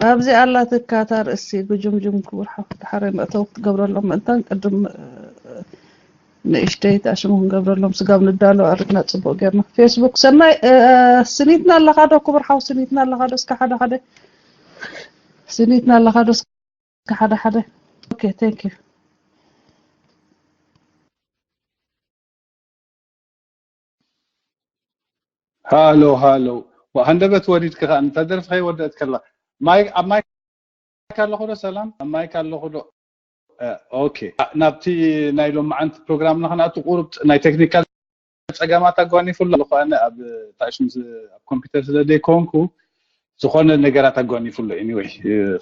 ኣብዚ ኣላትካ እታ ርእሲ ጉጅምጅም ክቡር ሓፍ ድሓረይ መእተዊ ክትገብረሎም ምእንታን ቅድም ንእሽተይ ታሽሙ ክንገብረሎም ስጋብ ንዳሎ ኣርግና ጽቡቅ ጌርና ፌስቡክ ሰናይ ስኒትና ኣለኻ ዶ ክቡር ሓው ስኒትና ኣለኻ ዶ እስከ ሓደ ሓደ ስኒትና ኣለኻ ዶ እስከ ሓደ ሓደ okay thank you ሃሎ ሃሎ ሃንደበት ወሪድኪ ከኣ ነታ ደርፊ ከይወደአት ከላ ማይክ ኣብ ማይክ ኣለኹ ዶ ሰላም ኣብ ማይክ ኣለኹ ዶ ኦኬ ናብቲ ናይ ሎማዓንቲ ፕሮግራምና ክንኣቱ ቁሩብ ናይ ቴክኒካል ጸገማት ኣጓኒፉ ኣሎ ኣነ ኣብ ታሽም ኣብ ኮምፒውተር ስለ ዘይኮንኩ ዝኾነ ነገራት ኣጓኒፉ ኣሎ anyway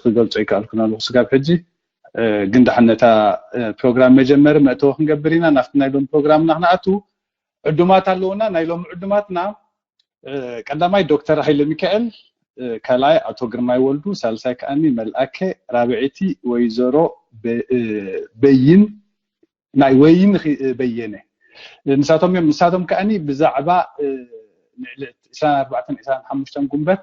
ክገልጾ ይከኣልኩን ኣለኹ ስጋብ ሕጂ ግን ደሓን ነታ ፕሮግራም መጀመሪ መእተዊ ክንገብር ኢና ናብቲ ናይ ሎም ፕሮግራምና ክንኣቱ ዕዱማት ኣለውና ናይ ሎም ዕዱማትና ቀዳማይ ዶክተር ሃይለ ሚካኤል ካልኣይ ኣቶ ግርማይ ወልዱ ሳልሳይ ከኣኒ መልኣከ ራብዒቲ ወይዘሮ በይን ናይ ወይን በየነ ንሳቶም እዮም ንሳቶም ከኣኒ ብዛዕባ ንዕለት ዕስራን ኣርባዕተን ዕስራን ሓሙሽተን ጉንበት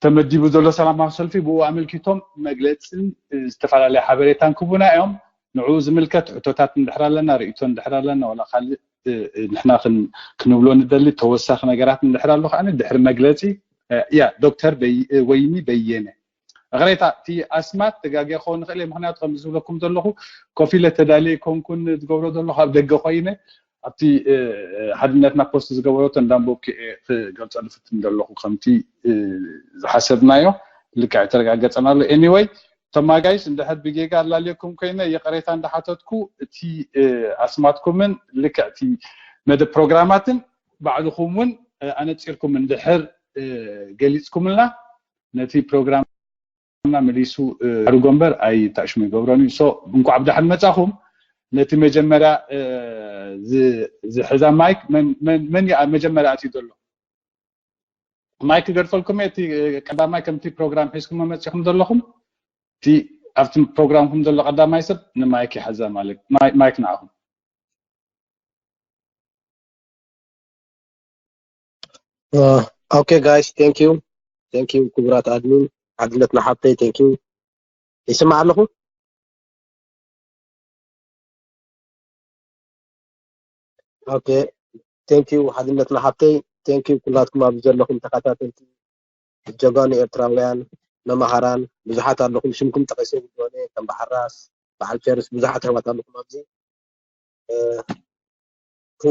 ተመዲቡ ዘሎ ሰላማዊ ሰልፊ ብኡ ኣመልኪቶም መግለፅን ዝተፈላለየ ሓበሬታን ክቡና እዮም ንዕኡ ዝምልከት ሕቶታት እንድሕር ኣለና ርእቶ እንድሕር ኣለና ወላ ካልእ ንሕና ክንብሎ ንደሊ ተወሳኺ ነገራት እንድሕር ኣሎ ከዓ ድሕሪ መግለፂ ያ ዶክተር ወይኒ በየነ እቕሬታ እቲ ኣስማት ተጋጊ ክኸውን ንኽእል ምክንያቱ ከም ዝብለኩም ዘለኹ ኮፍ ኢለ ተዳልየ ኮንኩን ዝገብሮ ዘለኹ ኣብ ደገ ኮይነ ኣብቲ ሓድነትና ፖስት ዝገበረቶ እንዳንበብኩ ክገልፀሉ ፍትን ዘለኹ ከምቲ ዝሓሰብናዮ ልክዕ ተረጋገፀና ኣሎ anyway ተማጋይስ እንድሕር ብጌጋ ኣላልየኩም ኮይነ ይቕሬታ እንዳሓተትኩ እቲ ኣስማትኩምን ልክዕ እቲ መደብ ፕሮግራማትን ባዕልኹም እውን ኣነፂርኩም እንድሕር ገሊፅኩምልና ነቲ ፕሮግራም ና መሊሱ ኣርጎ እምበር ኣይታሽሙ ይገብሮን እዩ so እንኳዕ ብዳሕን መጻኹም ነቲ መጀመርያ ዝሕዛ ማይክ መን መጀመርያ ኣትዩ ዘሎ ማይክ ክገድፈልኩም እቲ ቀዳማይ ከምቲ ፕሮግራም ሒዝኩም መመፅኹም ዘለኹም እቲ ኣብቲ ፕሮግራምኩም ዘሎ ቀዳማይ ሰብ ንማይክ ይሓዛ ማለት ማይክ ንዓኹም Uh, okay guys, thank you. Thank you ክቡራት ኣድሚን ሓድነትና ሓብተይ thank you። ይስማዕ ኣለኹ? Okay, thank you ሓድነትና ሓብተይ thank you ኩላትኩም ኣብ ዘለኹም ተኸታተልቲ ጀጋኑ ኤርትራውያን መማሃራን ብዙሓት ኣለኹም ሽምኩም ጠቂሰ ዝኮነ ከም በዓል ራስ በዓል ቸርስ ብዙሓት ኣሕዋት ኣለኹም ኣብዚ እቲ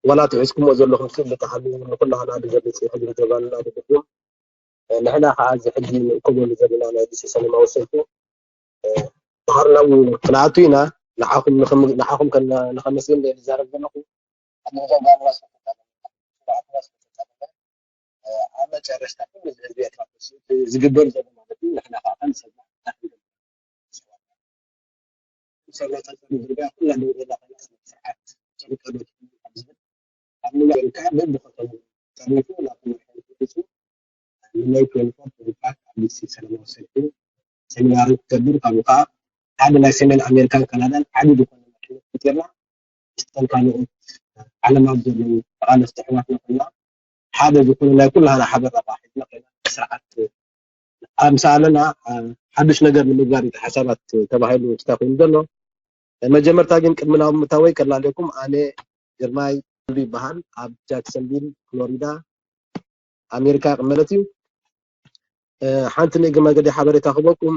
ዋላ ትሕዝኩሞ ዘለኹም ክብል ተሃልዩ ንኩላህና ዝገልፅ ሕድሪ ጀጋኑና ዝድግም ንሕና ከዓ እዚ ሕጂ ንእከበሉ ዘለና ናይ ዲሲ ሰለማዊ ሰልፊ ባህርና ክንኣቱ ኢና ንዓኹም ንኸመስግን ዝዛረብ ዘለኹ ኣብ ጀጋኑና ኣብ መጨረሽታ ኩሉ ህዝቢ ኤርትራ ዝግበር ዘሎ ማለት እዩ ንሕና ከዓ ከም ሰብ ሰብረታትን ዝርጋ ኩላ ደው ዘላ ኮይና ስርዓት ጨርቀ ዶ ትብል ካብ ዝብል ኣብ ንመርካ በብከተሙ ጠሪፉ ናብቲ መርሓ ተመሊሱ ንናይ ፖለቲካ ፓርት ኣብ ዲሲ ሰለማዊ ሰልፊ ሰሚናሪ ክገብር ካብኡ ከዓ ሓደ ናይ ሰሜን ኣሜሪካን ካናዳን ዓቢ ዝኾነ መድሕነት ፈጢርና ምስተን ካልኦት ዓለማት ዘለዉ ተቓለስቲ ኣሕዋትና ኮይና ሓደ ዝኾነ ናይ ኩላህና ሓበራ ሒዝና ኮይና ስርዓት ኣምሳለና ሓዱሽ ነገር ንምግባር እዩ ሓሳባት ተባሂሉ ክስታ ኮይኑ ዘሎ መጀመርታ ግን ቅድሚ ናብ ምታወይ ከላለኩም ኣነ ግርማይ ሉ ይበሃል ኣብ ጃክሰንቪል ፍሎሪዳ ኣሜሪካ ቅመለት እዩ ሓንቲ ንእግሪ መገዲ ሓበሬታ ክበኩም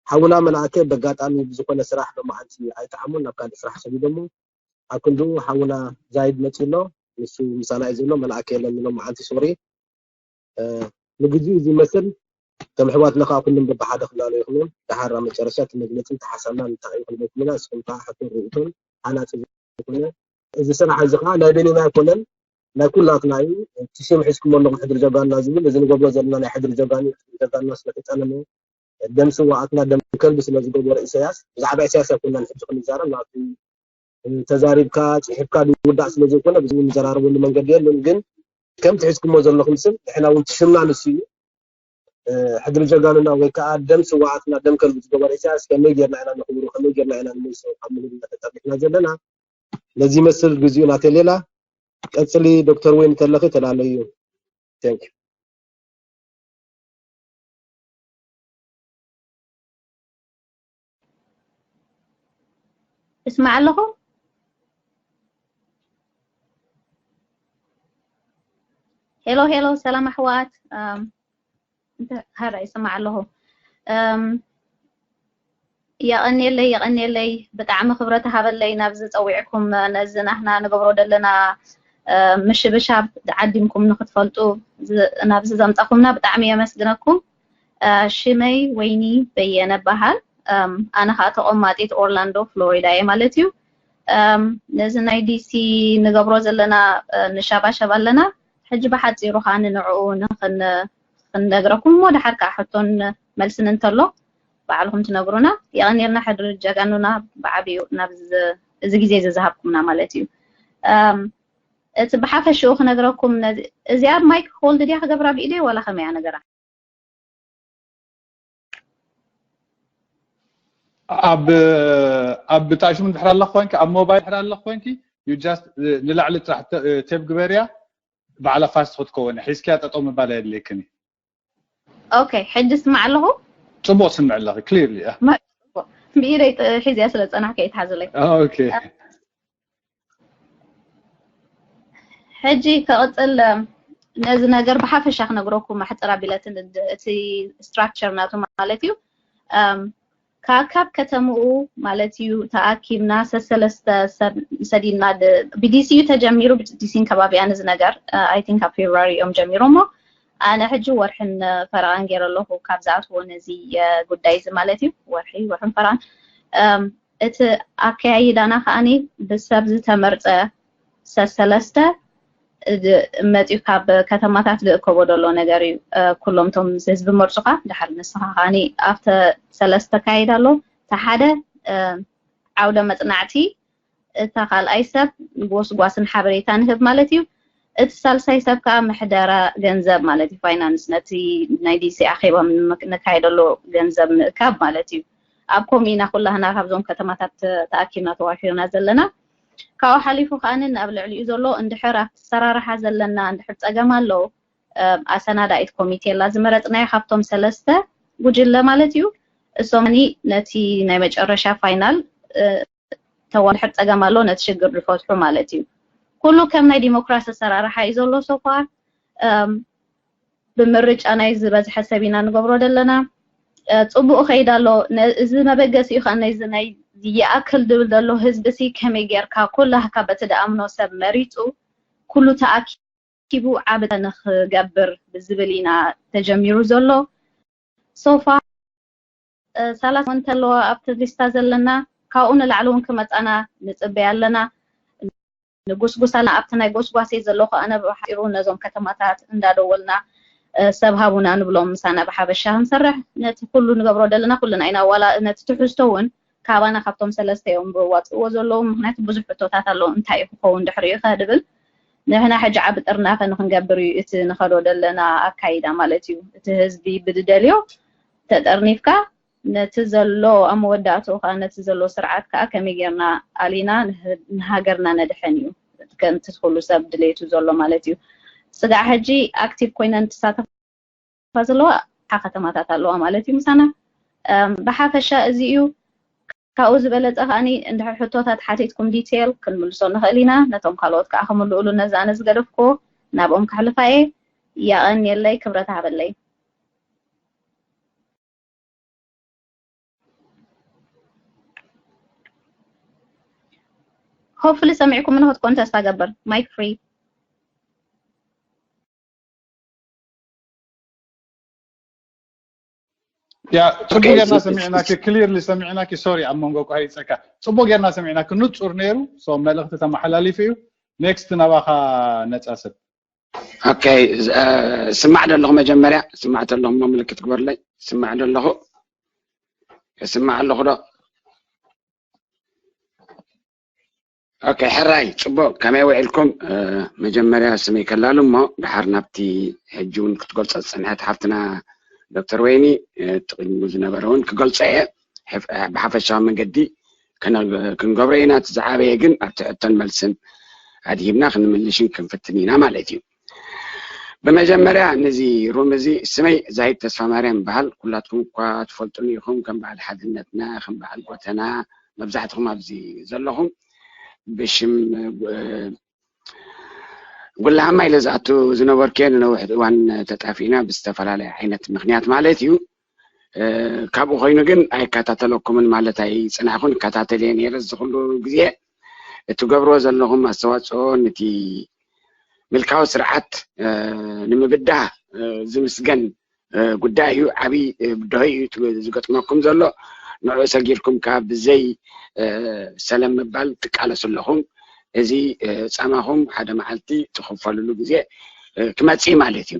ሓውና መልኣከ በጋጣሚ ብዝኾነ ስራሕ ሎማዓንቲ ኣይጠዓሙን ናብ ካልእ ስራሕ ሰዲዶሞ ኣብ ክንድኡ ሓውና ዛይድ መፂ ኣሎ ንሱ ምሳና እዩ ዘሎ መልኣከ የለን ሎማዓንቲ ሶሪ ንግዜኡ እዚ ይመስል ከም ኣሕዋትና ከዓ ኩሉም በብሓደ ክላለ ይኽእሉ ደሓር ኣብ መጨረሻ እቲ መግለፂ ተሓሳብና እንታይ እዩ ክንበልኩምና ንስኹም ከዓ ሕቶ ርእቶን ሓናፂ ዝኾነ እዚ ስራሕ እዚ ከዓ ናይ በይንና ኣይኮነን ናይ ኩላትና እዩ እቲ ሽም ሒዝኩም ኣለኹም ሕድሪ ጀጋኑና ዝብል እዚ ንገብሮ ዘለና ናይ ሕድሪ ጀጋኑ ሕድሪ ጀጋኑና ስለተፀለመ ደም ስዋኣትና ደም ከልቢ ስለዝገበረ ኢሳያስ ብዛዕባ ኢሳያስ ኣይኮናን ሕጂ ክንዛረብ ናብቲ ተዛሪብካ ፅሒፍካ ዝውዳእ ስለዘይኮነ ብዙ ንዘራረበሉ መንገዲ የለን ግን ከም ትሒዝኩሞ ዘለኹም ስም ንሕና እውን ትሽምና ንሱ እዩ ሕድሪ ጀጋኑና ወይ ከዓ ደም ስዋኣትና ደም ከልቢ ዝገበረ ኢሳያስ ከመይ ጌርና ኢና ነኽብሩ ከመይ ጌርና ኢና ንመልሶ ካብ ምንነት ተጠሪፍና ዘለና ነዚ ይመስል ግዚኡ ናተይ ሌላ ቀፅሊ ዶክተር ወይን ተለኺ ተላለዩ thank you ይስማዕ ኣለኹ? ሄሎ ሄሎ፣ ሰላም ኣሕዋት። እም፣ እንተ-፣ ሀራ ይስማዕ ኣለኹ። እም፣ የቐንየለይ፣ የቐንየለይ፣ ብጣዕሚ ክብረት ሃበለይ ናብዚ ጸዊዕኩም፣ ነዚ ናህና ንገብሮ ዘለና፣ እ፣ ምሽብሻብ ዓዲምኩም ንክትፈልጡ ዝ-፣ ናብዚ ዘምጻኹምና ብጣዕሚ የመስግነኩም። እ፣ ሽመይ ወይኒ በየነ በሃል። እም፣ ኣነ ኸኣ ተቖማጢት ኦርላንዶ ፍሎሪዳ እየ ማለት እዩ። እም፣ ነዚ ናይ ዲሲ ንገብሮ ዘለና፣ እ፣ ንሻባሸብ ኣለና። ሕጂ ብሓጺሩ ኸኣ ንንዕኡ ንኽን-፣ ክንነግረኩም እሞ፣ ደሓር ከኣ ሕቶን መልስን እንተሎ ባዕልኹም ትነግሩና። የቐንየልና ሕድሪ ጀጋኑና ብዓቢኡ ናብዚ፣ እዚ ግዜ እዚ ዝሃብኩምና ማለት እዩ። እም፣ እቲ ብሓፈሽኡ ክነግረኩም፣ ነዚ፣ እዚኣ ማይክ ሆልድ ድያ ክገብራ ብኢደይ ዋላ ከመይ እያ ነገራ? ኣብ ኣብ ብጣሽሙ ድሕር ኣለኽ ኮይንኪ፣ ኣብ ሞባይል ድሕር ኣለኽ ኮይንኪ፣ you just ንላዕሊ ጥራሕ ተ-፣ ቴብ ግበርያ፣ ባዕላ ፋስት ክትከውን ሒዝኪያ ጠጠው ምባል ኣየድልየክን እዩ። ኦኬ፣ ሕጂ ስማዕ ኣለኹ። ጽቡቕ ስምዕ ኣለኺ፣ ክሊርሊ። ማ-፣ ብኢደይ ጥ-፣ ሒዝያ ስለ ዝጸናሕኩ እየ ትሓዝለይ። ኦኬ። ሕጂ ከቕጽል፣ ነዚ ነገር ብሓፈሻ ክነግረኩም ኣሕጽር ኣቢለትን፣ እቲ ስትራክቸር ናቱ ማለት እዩ። እም፣ ካብ፣ ካብ ከተምኡ ማለት እዩ ተኣኪብና ሰሰለስተ ሰብ ሰዲድና፣ ድ-፣ ብዲሲ እዩ ተጀሚሩ፣ ብዲሲን ከባቢያን እዚ ነገር፣ እ፣ I think ኣብ ፌብሩዋሪ እዮም ጀሚሮሞ። ኣነ ሕጂ ወርሕን ፈረቓን ገይረ ኣለኹ ካብ ዝኣትዎ ነዚ፣ እ፣ ጉዳይ እዚ ማለት እዩ። ወርሒ፣ ወርሕን ፈረቓን። እም፣ እቲ ኣከያይዳና ከኣኒ ብሰብ ዝተመርጸ ሰሰለስተ ድ-፣ መጺኡ ካብ ከተማታት ዝእከቦ ዘሎ ነገር እዩ። እ፣ ኩሎም እቶም ህዝቢ መርጹኻ፣ ድሓር ንስኻ ከኣኒ ኣብተ ሰለስተ ኣካይዳ ኣሎ። እቲ ሓደ፣ እ፣ ዓውደ መጽናዕቲ፣ እታ ካልኣይ ሰብ ጎስጓስን ሓበሬታን ይህብ ማለት እዩ። እቲ ሳልሳይ ሰብ ከኣ ምሕደራ ገንዘብ ማለት እዩ፣ ፋይናንስ፣ ነቲ ናይ ዲሲ ኣኼባ ንክ-፣ ነካይደሉ ገንዘብ ምእካብ ማለት እዩ። ኣብ ከምኡ ኢና ኩላህና ካብዞም ከተማታት ተ-፣ ተኣኪብና ተዋፊርና ዘለና። ካብኡ ሓሊፉ ከኣ ኣብ ልዕሊኡ ዘሎ እንድሕር ኣብቲ ኣሰራርሓ ዘለና እንድሕር ጸገም ኣሎ፣ እ፣ ኣሰናዳኢት ኮሚቴ ኣላ ዝመረጽናያ ካብቶም ሰለስተ ጉጅለ ማለት እዩ። እሶም ነቲ ናይ መጨረሻ ፋይናል፣ እ፣ ተዋ እንድሕር ጸገም ኣሎ ነቲ ሽግር ዝፈትሑ ማለት እዩ። ኩሉ ከም ናይ ዲሞክራሲ ኣሰራርሓ እዩ ዘሎ so far። እም፣ ብምርጫ ናይ ዝበዝሐ ሰብ ኢና ንገብሮ ዘለና። እ፣ ጽቡቕ ከይድ ኣሎ። ነ-፣ እዚ መበገሲኡ ከኣ ነዚ ናይ ይኣክል ድብል ዘሎ ህዝቢ ሲ ከመይ ጌርካ ኩላህካ በቲ ድኣምኖ ሰብ መሪጹ ኩሉ ተኣኪቡ ዓቢ ንኽገብር ብዝብል ኢና ተጀሚሩ ዘሎ። So far፣ እ፣ ሰላሳ እውን እንተለዋ ኣብቲ ሊስታ ዘለና፣ ካብኡ ንላዕሊ እውን ክመጻና ንጽበይ ኣለና። ንጉስጉስ ኣለና። ኣብቲ ናይ ጎስጓሰይ ዘለኹ ኣነ ብሓጺሩ ነዞም ከተማታት እንዳደወልና፣ እ፣ ሰብ ሃቡና ንብሎም፣ ምሳና ብሓበሻ ክንሰርሕ ነቲ ኩሉ ንገብሮ ዘለና ኩልና ኢና። ዋላ ነቲ ትሕዝቶ እውን ካባና ካብቶም ሰለስተ እዮም ብዋፅእዎ ዘለዉ። ምኽንያቱ ብዙሕ ሕቶታት ኣለዉ፣ እንታይ እዩ ክኸውን ድሕሪኡ ከ ድብል። ንሕና ሕጂ ዓቢ ጥርናፈ ንክንገብር እዩ እቲ ንኸዶ ዘለና ኣካይዳ ማለት እዩ። እቲ ህዝቢ ብድደልዮ ተጠርኒፍካ ነቲ ዘሎ ኣብ መወዳእትኡ ከዓ ነቲ ዘሎ ስርዓት ከዓ ከመይ ጌርና ኣሊና ንህ-፣ ንሃገርና ነድሕን እዩ። ከምቲ ኩሉ ሰብ ድሌቱ ዘሎ ማለት እዩ። ስጋዕ ሕጂ ኣክቲቭ ኮይነን ትሳተፋ ዘለዋ ሓ ከተማታት ኣለዋ ማለት እዩ ምሳና። እም፣ ብሓፈሻ እዚ እዩ። ካብኡ ዝበለጸ ከኣኒ እንድሕር ሕቶታት ሓቲትኩም ዲቴል ክንምልሶ ንኽእል ኢና። ነቶም ካልኦት ከዓ ክምልኡሉ ነዚ ኣነ ዝገደፍኩዎ ናብኦም ከሕልፋ እየ። የቐንየለይ፣ ክብረት ሃበለይ። ሆፕፉሊ ሰሚዕኩም ንኽትኮኑ ተስፋ ገብር። ማይክ ፍሪ። ያ ጽቡቅ Okay, ጌርና it's- ሰሚዕናኪ፣ ክሊርሊ ሰሚዕናኪ። ሶሪ ኣብ መንጎ ቋሂፀካ። ጽቡቅ ጌርና ሰሚዕናኪ፣ ንጹር ነይሩ። ሶ መልእኽቲ ተመሓላሊፉ እዩ። ኔክስት ናባኻ ነጻ ሰብ። ኦኬ፣ እ፣ ስማዕ ዶ ኣለኹ? መጀመርያ ስማዕ ዶ ኣለኹ? እሞ ምልክት ግበርለይ። ስማዕ ዶ ኣለኹ? ስማዕ ኣለኹ ዶ? ኦኬ፣ ሕራይ ጽቡቅ፣ ከመይ ውዒልኩም? እ፣ መጀመርያ ስመይ ከላሉ እሞ ድሓር ናብቲ ሕጂ እውን ክትገልጾ ዝጸንሐት ሓፍትና ዶክተር ወይኒ፣ እ፣ እቲ ቅድሚኡ ዝነበረ እውን ክገልጾ እየ። ሕፍ-፣ ብሓፈሻዊ መንገዲ ከነ-፣ ክንገብሮ ኢና። እቲ ዝዓበየ ግን ኣብቲ ሕቶን መልስን ኣድሂብና ክንምልሽን ክንፍትን ኢና ማለት እዩ። ብመጀመርያ ነዚ ሩም እዚ ስመይ ዛሂድ ተስፋ ማርያም ይበሃል። ኩላትኩም እኳ ትፈልጡኒ ኢኹም፣ ከም በዓል ሓድነትና፣ ከም በዓል ጎተና፣ መብዛሕትኹም ኣብዚ ዘለኹም ብሽም ጉላሃማ ኢለ ዝኣቱ ዝነበርኩ እየ። ንነዊሕ እዋን ተጣፊእና ብዝተፈላለየ ዓይነት ምክንያት ማለት እዩ። ካብኡ ኮይኑ ግን ኣይከታተለኩምን ማለት ኣይፅናዕኩን፣ እከታተል እየ ነይረ እዚ ኩሉ ግዜ። እትገብርዎ ዘለኹም ኣስተዋፅኦ ነቲ ምልካዊ ስርዓት ንምብዳህ ዝምስገን ጉዳይ እዩ። ዓብዪ ብድሆ እዩ ዝገጥመኩም ዘሎ። ንዕኡ ሰጊርኩም ከዓ ብዘይ ሰለም ምባል ትቃለሱ ኣለኹም። እዚ ፃማኹም ሓደ መዓልቲ ትኽፈልሉ ግዜ ክመፅእ ማለት እዩ።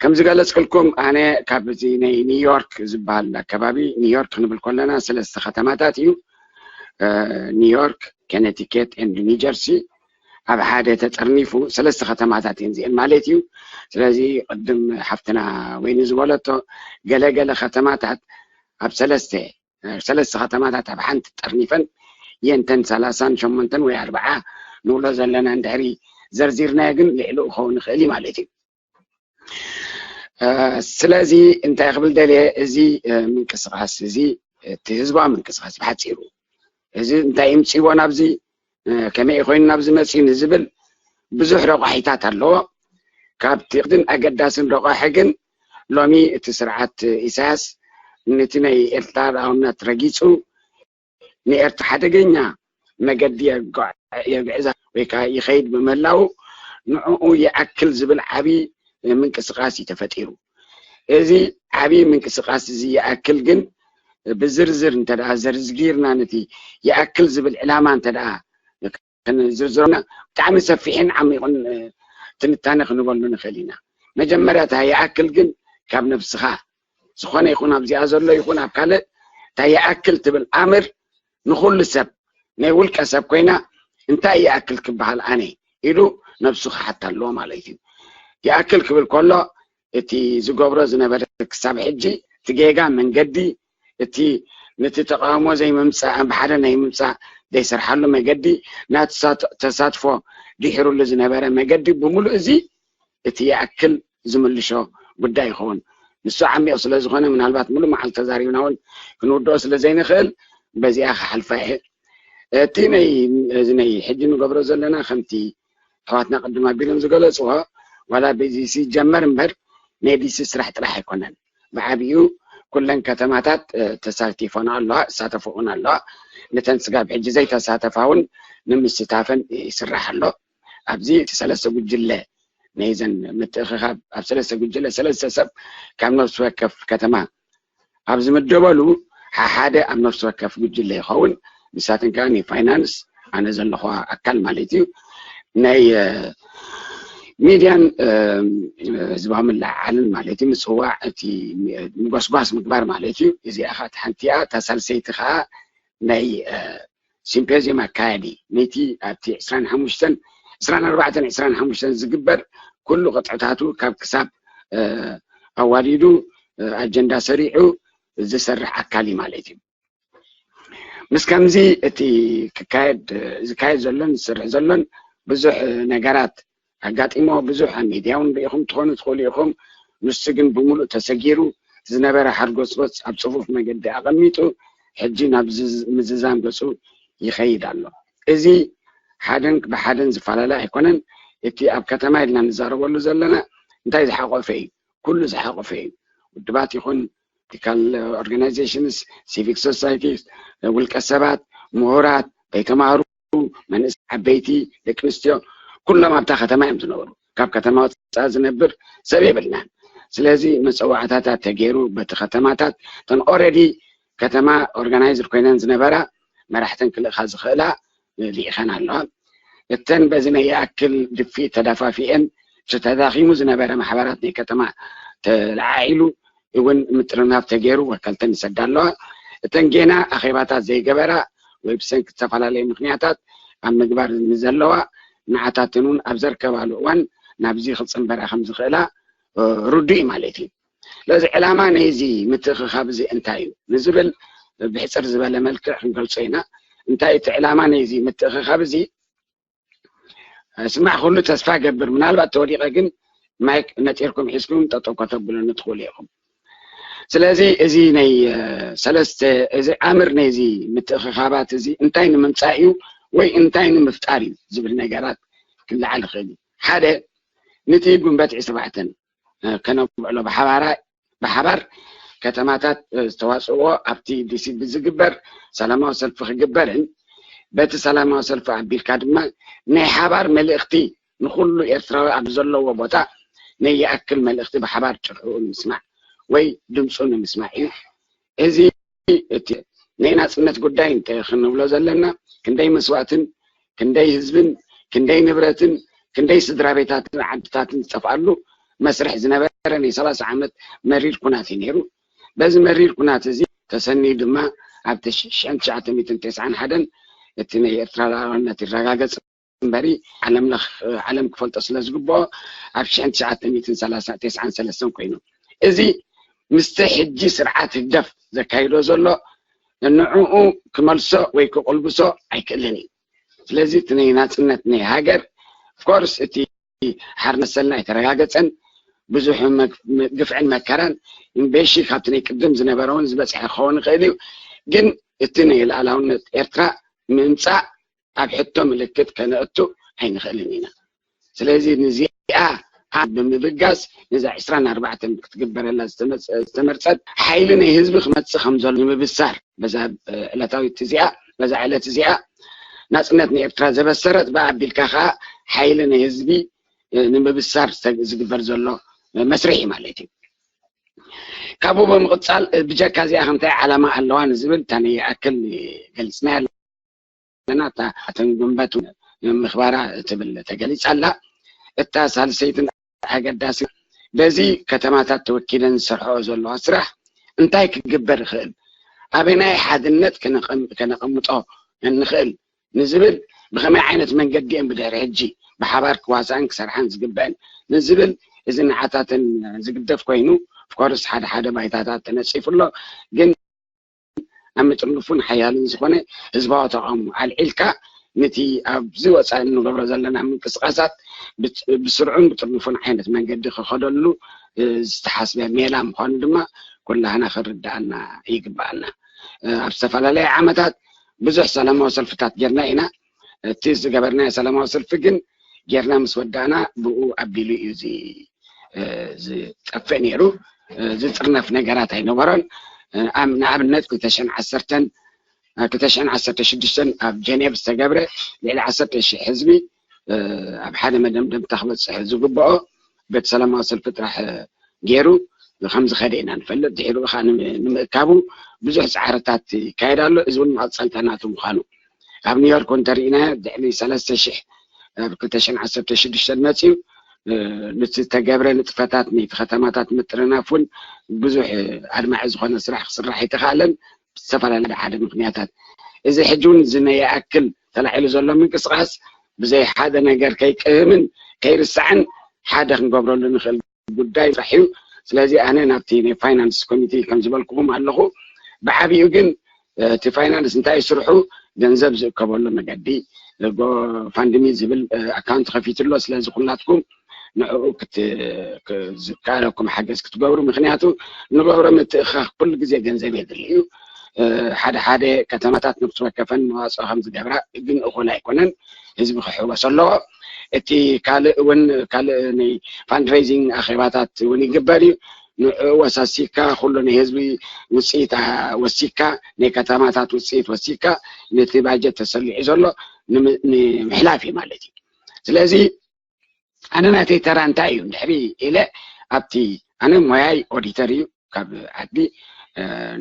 ከም ዝገለፅክልኩም ኣነ ካብ እዚ ናይ ኒውዮርክ ዝበሃል ኣከባቢ፣ ኒውዮርክ ክንብል ከለና ሰለስተ ከተማታት እዩ። ኒውዮርክ፣ ኮነቲኬት ኤንድ ኒውጀርሲ ኣብ ሓደ ተጠርኒፉ ሰለስተ ከተማታት እየን እዚአን ማለት እዩ። ስለዚ ቅድም ሓፍትና ወይኒ ዝበለቶ ገለገለ ከተማታት ኣብ ሰለስተ ሰለስተ ከተማታት ኣብ ሓንቲ ጠርኒፈን የንተን ሰላሳን ሸሞንተን ወይ ኣርባዓ ንብሎ ዘለና እንድሕሪ ዘርዚርናዮ ግን ልዕሊ ክኸውን ይኽእል እዩ ማለት እዩ። ስለዚ እንታይ ክብል ደልየ፣ እዚ ምንቅስቃስ እዚ እቲ ህዝባዊ ምንቅስቃስ ብሓፂሩ እዚ እንታይ ይምፅዎ ናብዚ፣ ከመይ ኮይኑ ናብዚ መፅዩ ንዝብል ብዙሕ ረቋሒታት ኣለዎ። ካብቲ ቅድን ኣገዳስን ረቋሒ ግን ሎሚ እቲ ስርዓት ኢሳያስ ነቲ ናይ ኤርትራ ሉዓላውነት ረጊፁ ንኤርትራ ሓደገኛ መገዲ የግዕዛ ወይ ከዓ ይኸይድ ብምህላው ንዕኡ ይኣክል ዝብል ዓብዪ ምንቅስቃስ እዩ ተፈጢሩ። እዚ ዓብዪ ምንቅስቃስ እዚ ይኣክል ግን ብዝርዝር እንተ ደኣ ዘርዝጊርና ነቲ ይኣክል ዝብል ዕላማ እንተ ደኣ ክንዝርዝሮና ብጣዕሚ ሰፊሕን ዓሚቑን ትንታነ ክንበሉ ንኽእል ኢና። መጀመርያ እታ ይኣክል ግን ካብ ነብስኻ ዝኾነ ይኹን ኣብዚኣ ዘሎ ይኹን ኣብ ካልእ እንታይ ይኣክል ትብል ኣምር ንኹሉ ሰብ ናይ ውልቀ ሰብ ኮይና እንታይ ይኣክል ክበሃል ኣነ ኢሉ ነብሱ ክሓት ኣለዎ ማለት እዩ። ይኣክል ክብል ከሎ እቲ ዝገብሮ ዝነበረ ክሳብ ሕጂ እቲ ጌጋ መንገዲ እቲ ነቲ ተቃውሞ ዘይምምፃእ ብሓደ ናይ ምምፃእ ዘይሰርሓሉ መገዲ ናቲ ተሳትፎ ድሒሩሉ ዝነበረ መገዲ ብምሉእ እዚ እቲ ይኣክል ዝምልሾ ጉዳይ ይኸውን። ንሱ ዓሚቕ ስለ ዝኾነ ምናልባት ሙሉእ መዓልቲ ተዛሪብና እውን ክንውድኦ ስለ ዘይንኽእል በዚኣ ክሓልፋ እየ። እቲ ናይ እዚ ናይ ሕጂ ንገብሮ ዘለና ከምቲ ኣሕዋትና ቅድም ኣቢሎም ዝገለፅዎ ዋላ ብዚ ሲጀመር እምበር ናይ ዲሲ ስራሕ ጥራሕ ኣይኮነን። ብዓብዩ ኩለን ከተማታት ተሳቲፎን ኣለዋ፣ ይሳተፍኡን ኣለዋ። ነተን ስጋብ ሕጂ ዘይተሳተፋ እውን ንምስታፈን ይስራሕ ኣሎ። ኣብዚ እቲ ሰለስተ ጉጅለ ነይዘን ምትእኽኻብ ኣብ ሰለስተ ጉጅለ ሰለስተ ሰብ ካብ ነፍሲ ወከፍ ከተማ ኣብ ዝምደበሉ ሓሓደ ኣብ ነፍሲ ወከፍ ጉጅለ ይኸውን። ንሳትን ከዓ ናይ ፋይናንስ ኣነ ዘለኹዋ ኣካል ማለት እዩ። ናይ ሚድያን ህዝባዊ ምልዕዓልን ማለት እዩ። ምፅዋዕ እቲ ምጎስጓስ ምግባር ማለት እዩ። እዚኣ ከዓ ሓንቲ እያ። እታ ሳልሰይቲ ከዓ ናይ ሲምፖዚየም ኣካያዲ ነቲ ኣብቲ ዕስራን ሓሙሽተን ዕስራን ኣርባዕተን ዕስራን ሓሙሽተን ዝግበር ኩሉ ቅጥዕታቱ ካብ ክሳብ ኣዋዲዱ ኣጀንዳ ሰሪዑ ዝሰርሕ ኣካል እዩ ማለት እዩ። ምስ ከምዚ እቲ ክካየድ ዝካየድ ዘሎን ዝስርሕ ዘሎን ብዙሕ ነገራት ኣጋጢሞ ብዙሕ ኣብ ሚድያ እውን ርኢኹም ትኾኑ ትኽእሉ ኢኹም። ንሱ ግን ብምሉእ ተሰጊሩ ዝነበረ ሓርጎፅጎፅ ኣብ ፅፉፍ መገዲ ኣቐሚጡ ሕጂ ናብ ምዝዛም ገፁ ይኸይድ ኣሎ። እዚ ሓደን ብሓደን ዝፈላለ ኣይኮነን። እቲ ኣብ ከተማ ኢልና ንዛረበሉ ዘለና እንታይ ዝሓቆፈ እዩ? ኩሉ ዝሓቆፈ እዩ። ውድባት ይኹን ፖለቲካል ኦርጋናይዜሽንስ፣ ሲቪክ ሶሳይቲ፣ ውልቀ ሰባት፣ ምሁራት፣ ከይተማህሩ፣ መንእስ፣ ዓበይቲ፣ ደቂ ኣንስትዮ ኩሎም ኣብታ ከተማ እዮም ዝነብሩ። ካብ ከተማ ወፃኢ ዝነብር ሰብ የብልናን። ስለዚ መፀዋዕታታት ተገይሩ በቲ ከተማታት እተን ኦረዲ ከተማ ኦርጋናይዝድ ኮይነን ዝነበራ መራሕተን ክልእኻ ዝኽእላ ልኢኸን ኣለዋ። እተን በዚ ናይ ይኣክል ድፊት ተዳፋፊኤን ተዳኺሙ ዝነበረ ማሕበራት ናይ ከተማ ተለዓዒሉ እውን ምጥርናፍ ተገይሩ ወከልተን ይሰዳ ኣለዋ። እተን ጌና ኣኼባታት ዘይገበራ ወይ ብሰንኪ ዝተፈላለዩ ምክንያታት ኣብ ምግባር ንዘለዋ ንዓታተን እውን ኣብ ዘርከባሉ እዋን ናብዚ ክፅንበራ ከም ዝኽእላ ርዱእ ማለት እዩ። ስለዚ ዕላማ ናይዚ ምትእኽኻብ እዚ እንታይ እዩ ንዝብል ብሕፅር ዝበለ መልክዕ ክንገልፆ ኢና። እንታይ እቲ ዕላማ ናይዚ ምትእኽኻብ እዚ ስማዕ ኩሉ ተስፋ ገብር ምናልባት ተወዲቐ ግን ማይክ ነጢርኩም ሒዝኩም ጠጠው ከተብሉኒ ትኽእሉ ኢኹም። ስለዚ እዚ ናይ ሰለስተ እዚ ኣምር ናይዚ ምትእኽኻባት እዚ እንታይ ንምምፃእ እዩ ወይ እንታይ ንምፍጣር እዩ ዝብል ነገራት ክለዓል ይኽእል እዩ። ሓደ፣ ነቲ ጉንበት ዕስራን ኣርባዕተን ከነብዕሎ ብሓባር ከተማታት ዝተዋፅእዎ ኣብቲ ዲሲ ብዝግበር ሰላማዊ ሰልፊ ክግበርን በቲ ሰላማዊ ሰልፊ ኣቢልካ ድማ ናይ ሓባር መልእኽቲ ንኩሉ ኤርትራዊ ኣብ ዘለዎ ቦታ ነይኣክል መልእኽቲ ብሓባር ጭርሕኡ ንምስማዕ ወይ ድምፁ ንምስማዕ እዩ። እዚ እቲ ናይ ናፅነት ጉዳይ እንተ ክንብሎ ዘለና ክንደይ መስዋእትን ክንደይ ህዝብን ክንደይ ንብረትን ክንደይ ስድራ ቤታትን ዓድታትን ዝጠፍኣሉ መስርሕ ዝነበረ ናይ ሰላሳ ዓመት መሪር ኩናት እዩ ነይሩ። በዚ መሪር ኩናት እዚ ተሰንዩ ድማ ኣብ ትሽዓን ትሽዓተ ሚእትን ተስዓን ሓደን እቲ ናይ ኤርትራ ሉዓላውነት ይረጋገጽ እምበሪ ዓለም ለኽ ዓለም ክፈልጦ ስለ ዝግብኦ ኣብ ሽሕን ትሽዓተ ሚእትን ሰላሳ ተስዓን ሰለስተን ኮይኑ እዚ ምስቲ ሕጂ ስርዓት ህግደፍ ዘካይዶ ዘሎ ንዕኡ ክመልሶ ወይ ክቕልብሶ ኣይክእልን እዩ። ስለዚ እቲ ናይ ናፅነት ናይ ሃገር ኦፍኮርስ እቲ ሓርነት ሰልና ኣይተረጋገፀን። ብዙሕ ግፍዕን መከራን እምበሺ ካብቲ ናይ ቅድም ዝነበረ እውን ዝበፅሐ ክኸውን ይኽእል እዩ። ግን እቲ ናይ ሉዓላውነት ኤርትራ ምምፃእ ኣብ ሕቶ ምልክት ከነእቱ ኣይንኽእልን ኢና። ስለዚ ንዚኣ ኣብ ብምብጋስ ነዛ ዕስራን ኣርባዕተን ክትግበረላ ዝተመርፀት ሓይሊ ናይ ህዝቢ ክመፅእ ከም ዘሎ ንምብሳር በዛ ዕለታዊት እዚኣ በዛ ዕለት እዚኣ ናፅነት ንኤርትራ ዘበሰረት ብኣቢልካ ከዓ ሓይሊ ናይ ህዝቢ ንምብሳር ዝግበር ዘሎ መስርሕ እዩ ማለት እዩ። ካብኡ ብምቕፃል ብጀካ እዚኣ ከምታይ ዓላማ ኣለዋ ንዝብል እታ ንኣክል ገልፅና ኣለና። እታ እተን ጉንበት ምኽባራ ትብል ተገሊፃ ኣላ። እታ ሳልሰይትን ኣገዳሲ በዚ ከተማታት ተወኪለን ዝሰርሐኦ ዘለዋ ስራሕ እንታይ ክግበር ይኽእል፣ ኣበናይ ሓድነት ከነቐምጦ ንኽእል ንዝብል ብኸመይ ዓይነት መንገዲ እየን ብድሕሪ ሕጂ ብሓባር ክዋሳእን ክሰርሓን ዝግበአን ንዝብል እዚ ንዓታተን ዝግደፍ ኮይኑ ኦፍኮርስ ሓደ ሓደ ባይታታት ተነፂፉ ኣሎ ግን ኣብ ምጥርንፉን ሓያልን ዝኾነ ህዝባዊ ተቃውሞ ኣልዒልካ ነቲ ኣብዚ ወፃኢ እንገብሮ ዘለና ምንቅስቃሳት ብስርዑን ብጥርንፉን ዓይነት መንገዲ ክኸደሉ ዝተሓስበ ሜላ ምዃኑ ድማ ኩላህና ክርዳኣና ይግባኣና። ኣብ ዝተፈላለየ ዓመታት ብዙሕ ሰላማዊ ሰልፍታት ጌርና ኢና። እቲ ዝገበርናዮ ሰላማዊ ሰልፊ ግን ጌርና ምስ ወዳእና ብኡ ኣቢሉ እዩ ዝጠፍእ ነይሩ። ዝጥርነፍ ነገራት ኣይነበሮን። ንኣብነት ክልተ ሽሕን ዓሰርተን ክልተ ሽሕን ዓሰርተ ሽዱሽተን ኣብ ጀኔቭ ዝተገብረ ልዕሊ ዓሰርተ ሽሕ ህዝቢ ኣብ ሓደ መደምደምታ ክበፅሕ ዝግብኦ በቲ ሰላማዊ ሰልፊ ጥራሕ ገይሩ ከም ዝኸደ ኢና ንፈልጥ። ድሕሪኡ ከዓ ንምእካቡ ብዙሕ ፃዕርታት ይካየድ ኣሎ። እዚ እውን መቐፀልታ ናቱ ምዃኑ ኣብ ኒውዮርክ እውን ተሪኢናዮ። ልዕሊ ሰለስተ ሽሕ ኣብ ክልተ ሽሕን ዓሰርተ ሽዱሽተን መፅዩ ንዝተገብረ ንጥፈታት ነቲ ከተማታት ምጥርናፍ እውን ብዙሕ ኣድማዒ ዝኾነ ስራሕ ክስራሕ ኣይተኻእለን ብዝተፈላለየ ሓደ ምክንያታት። እዚ ሕጂ እውን እዚ ነይኣክል ተላዒሉ ዘሎ ምንቅስቃስ ብዘይ ሓደ ነገር ከይቅህምን ከይርሳዕን ሓደ ክንገብረሉ ንኽእል ጉዳይ ስራሕ እዩ። ስለዚ ኣነ ናብቲ ናይ ፋይናንስ ኮሚቴ ከም ዝበልኩኹም ኣለኹ። ብዓብዩ ግን እቲ ፋይናንስ እንታይ ስርሑ ገንዘብ ዝእከበሉ መገዲ ጎፋንድሚ ዝብል ኣካውንት ከፊቱ ኣሎ። ስለዚ ኩላትኩም ንዕኡ ዝከኣለኩም ሓገዝ ክትገብሩ፣ ምክንያቱ ንገብሮ ምትእኽኻብ ኩሉ ግዜ ገንዘብ የድሊ እዩ። ሓደ ሓደ ከተማታት ነብሲ ወከፈን መዋፅኦ ከም ዝገብራ ግን እኹል ኣይኮነን። ህዝቢ ክሕወስ ኣለዎ። እቲ ካልእ እውን ካልእ ናይ ፋንድሬዚንግ ኣኼባታት እውን ይግበር እዩ። ንዕኡ ወሳሲካ ኩሉ ናይ ህዝቢ ውፅኢት ወሲካ ናይ ከተማታት ውፅኢት ወሲካ ነቲ ባጀት ተሰሊዑ ዘሎ ንምሕላፍ እዩ ማለት እዩ። ስለዚ ኣነ ናተይ ተራ እንታይ እዩ ድሕሪ ኢለ ኣብቲ ኣነ ሞያይ ኦዲተር እዩ ካብ ዓዲ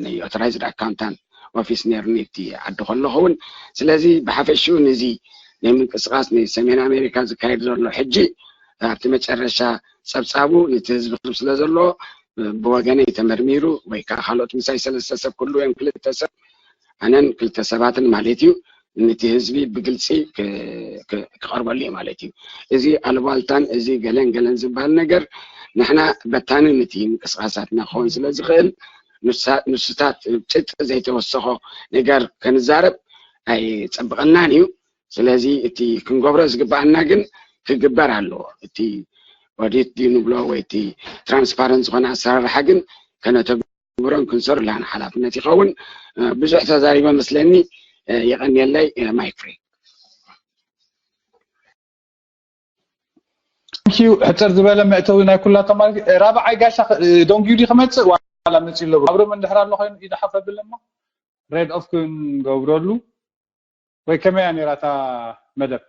ናይ ኦቶራይዝድ ኣካውንታንት ኦፊስ ነርኒ እቲ ዓዲ ከለኹ እውን ስለዚ ብሓፈሽኡ ነዚ ናይ ምንቅስቃስ ናይ ሰሜን ኣሜሪካ ዝካየድ ዘሎ ሕጂ ኣብቲ መጨረሻ ፀብፃቡ ነቲ ህዝቢ ክብ ስለ ዘለዎ ብወገነይ ተመርሚሩ ወይ ከዓ ካልኦት ምሳይ ሰለስተ ሰብ ክህልዉ እዮም ክልተ ሰብ ኣነን ክልተ ሰባትን ማለት እዩ ነቲ ህዝቢ ብግልፂ ክቐርበሉ እዩ ማለት እዩ። እዚ ኣልባልታን እዚ ገለን ገለን ዝበሃል ነገር ንሕና በታንን እቲ ምንቅስቃሳትና ክኸውን ስለ ዝኽእል ንስታት ጭብጢ ዘይተወሰኾ ነገር ከንዛረብ ኣይፀብቐናን እዩ። ስለዚ እቲ ክንገብሮ ዝግበኣና ግን ክግበር ኣለዎ። እቲ ኦዲት ድዩ ንብሎ ወይ እቲ ትራንስፓረንት ዝኾነ ኣሰራርሓ ግን ከነተ ክንገብሮን ክንሰሩላን ሓላፍነት ይኸውን። ብዙሕ ተዛሪበ መስለኒ። የቐንየለይ። ማይክ ፍሪ። ሕፅር ዝበለ መእተዊ ናይ ኩላቶም ማለት እዩ። ራብዓይ ጋሻ ደንጉዩ ድዩ ክመፅእ ዋላ መፂኡ ኣሎ? ኣብሮም እንድሕር ኣሎ ኮይኑ ኢዱ ሓፍ ኣብለና ሬድ ኦፍ ክንገብረሉ ወይ ከመይ እያ ነይራ እታ መደብ?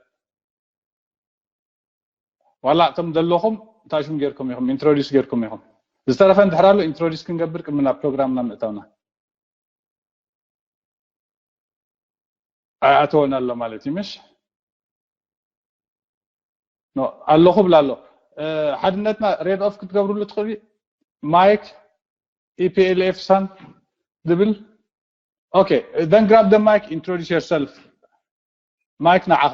ዋላ እቶም ዘለኹም ታሽም ጌርኩም ኢኹም ኢንትሮዲስ ጌርኩም ኢኹም። ዝተረፈ እንድሕር ኣሎ ኢንትሮዲስ ክንገብር ቅድሚ ናብ ፕሮግራምና ምእታውና ኣይኣተወን ኣሎ ማለት እዩ። ምሽ ኣለኹ ብላ ኣሎ። ሓድነትና ሬድ ኦፍ ክትገብርሉ ትኽእሉ። ማይክ ኢፒኤልኤፍ ሳን ዝብል okay, then grab the mic, introduce yourself. ማይክ ንዓኻ።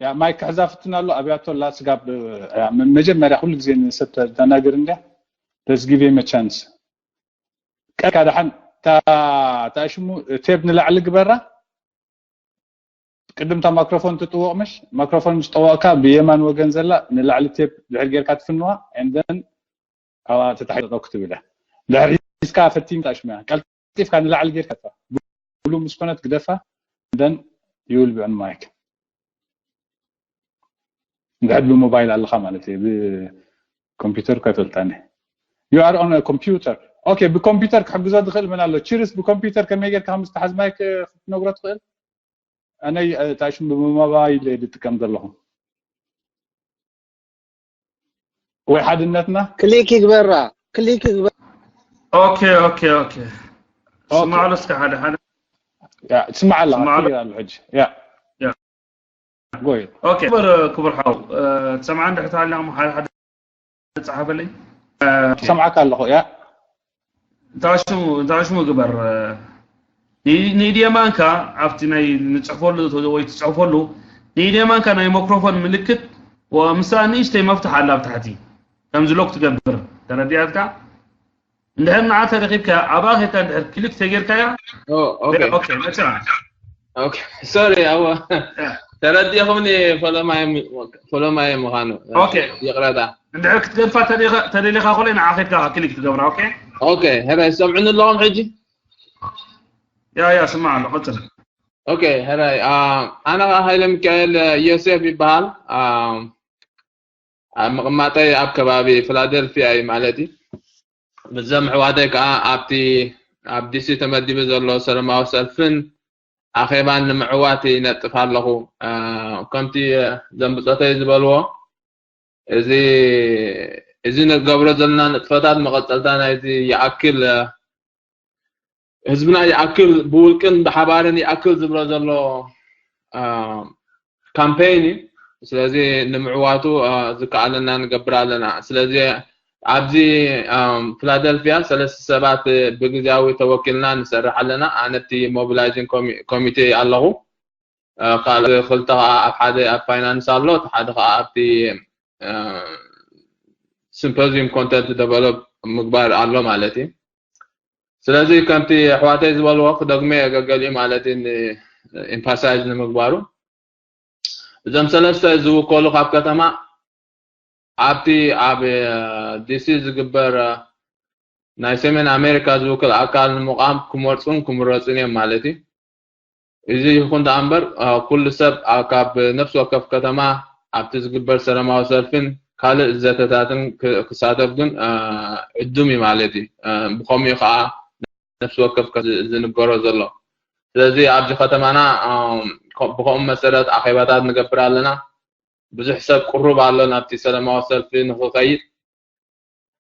ያ ማይክ ክሕዛ ፍትን ኣሎ። ኣብያቶ ላስጋብ መጀመርያ ኩሉ ግዜ ንሰብ ተናግር እንድያ። Let's give him a chance. ቀካ ደሓን ታሽሙ ቴብ ንላዕሊ ግበራ። ቅድም እታ ማክሮፎን ትጥወቕ ምሽ? ማክሮፎን ምስ ጠወቕካ ብየማን ወገን ዘላ ንላዕሊ ቴፕ ድሕር ጌርካ ትፍንዋ and then ኣብኣ ተታሒዞ ክትብል እያ። ድሕር ሒዝካ ፈቲምካ ሽመያ ቀልጢፍካ ንላዕሊ ጌርካ ትፋ ብሉ ምስ ኮነት ግደፋ and then you will be on mic። እንድሕር ብሞባይል ኣለኻ ማለት እዩ። ብኮምፒውተር እኳ ይፈልጣኒ። You are on a computer. Okay, ብኮምፒውተር ክሕግዞ ዝኽእል መን ኣሎ? ቺርስ ብኮምፒውተር ከመይ ጌርካ ከም ዝተሓዝ ማይክ ክትነግሮ ትኽእል? ኣነይ ታሽም ብሞባይል እየ ዝጥቀም ዘለኹ። ወይ ሓድነትና ክሊክ ይግበራ ክሊክ ይግበራ። Okay, okay, okay. ስማዕሉ እስከ ሓደ ሓደ ያ ትስማዕ ኣለኻ? ትስማዕ ኣሎ? ክሊር ኣሎ ሕጂ። ያ ያ። ጎይ Okay, ክቡር ክቡር ሓው ትሰምዓ እንድሕር ተሃሊኹም ሓደ ሓደ ጸሓፈለይ። ሰምዓካ ኣለኹ። ያ ታሽሙ ታሽሙ ግበር። ንኢድየ ማንካ ኣብቲ ናይ ንጽሕፈሉ ወይ ትጽሕፈሉ ንኢድየ ማንካ ናይ ማይክሮፎን ምልክት ወምሳ ንእሽተይ መፍትሕ ኣላ ኣብ ታሕቲ ከምዚ ሎክ ትገብር ተረዲኣትካ። እንድሕር ንዓ ተረኺብካ ኣብኣ ኸድካ እንድሕር ክሊክ ተጌርካያ ኦኬ ኦኬ መጽኣ ኦኬ ሶሪ ኣወ ተረዲኹምኒ። ፈለማየ ምዃኑ ኦኬ ይቕረታ። እንድሕር ክትገድፋ ተደሊኻ ኮለ ንዓ ኸድካ ክሊክ ትገብራ። ኦኬ ኦኬ ሕራይ ሰምዑኒ ኣለኹም ሕጂ? ያ ያ ስማዕ ኣሎ ቀጽል። ኦኬ ሕራይ ኣነ ኸዓ ሃይለ ሚካኤል ዮሴፍ ይበሃል። ኣብ ምቕማጠይ ኣብ ከባቢ ፊላደልፊያ እዩ ማለት እዩ። ምስዞም ኣሕዋተይ ከዓ ኣብቲ ኣብ ዲሲ ተመዲቡ ዘሎ ሰላማዊ ሰልፍን ኣኼባን ንምዕዋት ይነጥፍ ኣለኹ። ከምቲ ዘንብፆተይ ዝበልዎ እዚ እዚ ንገብሮ ዘለና ንጥፈታት መቐፀልታ ናይዚ ይኣክል ህዝብና ይኣክል ብውልቅን ብሓባርን ይኣክል ዝብሎ ዘሎ ካምፔይን እዩ። ስለዚ ንምዕዋቱ ዝከኣለና ንገብር ኣለና። ስለዚ ኣብዚ ፊላደልፊያ ሰለስተ ሰባት ብግዜያዊ ተወኪልና ንሰርሕ ኣለና። ኣነ እቲ ሞቢላይዚንግ ኮሚቴ ኣለኹ። ካልእ ክልተ ከዓ ኣብ ሓደ ኣብ ፋይናንስ ኣሎ፣ እቲ ሓደ ከዓ ኣብቲ ሲምፖዚዩም ኮንተንት ደቨሎፕ ምግባር ኣሎ ማለት እዩ። ስለዚ ከምቲ ኣሕዋተይ ዝበልዎ ክደግመ ገገሊኡ ማለት ኤምፋሳይዝ ንምግባሩ እዞም ሰለስተ ዝውከሉ ካብ ከተማ ኣብቲ ኣብ ዲሲ ዝግበር ናይ ሰሜን ኣሜሪካ ዝውክል ኣካል ንምቋም ክመርፁን ክምረፁን እዮም ማለት እዩ። እዚ ይኹን ደኣ እምበር ኩሉ ሰብ ካብ ነፍሲ ወከፍ ከተማ ኣብቲ ዝግበር ሰላማዊ ሰልፍን ካልእ ዘተታትን ክሳተፍ ግን ዕዱም እዩ ማለት እዩ። ብኸምኡ ከዓ ነፍሲ ወከፍ ዝንገሮ ዘሎ። ስለዚ ኣብዚ ከተማና ብኸምኡ መሰረት ኣኼባታት ንገብር ኣለና። ብዙሕ ሰብ ቅሩብ ኣሎ ናብቲ ሰላማዊ ሰልፊ ንኽኸይድ።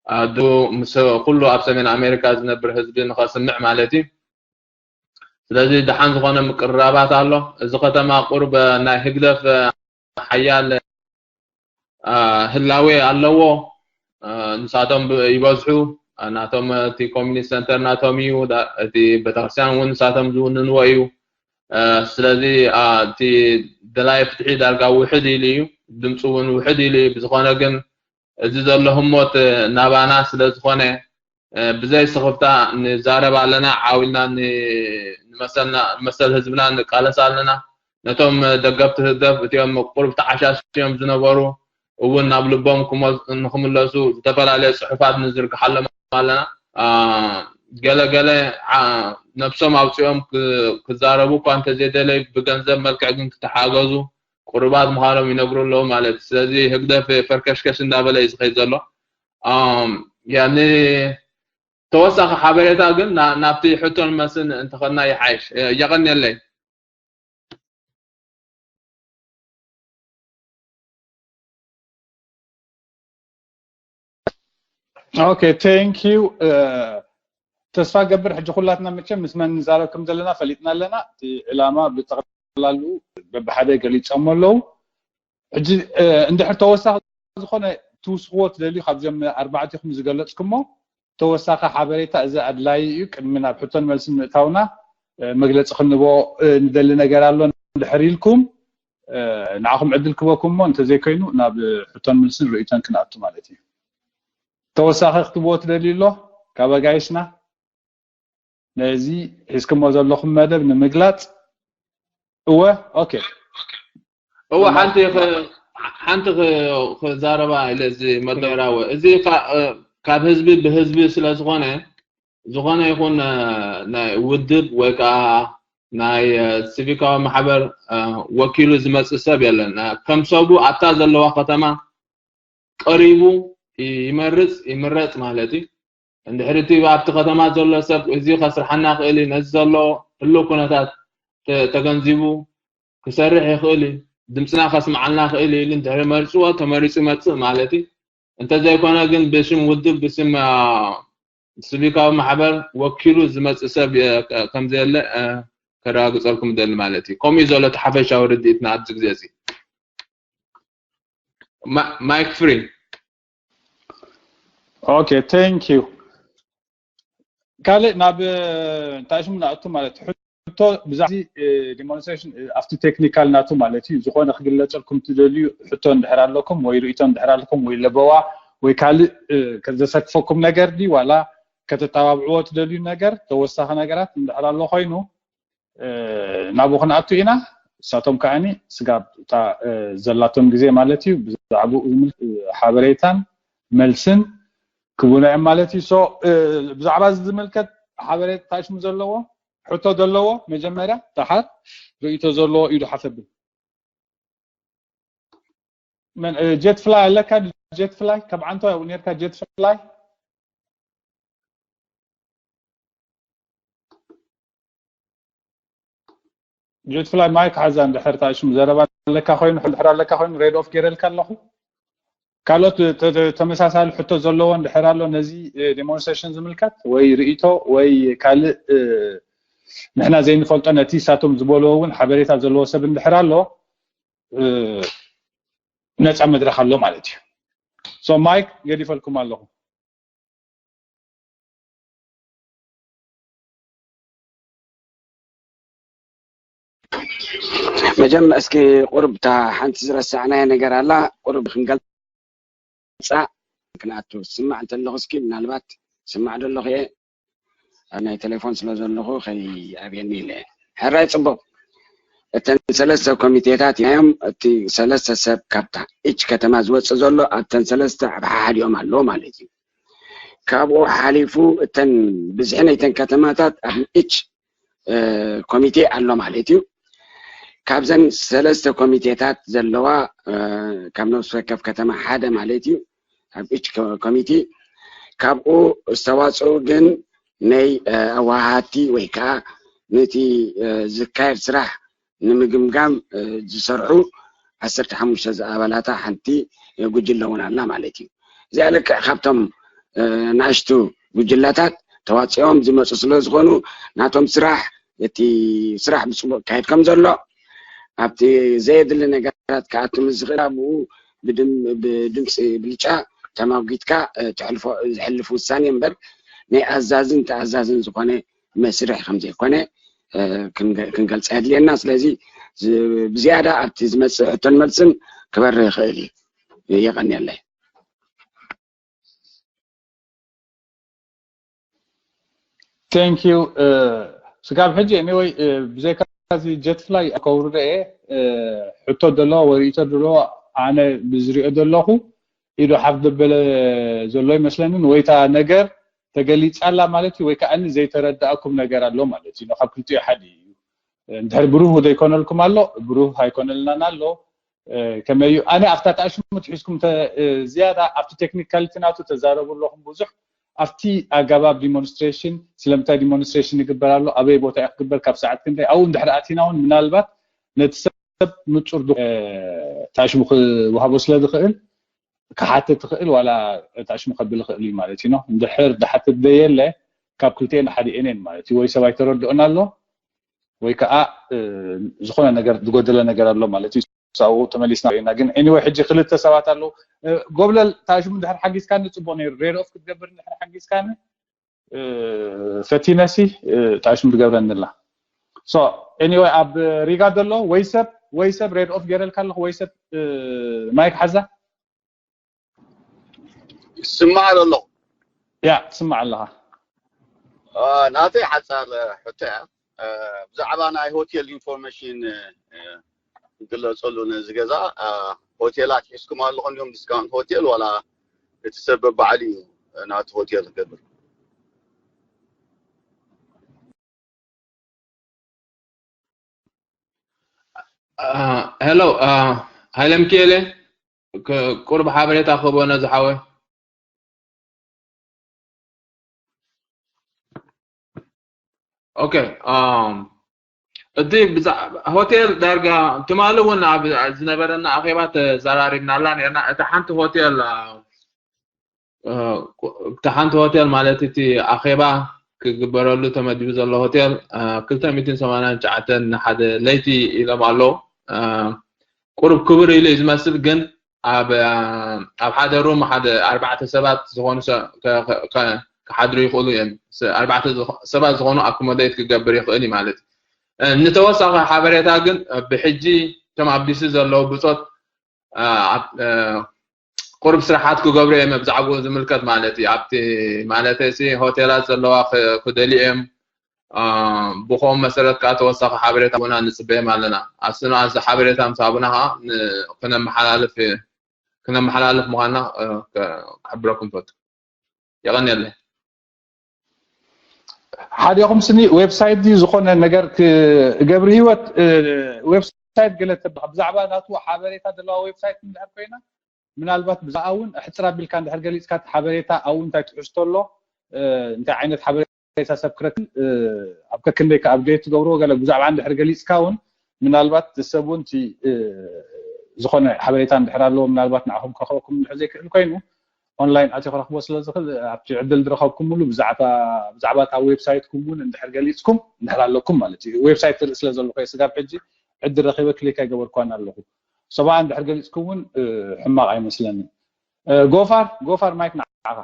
ኣዱ ምስ ኩሉ ኣብ ሰሜን ኣሜሪካ ዝነብር ህዝቢ ንኸስምዕ ማለት እዩ። ስለዚ ደሓን ዝኾነ ምቅርራባት ኣሎ። እዚ ከተማ ቁሩብ ናይ ህግደፍ ሓያል ህላዌ ኣለዎ። ንሳቶም ይበዝሑ። ናቶም እቲ ኮሚኒቲ ሰንተር ናቶም እዩ። እቲ ቤተክርስትያን እውን ንሳቶም ዝውንንዎ እዩ። ስለዚ እቲ ደላይ ፍትሒ ዳርጋ ውሕድ ኢሉ እዩ። ድምፂ እውን ውሕድ ኢሉ እዩ። ብዝኾነ ግን እዚ ዘሎ ህሞት ናባና ስለ ዝኾነ ብዘይ ስኽፍታ ንዛረብ ኣለና፣ ዓው ኢልና ንመሰልና ንመሰል ህዝብና ንቃለስ ኣለና። ነቶም ደገፍቲ ህግደፍ እቲኦም ቁሩብ ተዓሻሽዮም ዝነበሩ እውን ናብ ልቦም ክመ- ንክምለሱ ዝተፈላለየ ፅሑፋት ንዝርግሓሎም ኣለና። አ፣ ገለ ገለ ዓ- ነብሶም ኣውፂኦም ክ- ክዛረቡ እኳ እንተዘይደለዩ ብገንዘብ መልክዕ ግን ክተሓገዙ ቅሩባት ምዃኖም ይነግሩ ኣለዉ ማለት እዩ። ስለዚ ህግደፍ ፈርከሽከሽ እንዳበለ እዩ ዝኸይድ ዘሎ። ኣም፣ ያኒ ተወሳኺ ሓበሬታ ግን ና- ናብቲ ሕቶን መስን እንተኸድና ይሓይሽ። የቐንየለይ። ኦኬ፣ ቴንክ ዩ። ተስፋ ገብር ሕጂ ኩላትና መቸም ምስ መን ንዛረብ ከም ዘለና ፈሊጥና ኣለና። እቲ ዕላማ ብጠቕላሉ በብሓደ ገሊፆሞ ኣለዉ። ሕጂ እንድሕር ተወሳኺ ዝኾነ ትውስኽዎ ትደልዩ ካብዚኦም ኣርባዕቲኹም ዝገለፅኩሞ ተወሳኺ ሓበሬታ እዚ ኣድላዪ እዩ። ቅድሚ ናብ ሕቶን መልስን ምእታውና መግለፂ ክንቦ ንደሊ ነገር ኣሎ እንድሕር ኢልኩም ንዓኹም ዕድል ክበኩም እሞ እንተዘይኮይኑ ናብ ሕቶን መልስን ርእይቶን ክንኣቱ ማለት እዩ። ተወሳኺ ክትብዎ ትደልዩ ኣሎ ካብ ኣጋይሽና ነዚ ሒዝኩሞ ዘለኹም መደብ ንምግላፅ? እወ። ኦኬ። እወ ሓንቲ ሓንቲ ክዛረባ ኢለ እዚ መደራወ እዚ ካብ ህዝቢ ብህዝቢ ስለ ዝኾነ ዝኾነ ይኹን ናይ ውድብ ወይ ከዓ ናይ ሲቪካዊ ማሕበር ወኪሉ ዝመፅእ ሰብ የለን። ከም ሰቡ ኣብታ ዘለዋ ከተማ ቀሪቡ ይመርፅ ይምረፅ ማለት እዩ። እንድሕር እቲ ኣብቲ ከተማ ዘሎ ሰብ እዚ ከስርሓና ክእል እዩ፣ ነዚ ዘሎ ህልው ኩነታት ተገንዚቡ ክሰርሕ ይኽእል እዩ፣ ድምፅና ከስምዓልና ክእል እዩ ኢሉ እንድሕር መርፅዎ ተመሪፁ ይመፅእ ማለት እዩ። እንተዘይኮነ ግን ብሽም ውድብ ብሽም ስቪካዊ ማሕበር ወኪሉ ዝመፅእ ሰብ ከምዘየለ ከረጋግፀልኩም ደሊ ማለት እዩ። ከምኡ እዩ ዘሎ እቲ ሓፈሻዊ ርድኢትና ኣብዚ ግዜ እዚ። ማይክ ፍሪ። ኦኬ፣ ቴንክ ዩ። ካልእ ናብ እንታይ ሽሙ ንኣቱ ማለት ሕቶ ብዛዕባ ዲሞንስትሬሽን ኣብቲ ቴክኒካል ናቱ ማለት እዩ። ዝኾነ ክግለፀልኩም ትደልዩ ሕቶ እንድሕር ኣለኩም ወይ ርእቶ እንድሕር ኣለኩም ወይ ለበዋ ወይ ካልእ ዘሰክፈኩም ነገር ዲ ዋላ ከተተባብዕዎ ትደልዩ ነገር ተወሳኺ ነገራት እንድሕር ኣሎ ኮይኑ ናብኡ ክንኣቱ ኢና። እሳቶም ከዓኒ ስጋብ እታ ዘላቶም ግዜ ማለት እዩ ብዛዕባኡ ሓበሬታን መልስን ክቡና እዮም ማለት እዩ። ብዛዕባ እዚ ዝምልከት ሓበሬታ ሽሙ ዘለዎ ሕቶ ዘለዎ መጀመርያ ደሓር ርእቶ ዘለዎ ኢዱ ሓፈብል። መን ጀት ፍላይ ኣለካ? ጀት ፍላይ ካብ ዓንቶ ያው ኔርካ ጀት ፍላይ ጀት ፍላይ ማይክ ሓዛ እንድሕር ታሽም ዘረባ ኣለካ ኮይኑ እንድሕር ኣለካ ኮይኑ ሬድ ኦፍ ገይረልካ ኣለኹ። ካልኦት ተመሳሳሊ ሕቶ ዘለዎ እንድሕር ኣሎ ነዚ ዴሞንስትሬሽን ዝምልከት ወይ ርእቶ ወይ ካልእ ንሕና ዘይንፈልጦ ነቲ ሳቶም ዝበልዎ እውን ሓበሬታ ዘለዎ ሰብ እንድሕር ኣሎ ነፃ መድረክ ኣሎ ማለት እዩ። ሶ ማይክ ገዲፈልኩም ኣለኹ። መጀመ እስኪ ቁርብ እታ ሓንቲ ዝረሳዕናያ ነገር ኣላ ቁርብ ክንገልፃ ክንኣቱ ስማዕ እንተለኹ እስኪ ምናልባት ስማዕ ደለኹ እየ ኣብ ናይ ቴሌፎን ስለ ዘለኹ ከይኣብየኒ ኢለ ሕራይ ፅቡቅ እተን ሰለስተ ኮሚቴታት እዮም እቲ ሰለስተ ሰብ ካብታ እች ከተማ ዝወፅእ ዘሎ ኣብተን ሰለስተ ኣብ ሓሓዲኦም ኣለዎ ማለት እዩ ካብኡ ሓሊፉ እተን ብዝሒ ናይተን ከተማታት ኣብ ንእች ኮሚቴ ኣሎ ማለት እዩ። ካብዘን ሰለስተ ኮሚቴታት ዘለዋ ካብ ነፍሲ ወከፍ ከተማ ሓደ ማለት እዩ ኣብ እች ኮሚቴ ካብኡ ዝተዋፅኡ ግን ናይ ኣዋሃድቲ ወይ ከዓ ነቲ ዝካየድ ስራሕ ንምግምጋም ዝሰርሑ ዓሰርተ ሓሙሽተ ዝኣባላታ ሓንቲ ጉጅለ እውን ኣላ ማለት እዩ። እዚኣ ልክዕ ካብቶም ናእሽቱ ጉጅለታት ተዋፂኦም ዝመፁ ስለ ዝኾኑ ናቶም ስራሕ እቲ ስራሕ ብፅቡቅ ካየድ ከም ዘሎ ኣብቲ ዘየድሊ ነገራት ክኣቱ ምስ ዝኽእል ኣብኡ ብድምፂ ብልጫ ተማጒትካ ተሕልፎ ዝሕልፍ ውሳኔ እምበር ናይ ኣዛዝን ተኣዛዝን ዝኾነ መስርሕ ከም ዘይኮነ ክንገልፅ የድልየና ስለዚ ብዝያዳ ኣብቲ ዝመፅእ ሕቶን መልስን ክበርህ ይኽእል እዩ የቐንየለይ Thank you ስጋብ ሕጂ anyway ብዘይካ እዚ jet fly ከውርዶ እየ ሕቶ ደለዎ ወይ ርእቶ ደለዎ ኣነ ብዝሪኦ ዘለኹ ኢዱ ሓፍ ዘበለ ዘሎ ይመስለንን፣ ወይታ ነገር ተገሊጻላ ማለት እዩ፣ ወይ ከኣኒ ዘይተረዳእኩም ነገር ኣሎ ማለት እዩ። ካብ ክልቲኡ ሓደ እዩ። እንድሕር ብሩህ ዘይኮነልኩም ኣሎ፣ ብሩህ ኣይኮነልናን ኣሎ። ከመይ እዩ? ኣነ ኣብታ ተኣሽሙ ትሒዝኩም ዝያዳ ኣብቲ ቴክኒካሊቲ ናቱ ተዛረቡ ኣለኹም ብዙሕ። ኣብቲ ኣገባብ ዲሞንስትሬሽን ስለምንታይ ዲሞንስትሬሽን ይግበር ኣሎ፣ ኣበይ ቦታ እዩ ክግበር፣ ካብ ሰዓት ክንደይ፣ ኣብኡ እንድሕር ኣቲና እውን ምናልባት ነቲ ሰብ ንጹር ተኣሽሙ ክወሃቦ ስለ ዝኽእል ክሓትት ይኽእል፣ ዋላ ተኣሽሙ ከብል ይኽእል እዩ ማለት እዩ። እንድሕር ዝሓትት ዘየለ ካብ ክልቲኤን ሓዲኤን እየን ማለት እዩ። ወይ ሰብ ኣይተረድኦን ኣሎ ወይ ከዓ ዝኾነ ነገር ዝጎደለ ነገር ኣሎ ማለት እዩ። ሳብኡ ተመሊስና ኢና። ግን anyway ሕጂ ክልተ ሰባት ኣለዉ። ጎብለል፣ ታሽሙ እንድሕር ሓጊዝካኒ ጽቡቕ ነይሩ። ሬድ ኦፍ ክትገብር እንድሕር ሓጊዝካኒ፣ ፈቲነሲ ታሽሙ ትገብረኒ ኣላ። So anyway ኣብ ሪጋ ዘሎ ወይ ሰብ ወይ ሰብ ሬድ ኦፍ ገይረልካ ኣለኹ ወይ ሰብ ማይክ ሓዛ። ይስማዕ ዘሎ። ያ ትስማዕ ኣለኻ። ናተይ ሓፃር ሕቶ እያ። ብዛዕባ ናይ ሆቴል ኢንፎርሜሽን ግለፀሉ። ነዚ ገዛ ሆቴላት ሒዝኩም ኣለኹም ድዮም? ዲስካውንት ሆቴል ዋላ እቲ ሰብ በባዕሉ እዩ ናቱ ሆቴል ክገብር? ሄሎ ሃይለ ምክኤለ፣ ቁርብ ሓበሬታ ክህቦ ነዚ ሓወይ። ኦኬ፣ እቲ ሆቴል ዳርጋ ትማሊ እውን ኣብ ዝነበረና ኣኼባ ተዘራሪብናላ ነርና። እታ ሓንቲ ሆቴል እታ ሓንቲ ሆቴል ማለት እቲ ኣኼባ ክግበረሉ ተመዲቡ ዘሎ ሆቴል ክልተ ሚእትን ሰማንያን ትሽዓተን ንሓደ ለይቲ ኢሎም ኣለዉ። ቁሩብ ክብር ኢሉ እዩ ዝመስል፣ ግን ኣብ ኣብ ሓደ ሩም ሓደ ኣርባዕተ ሰባት ዝኾኑ ክሓድሩ ይኽእሉ እዮም። ኣርባዕተ ሰባት ዝኾኑ ኣኮሞዴት ክገብር ይኽእል እዩ ማለት እዩ። ንተወሳኺ ሓበሬታ ግን ብሕጂ እቶም ኣብ ዲሲ ዘለዉ ብጾት ቁሩብ ስራሓት ክገብሩ እዮም ብዛዕባኡ ዝምልከት ማለት እዩ። ኣብቲ ማለት ሲ ሆቴላት ዘለዋ ክደልዩ እዮም። ብኸም መሰረት ከዓ ተወሳኺ ሓበሬታ ቡና ንፅበዮም ኣለና። ኣስና እዚ ሓበሬታ ምስ ኣቡና ከዓ ክነመሓላልፍ ክነመሓላልፍ ምዃንና ክሕብረኩም ፈቱ። የቐንየለይ። ሓዲኹም ስኒ ዌብሳይት ድዩ ዝኾነ ነገር ገብሪ ህይወት ዌብሳይት ገለ ተብኻ ብዛዕባ ናቱ ሓበሬታ ዘለዋ ዌብሳይት እንድሕር ኮይና ምናልባት ብዛዕባ እውን ሕፅር ኣቢልካ እንድሕር ገሊፅካ እቲ ሓበሬታ ኣብኡ እንታይ ትሕዝቶ ኣሎ እንታይ ዓይነት ሓበሬታ ሰብ ክረክብ ኣብ ከክንደይ ከ ኣፕዴት ትገብርዎ ገለ ብዛዕባ እንድሕር ገሊፅካ እውን ምናልባት ሰብ እውን እቲ ዝኾነ ሓበሬታ እንድሕር ኣለዎ ምናልባት ንዓኹም ክረኽበኩም እንድሕር ዘይክእል ኮይኑ ኦንላይን ኣትዩ ክረኽቦ ስለ ዝኽእል ኣብቲ ዕድል ዝረኸብኩምሉ ብዛዕባ ብዛዕባ እታ ዌብሳይትኩም እውን እንድሕር ገሊፅኩም እንድሕር ኣለኩም ማለት እዩ ዌብሳይት ትርኢ ስለ ዘለኹ እየ ስጋብ ሕጂ ዕድል ረኺበ ክሊክ ኣይገበርኳን ኣለኹ ሰብኣ እንድሕር ገሊፅኩም እውን ሕማቕ ኣይመስለንን ጎፋር ጎፋር ማይክ ንዓኻ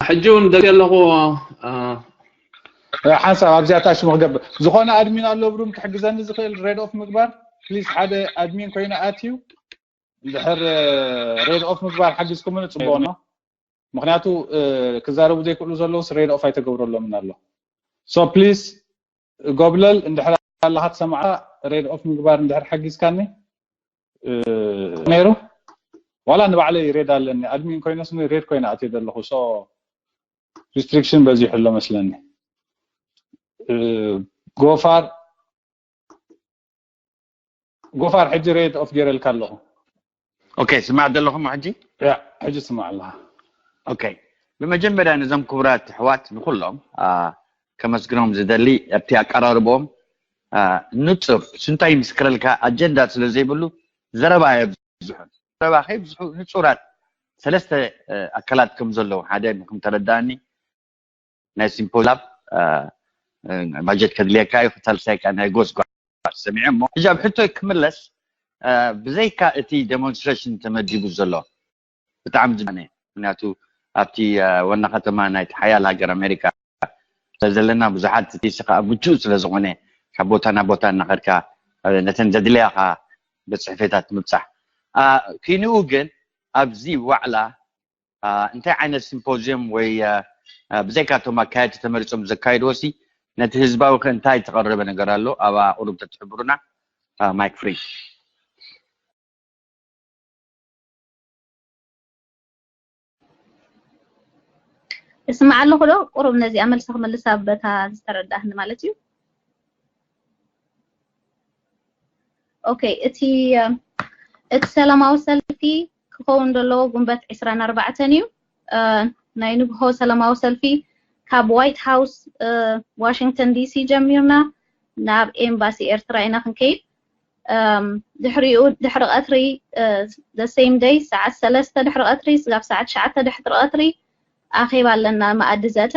ሕጂ እውን ደልየ ኣለኹ ሓንሳብ ኣብዚኣ ታሽሙ ክገብር ዝኾነ ኣድሚን ኣሎ ብሩም ክሕግዘኒ ዝኽእል ሬድ ኦፍ ምግባር ፕሊዝ ሓደ ኣድሚን ኮይኑ ኣትዩ እንድሕር ሬድ ኦፍ ምግባር ሓጊዝኩምኒ ፅቡቕ ነው ምክንያቱ ክዛረቡ ዘይክእሉ ዘለውስ ሬድ ኦፍ ኣይተገብረሎምን ኣሎ so please ጎብለል እንድሕር ኣለኻ ትሰምዓ ሬድ ኦፍ ምግባር እንድሕር ሓጊዝካኒ ነይሩ ዋላ ንባዕለይ ሬድ ኣለኒ ኣድሚን ኮይነስ ሬድ ኮይነ ኣትየ ዘለኹ so restriction በዚሑ ኣሎ መስለኒ ጎፋር ጎፋር ሕጂ ሬድ ኦፍ ገይረልካ ኣለኹ ኦኬ ስማዕ ዘለኹም ሕጂ ያ ሕጂ ስማዕ ኣለኻ ኦኬ ብመጀመርያ ነዞም ክቡራት ኣሕዋት ንኩሎም ከመስግኖም ዝደሊ ኣብቲ ኣቀራርቦም ንፁር ስንታይ ምስክረልካ ኣጀንዳ ስለ ዘይብሉ ዘረባ የብዝሑ ዘረባ ከይብዝሑ ንፁራት ሰለስተ ኣካላት ከም ዘለዉ ሓደ ከም ተረዳእኒ ናይ ሲምፖላብ ባጀት ከድልየካ እዩ ክታልሳይካ ናይ ጎስጓ ሰሚዐ እሞ ሕጂ ኣብ ሕቶይ ክምለስ ብዘይካ እቲ ዴሞንስትሬሽን ተመዲቡ ዘሎ ብጣዕሚ ዝነ ምክንያቱ ኣብቲ ዋና ከተማ ናይ ሓያል ሃገር ኣሜሪካ ስለዘለና ብዙሓት እቲ ከዓ ምቹእ ስለዝኾነ ካብ ቦታ ናብ ቦታ እናኸድካ ነተን ዘድለያኻ ቤት ፅሕፈታት ምብፃሕ ክንኡ ግን ኣብዚ ዋዕላ እንታይ ዓይነት ሲምፖዚየም ወይ ብዘይካቶም ኣካየድቲ ተመሪፆም ዘካየድዎ ሲ ነቲ ህዝባዊ ከ እንታይ ተቐረበ ነገር ኣሎ? ኣብኣ ቁሩብ ተትሕብሩና። ማይክ ፍሪ። እስማዕ ኣለኹ ዶ? ቁሩብ ነዚኣ መልሲ ክምልሳ በታ ዝተረዳእኒ ማለት እዩ። ኦኬ፣ እቲ እቲ ሰላማዊ ሰልፊ ክኸውን ዘለዎ ጉንበት ዕስራን ኣርባዕተን እዩ። ናይ ንግሆ ሰላማዊ ሰልፊ ካብ ዋይት ሃውስ ዋሽንግተን ዲሲ ጀሚርና ናብ ኤምባሲ ኤርትራ ኢና ክንከይድ። ድሕሪኡ ድሕሪ ቀትሪ the same day ሰዓት ሰለስተ ድሕሪ ቀትሪ ስጋብ ሰዓት ትሽዓተ ድሕሪ ቀትሪ ኣኼባ ኣለና፣ መኣዲ ዘተ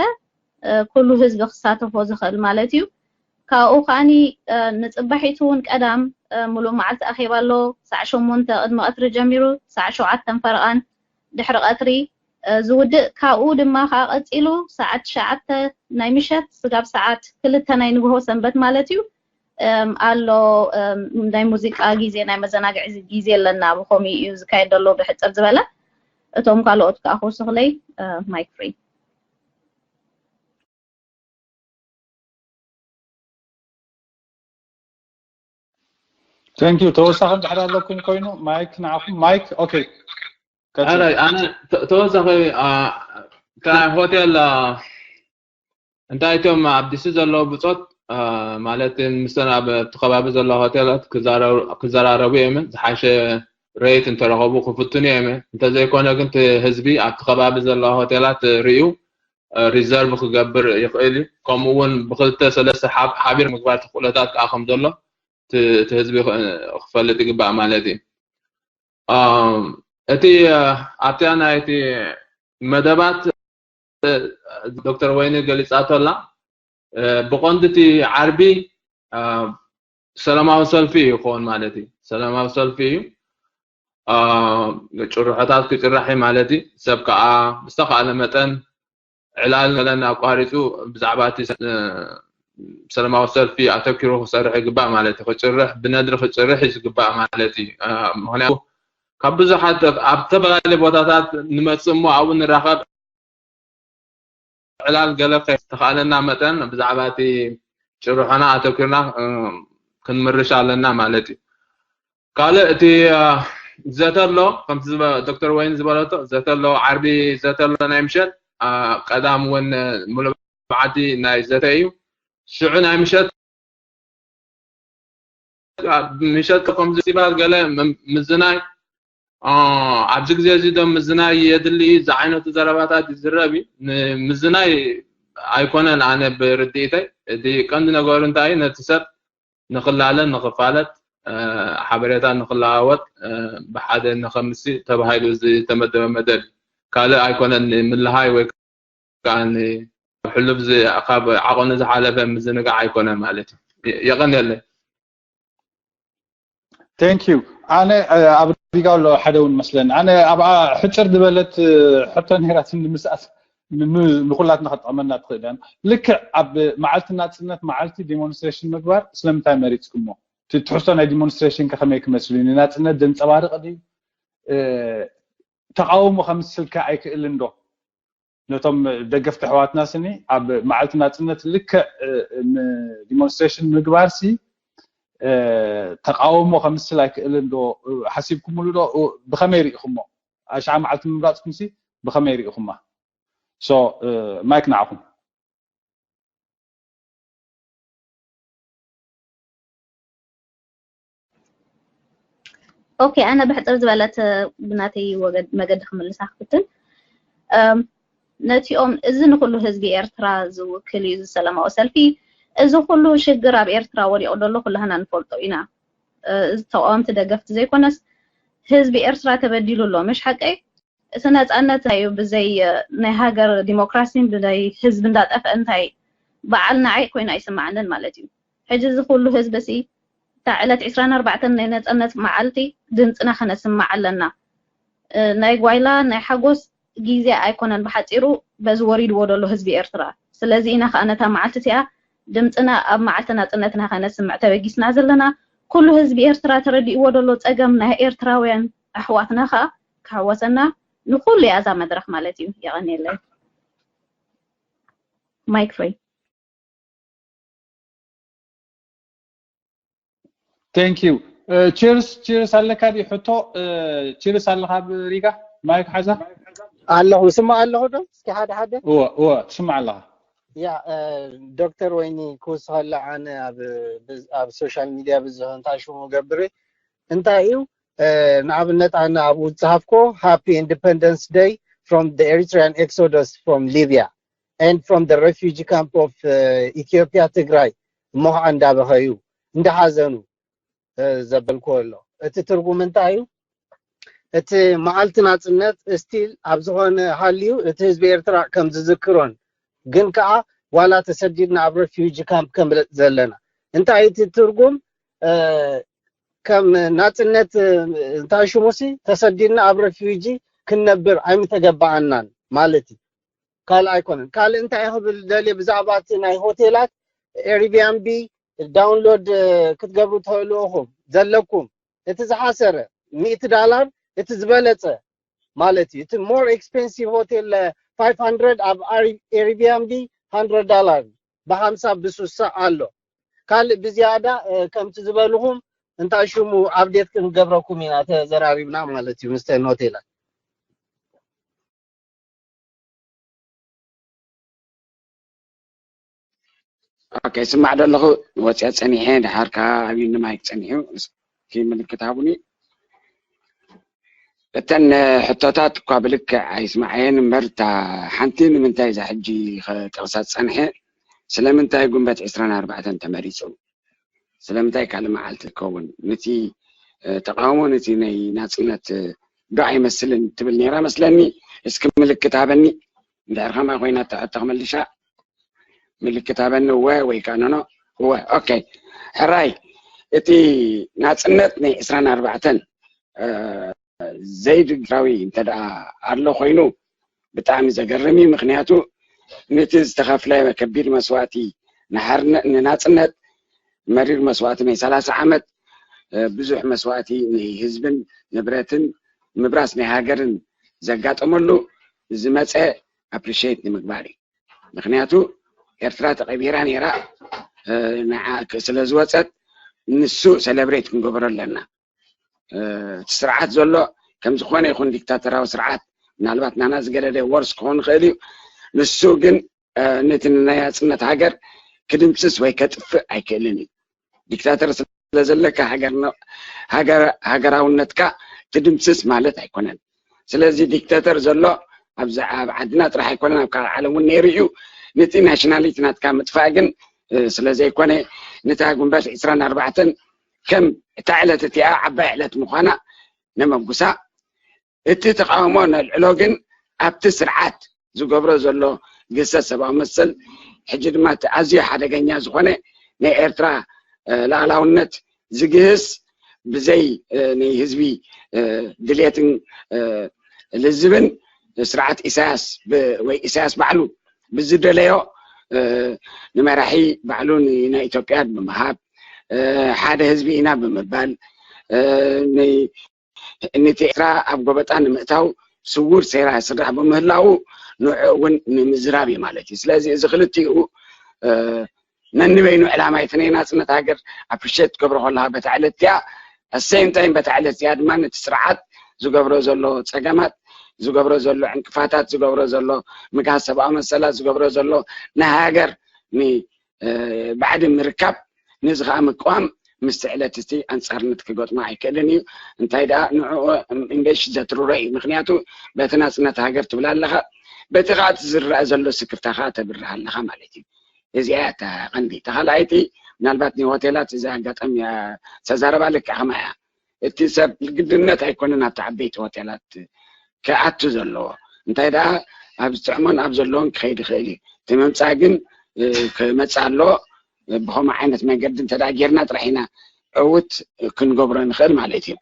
ኩሉ ህዝቢ ክሳተፎ ዝኽእል ማለት እዩ። ካብኡ ከዓኒ ንፅባሒቱ እውን ቀዳም ሙሉእ መዓልቲ ኣኼባ ኣሎ። ሳዕ ሸሞንተ ቅድሚ ቀትሪ ጀሚሩ ሳዕ ሸውዓተን ፈረቓን ድሕሪ ቀትሪ ዝውድእ፣ ካብኡ ድማ ከዓ ቀፂሉ ሰዓት ትሽዓተ ናይ ምሸት ስጋብ ሰዓት ክልተ ናይ ንግሆ ሰንበት ማለት እዩ ኣሎ። ናይ ሙዚቃ ግዜ ናይ መዘናግዒ ግዜ ኣለና። ብኸምኡ እዩ ዝካየድ ዘሎ ብሕፅር ዝበለ። እቶም ካልኦት ከዓ ክውስኽለይ ማይክ ፍሪ። Thank you። ተወሳኺ እንድሕር ኣለኩም ኮይኑ ማይክ ንዓኹም። ማይክ ኦኬ። ኣነ ተወሳኺ ሆቴል እንታይ እቶም ኣብ ዲሲ ዘለዉ ብጾት ማለት ምስተን ኣብ እቲ ከባቢ ዘለዋ ሆቴላት ክዘራረቡ እዮም። ዝሓሸ ሬት እንተረኸቡ ክፍትኑ እዮም። እንተዘይኮነ ግን እቲ ህዝቢ ኣብቲ ከባቢ ዘለዋ ሆቴላት ርእዩ ሪዘርቭ ክገብር ይኽእል እዩ። ከምኡ እውን ብክልተ ሰለስተ ሓቢር ምግባር ተኽእሎታት ከዓ ከም ዘሎ እቲ ህዝቢ ክፈልጥ ይግባእ ማለት እዩ። እቲ ኣብቲኣ ናይ እቲ መደባት ዶክተር ወይኒ ገሊፃቶ ኣላ። ብቐንዱ እቲ ዓርቢ ሰላማዊ ሰልፊ እዩ ክኸውን ማለት እዩ። ሰላማዊ ሰልፊ እዩ። ጭርሖታት ክጭራሕ እዩ ማለት እዩ። ሰብ ከዓ ብዝተኻእለ መጠን ዕላል መለን ኣቋሪፁ ብዛዕባ እቲ ሰላማዊ ሰልፊ ኣተኪሩ ክሰርሕ ይግባእ ማለት እዩ። ክጭርሕ ብነድሪ ክጭርሕ እዩ ዝግባእ ማለት እዩ። ምክንያቱ ካብ ብዙሓት ኣብ ዝተፈላለዩ ቦታታት ንመፅእ እሞ ኣብኡ ንራኸብ ዕላል ገለ ዝተኻእለና መጠን ብዛዕባ እቲ ጭርሖና ኣተኪርና ክንምርሽ ኣለና ማለት እዩ። ካልእ እቲ ዘተ ኣሎ ከምቲ ዶክተር ወይን ዝበለቶ ዘተ ኣሎ፣ ዓርቢ ዘተ ኣሎ ናይ ምሸት፣ ቀዳም እውን ሙሉእ መዓልቲ ናይ ዘተ እዩ። ሽዑ ናይ ምሸት ምሸት ከምዚ ሲባል ገለ ምዝናይ ኣብዚ ግዜ እዚ ዶ ምዝናይ የድሊ እዩ ዝዓይነቱ ዘረባታት ይዝረብ እዩ። ንምዝናይ ኣይኮነን ኣነ ብርድኢተይ እቲ ቀንዲ ነገሩ እንታይ እዩ ነቲ ሰብ ንክላለ ንክፋለጥ ሓበሬታ ንክለዋወጥ ብሓደ ንከምሲ ተባሂሉ ዝተመደበ መደብ ካልእ ኣይኮነን ንምልሃይ ወይ ከዓ ሕሉፍ ካብ ዓቐኑ ዝሓለፈ ምዝንጋዕ ኣይኮነን ማለት እዩ። የቐንየለይ። Thank you። ኣነ ኣብ ሪጋ ኣሎ ሓደ እውን መስለኒ ኣነ ኣብኣ ሕፅር ዝበለት ሕቶ ነይራትኒ ንምስኣት ንኩላትና ክጠቕመና ትኽእል እያ። ልክዕ ኣብ መዓልቲ ናፅነት መዓልቲ ዲሞንስትሬሽን ምግባር ስለምንታይ መሪፅኩሞ? እቲ ትሕዝቶ ናይ ዲሞንስትሬሽን ከ ከመይ ክመስል እዩ? ንናፅነት ዘንፀባርቕ ድዩ? ተቃውሞ ከምስል ከ ኣይክእልን ዶ? ነቶም ደገፍቲ ኣሕዋትና ስኒ ኣብ መዓልቲ ናፅነት ልክዕ ዲሞንስትሬሽን ምግባር ሲ ተቃውሞ ከምስል ኣይክእልን ዶ ሓሲብኩምሉ ዶ? ብኸመይ ርኢኹሞ? ኣሽዓ መዓልቲ ምምራፅኩም ሲ ብኸመይ ርኢኹማ? ሶ ማይክ ንዓኹም። ኦኬ፣ ኣነ ብሕፅር ዝበለት ብናተይ መገዲ ክምልሳ ክፍትን። ነቲኦም እዚ ንኩሉ ህዝቢ ኤርትራ ዝውክል እዩ እዚ ሰላማዊ ሰልፊ። እዚ ኩሉ ሽግር ኣብ ኤርትራ ወዲቑ ዘሎ ኩላህና ንፈልጦ ኢና። እዚ ተቃወምቲ ደገፍቲ ዘይኮነስ ህዝቢ ኤርትራ ተበዲሉ ኣሎ። ምሽ ሓቀይ? እቲ ነፃነት እዩ ብዘይ ናይ ሃገር ዲሞክራሲን ብዘይ ህዝቢ እንዳጠፍአ እንታይ በዓል ንዓይ ኮይኑ ኣይስማዓንን ማለት እዩ። ሕጂ እዚ ኩሉ ህዝቢ ሲ እታ ዕለት ዕስራን ኣርባዕተን ናይ ነፃነት መዓልቲ ድምፅና ከነስማዕ ኣለና። ናይ ጓይላ ናይ ሓጎስ ግዜ ኣይኮነን ብሓፂሩ በዚ ወሪድዎ ዘሎ ህዝቢ ኤርትራ። ስለዚ ኢና ከዓ ነታ መዓልቲ እቲኣ ድምፅና ኣብ መዓልቲ ናፅነትና ከነስምዕ ተበጊስና ዘለና። ኩሉ ህዝቢ ኤርትራ ተረዲእዎ ዘሎ ፀገም ናይ ኤርትራውያን ኣሕዋትና ከዓ ክሕወሰና ንኩሉ እያ እዛ መድረክ ማለት እዩ። የቐንየለይ። Mike free. Thank you. Cheers, cheers ኣለካ ድዩ? ሕቶ፣ cheers ኣለካ ኣብ ሪጋ? ማይክ ሓዛ? ኣለኹ። ስማ ኣለኹ ዶ? እስኪ ሓደ ሓደ። እወ፣ እወ፣ ትስማዕ ኣለኻ። ያ፣ ዶክተር ወይኒ ክውስኸላ፣ ኣነ ኣብ፣ ኣብ ሶሻል ሚድያ ብዙሕ እንታይ ሽሙ ገብር እንታይ እዩ፣ ንኣብነት ኣነ ኣብኡ ዝጸሃፍኮ፣ Happy Independence Day from the Eritrean exodus from Libya and from the refugee camp of Ethiopia ትግራይ፣ እሞ ከዓ እንዳበኸዩ እንዳሓዘኑ ዘበልኮ ኣሎ። እቲ ትርጉም እንታይ እዩ? እቲ መዓልቲ ናጽነት ስቲል ኣብ ዝኾነ ሃልዩ እቲ ህዝቢ ኤርትራ ከም ዝዝክሮን ግን ከዓ ዋላ ተሰዲድና ኣብ ረፊውጂ ካምፕ ከምለጥ ዘለና እንታይ እቲ ትርጉም ከም ናጽነት እንታይ ሽሙሲ ተሰዲድና ኣብ ረፊውጂ ክንነብር ኣይምተገባኣናን ማለት እዩ። ካልእ ኣይኮነን። ካልእ እንታይ ክብል ደልየ ብዛዕባ እቲ ናይ ሆቴላት ኤርቢያንቢ ዳውንሎድ ክትገብሩ ትኽእሉ ኢኹም ዘለኩም። እቲ ዝሓሰረ ሚእቲ ዳላር እቲ ዝበለጸ ማለት እዩ። እቲ more expensive hotel five hundred ኣብ ኤርቢያንቢ hundred ዳላር ብሓምሳ ብስሳ ኣሎ። ካልእ ብዝያዳ ከምቲ ዝበልኹም እንታይ ሽሙ ኣፕዴት ክንገብረኩም ኢና ተዘራሪብና ማለት እዩ ምስተን ሆቴላት። ኦኬ፣ ስማዕ ደለኹ። ወፅያ ፀኒሐ፣ ድሓር ከዓ ኣብዩኒ ማይክ ፀኒሑ። እስኪ ምልክት ሃቡኒ። እተን ሕቶታት እኳ ብልክዕ ኣይስማዓየን እምበር፣ እታ ሓንቲ ንምንታይ እዛ ሕጂ ክጠቕሳ ዝፀንሐ ስለምንታይ ጉንበት ዕስራን ኣርባዕተን ተመሪፁ? ስለምንታይ ካልእ መዓልቲ ትኸውን? ነቲ ተቃውሞ ነቲ ናይ ናፅነት ዶ ኣይመስልን ትብል ነይራ መስለኒ። እስኪ ምልክት ሃበኒ። እንድሕር ከምኣ ኮይና እታ ሕቶ ክመልሻ ምልክት ሃበኒ። እወ ወይ ከዓ ኖኖ። እወ። ኦኬ። ሕራይ፣ እቲ ናፅነት ናይ ዕስራን ኣርባዕተን ዘይድግራዊ እንተ ደኣ ኣሎ ኮይኑ ብጣዕሚ ዘገርም እዩ። ምክንያቱ ነቲ ዝተኸፍለ ከቢድ መስዋእቲ ንሓርነ-፣ ንናፅነት መሪር መስዋእቲ ናይ ሰላሳ ዓመት ብዙሕ መስዋእቲ ናይ ህዝብን ንብረትን ምብራስ ናይ ሃገርን ዘጋጠመሉ ዝመፀ ኣፕሪሼት ንምግባር እዩ። ምክንያቱ ኤርትራ ተቐቢራ ነይራ፣ ንዓ ስለ ዝወፀት ንሱ ሰለብሬት ክንገብሮ ኣለና። እቲ ስርዓት ዘሎ ከም ዝኾነ ይኹን ዲክታተራዊ ስርዓት ምናልባት ናና ዝገደደ ወርስ ክኸውን ይኽእል እዩ። ንሱ ግን ነቲ ንናይ ናፅነት ሃገር ክድምስስ ወይ ከጥፍእ ኣይክእልን እዩ። ዲክታተር ስለ ዘለካ ሃገራውነትካ ትድምስስ ማለት ኣይኮነን። ስለዚ ዲክታተር ዘሎ ኣብዚ ኣብ ዓድና ጥራሕ ኣይኮነን፣ ኣብ ካልእ ዓለም እውን ነይሩ እዩ። ነቲ ናሽናሊቲ ናትካ ምጥፋእ ግን ስለ ዘይኮነ ነታ ጉንበት ዕስራን ኣርባዕተን ከም እታ ዕለት እቲኣ ዓባይ ዕለት ምዃና ነመጉሳ። እቲ ተቃውሞ ነልዕሎ ግን ኣብቲ ስርዓት ዝገብሮ ዘሎ ግህሰት ሰብኣዊ መሰል፣ ሕጂ ድማ እቲ ኣዝዩ ሓደገኛ ዝኾነ ናይ ኤርትራ ላዕላውነት ዝግህስ ብዘይ ናይ ህዝቢ ድሌትን ልዝብን ስርዓት ኢሳያስ ወይ ኢሳያስ ባዕሉ ብዝደለዮ ንመራሒ ባዕሉ ናይ ኢትዮጵያ ብምሃብ ሓደ ህዝቢ ኢና ብምባል ነቲ ኤርትራ ኣብ ጎበጣ ንምእታው ስውር ሴራ ስራሕ ብምህላው ንዑ እውን ንምዝራብ እዩ ማለት እዩ። ስለዚ እዚ ክልቲኡ ነንበይኑ ዕላማ እቲ ናይ ናፅነት ሃገር ኣፕሪሼት ትገብሮ ከለካ በታ ዕለት እቲኣ ኣሰይም ታይም በታ ዕለት እዚኣ ድማ ነቲ ስርዓት ዝገብሮ ዘሎ ፀገማት ዝገብሮ ዘሎ ዕንቅፋታት ዝገብሮ ዘሎ ምግሃስ ሰብኣዊ መሰላት ዝገብሮ ዘሎ ንሃገር ብዓዲ ምርካብ ነዚ ከዓ ምቅዋም ምስቲ ዕለት እቲ ኣንፃርነት ክገጥሞ ኣይክእልን እዩ። እንታይ ደኣ ንዕኡ ኢንቨስት ዘትርሮ እዩ። ምክንያቱ በቲ ናፅነት ሃገር ትብል ኣለኻ፣ በቲ ከዓ እቲ ዝረአ ዘሎ ስክፍታ ከዓ ተብርህ ኣለኻ ማለት እዩ። እዚኣ እያ እታ ቀንዲ። እታ ካልኣይቲ ምናልባት ንሆቴላት እዚ ኣጋጣሚ ተዛረባ ልክዕ ከማ እያ። እቲ ሰብ ግድነት ኣይኮነን ኣብቲ ዓበይቲ ሆቴላት ክኣቱ ዘለዎ። እንታይ ደኣ ኣብ ዝጥዕሞን ኣብ ዘለዎን ክኸይድ ይኽእል እዩ። እቲ ምምፃእ ግን ክመፅእ ኣለዎ። ብኸምኡ ዓይነት መንገዲ እንተ ደኣ ጌርና ጥራሕ ኢና ዕውት ክንገብሮ ንኽእል ማለት እዩ።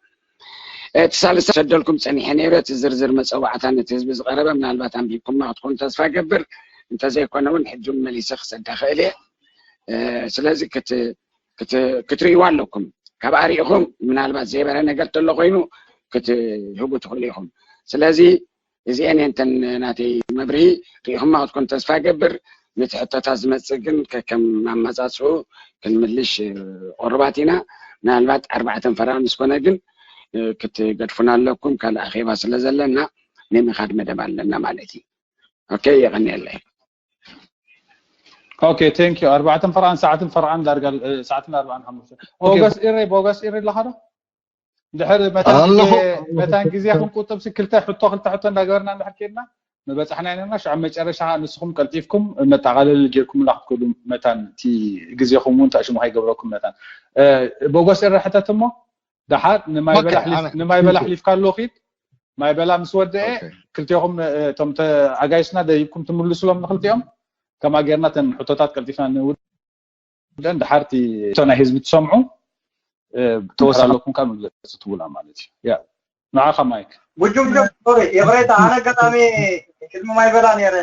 እቲ ሳልሳይ ሰደልኩም ፀኒሐ ነይረ፣ እቲ ዝርዝር መፀዋዕታ ነቲ ህዝቢ ዝቐረበ ምናልባት ኣንቢብኩማ ክትኮኑ ተስፋ ገብር፣ እንተዘይኮነ እውን ሕጂ እውን መሊሰ ክሰዳ ክእል እየ። ስለዚ ክትርእይዋ ኣለኩም። ካብኣ ርኢኹም ምናልባት ዘይበረ ነገር ተሎ ኮይኑ ክትህቡ ትኽእሉ ኢኹም። ስለዚ እዚአን እየን እተን ናተይ መብርሂ። ርኢኹማ ክትኮኑ ተስፋ ገብር። ነቲ ሕቶታት ዝመጽእ ግን ከከም ኣመጻጽኡ ክንምልሽ ቁሩባት ኢና። ምናልባት ኣርባዕተን ፈረቓን ምስ ኮነ ግን ክትገድፉና ኣለኩም፣ ካልእ ኣኼባ ስለ ዘለና ናይ ምኻድ መደብ ኣለና ማለት እዩ። ኦኬ፣ የቐንየለይ። ኦኬ፣ ቴንክ ዩ። ኣርባዕተን ፈረቓን፣ ሰዓትን ፈረቓን ዳርጋ፣ ሰዓትን ኣርባዓን ሓሙሽተ። ቦገስ ኢሬ፣ ቦገስ ኢሬ ኣለኻ ዶ? ድሕር መታን ግዜ ክንቁጥብ ሲ ክልተ ሕቶ ክልተ ሕቶ እንዳገበርና እንድሕር ኬድና ምበጻሕና ኢና። ሽዑ መጨረሻ ንስኹም ቀልጢፍኩም መጠቓለሊ ጌርኩምላ ክትከዱ መታን እቲ ግዜኹም እውን ተኣሽሙ ከይገብረኩም መታን። ቦጎስ ኤረ ሕተት እሞ ደሓር ንማይ በላ ኣሕሊፍካ ኣሎ ኺድ ማይ በላ ምስ ወደአ ክልቲኹም እቶም ኣጋይሽና ደይብኩም ትምልሱሎም ንክልቲኦም ከማ ጌርና ተን ሕቶታት ቀልጢፍና ንውድ ደን ድሓርቲ እቶ ናይ ህዝቢ ትሰምዑ ተወሳ ኣለኩም ካብ መግለፂ ትብላ ማለት እዩ። ያ ንዓኻ ማይክ። ውጁም ጆ ሶሪ ይቕሬታ፣ ኣነ ኣጋጣሚ ቅድሚ ማይ በላ ነይረ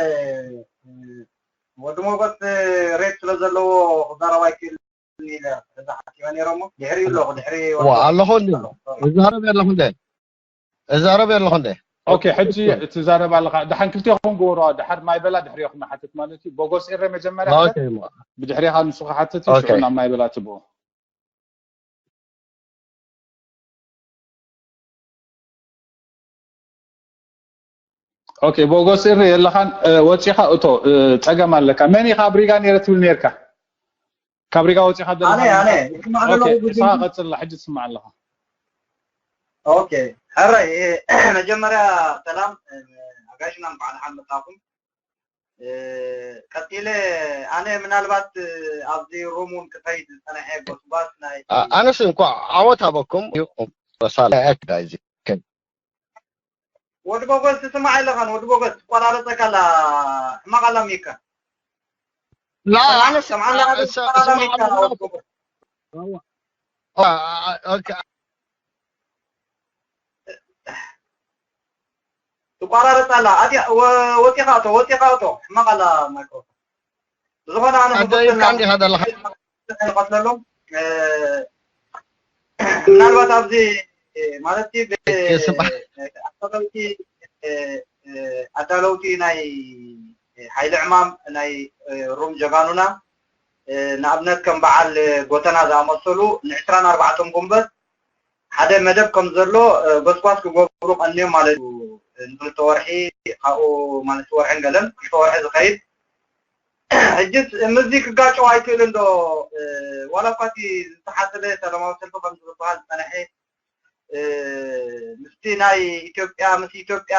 ወዲ ሞጎት ሬት ስለ ዘለዎ ክዛረብ ኣይክእል ኢለ እዛ ሓኪመ ነይረ እሞ ድሕሪ ኣለኹ ድሕሪ ኣለኹ እንዲ እዛረብ ኣለኹ እንደ እዛረብ ኣለኹ እንደ ኦኬ፣ ሕጂ ትዛረብ ኣለኻ። ደሓን ክልቴኹም ግበሮ። ደሓር ማይ በላ ድሕሪኹም ሓትት ማለት እዩ። ቦጎስ ኤረ መጀመርያ ብድሕሪኻ ንሱ ክሓትት እዩ። ሽዑ ናብ ማይ በላ ትብዎ። ኦኬ፣ ቦጎስ ኤረ የለኻን፣ ወፂኻ እቶ፣ ፀገም ኣለካ። መን ኢኻ ኣብ ሪጋ ነይረ ትብል ነርካ? ካብ ሪጋ ወፂኻ ዘለኻ? ኣነ ኣነ ይስማዕ ዘሎ ንስኻ ቀፅላ፣ ሕጂ ትስማዕ ኣለኻ። ኦኬ፣ ሕራይ መጀመርያ ሰላም ኣጋይሽና፣ እንኳዕ ደሓን መጣኹም። ቀፂለ ኣነ ምናልባት ኣብዚ ሩም እውን ክኸይድ ዝፀነሐ ጎስጓስ ናይ ኣነስ እንኳዕ ዓወት ሃበኩም። ሳላ ዳይዚ ወዲ ቦጎስ ትስማዕ ኣለኻን? ወዲ ቦጎስ ትቆራረፀካ ኣላ፣ ሕማቕ ኣላ ሚካ። لا أنا سمعان لها بس سمعان لها ትቋራረፅ ኣላ። ኣቲ ወፂኻ እቶ ወፂኻ እቶ ሕማቕ ኣላ ማይክሮፎን። ዝኾነ ኣነ ኣደ ይብካ እንዲኻ ዘለኻ። ንቐትለሎም ምናልባት ኣብዚ ማለት ኣዳለውቲ ኣዳለውቲ ናይ ሓይሊ ዕማም ናይ ሩም ጀጋኑና ንኣብነት ከም በዓል ጎተና ዝኣመሰሉ ንዕስራን ኣርባዕተን ጉንበት ሓደ መደብ ከም ዘሎ ጎስጓስ ክገብሩ ቀንዮም ማለት እዩ። ንክልተ ወርሒ ካብኡ ማለት ወርሕን ገለን ክልተ ወርሒ ዝኸይድ ሕጅስ ምዚ ክጋጨው ኣይክእልን ዶ? ዋላ እኳ እቲ ዝተሓሰበ ሰላማዊ ሰልፊ ከም ዝበሃል ዝፀነሐ ምስቲ ናይ ኢትዮጵያ ምስ ኢትዮጵያ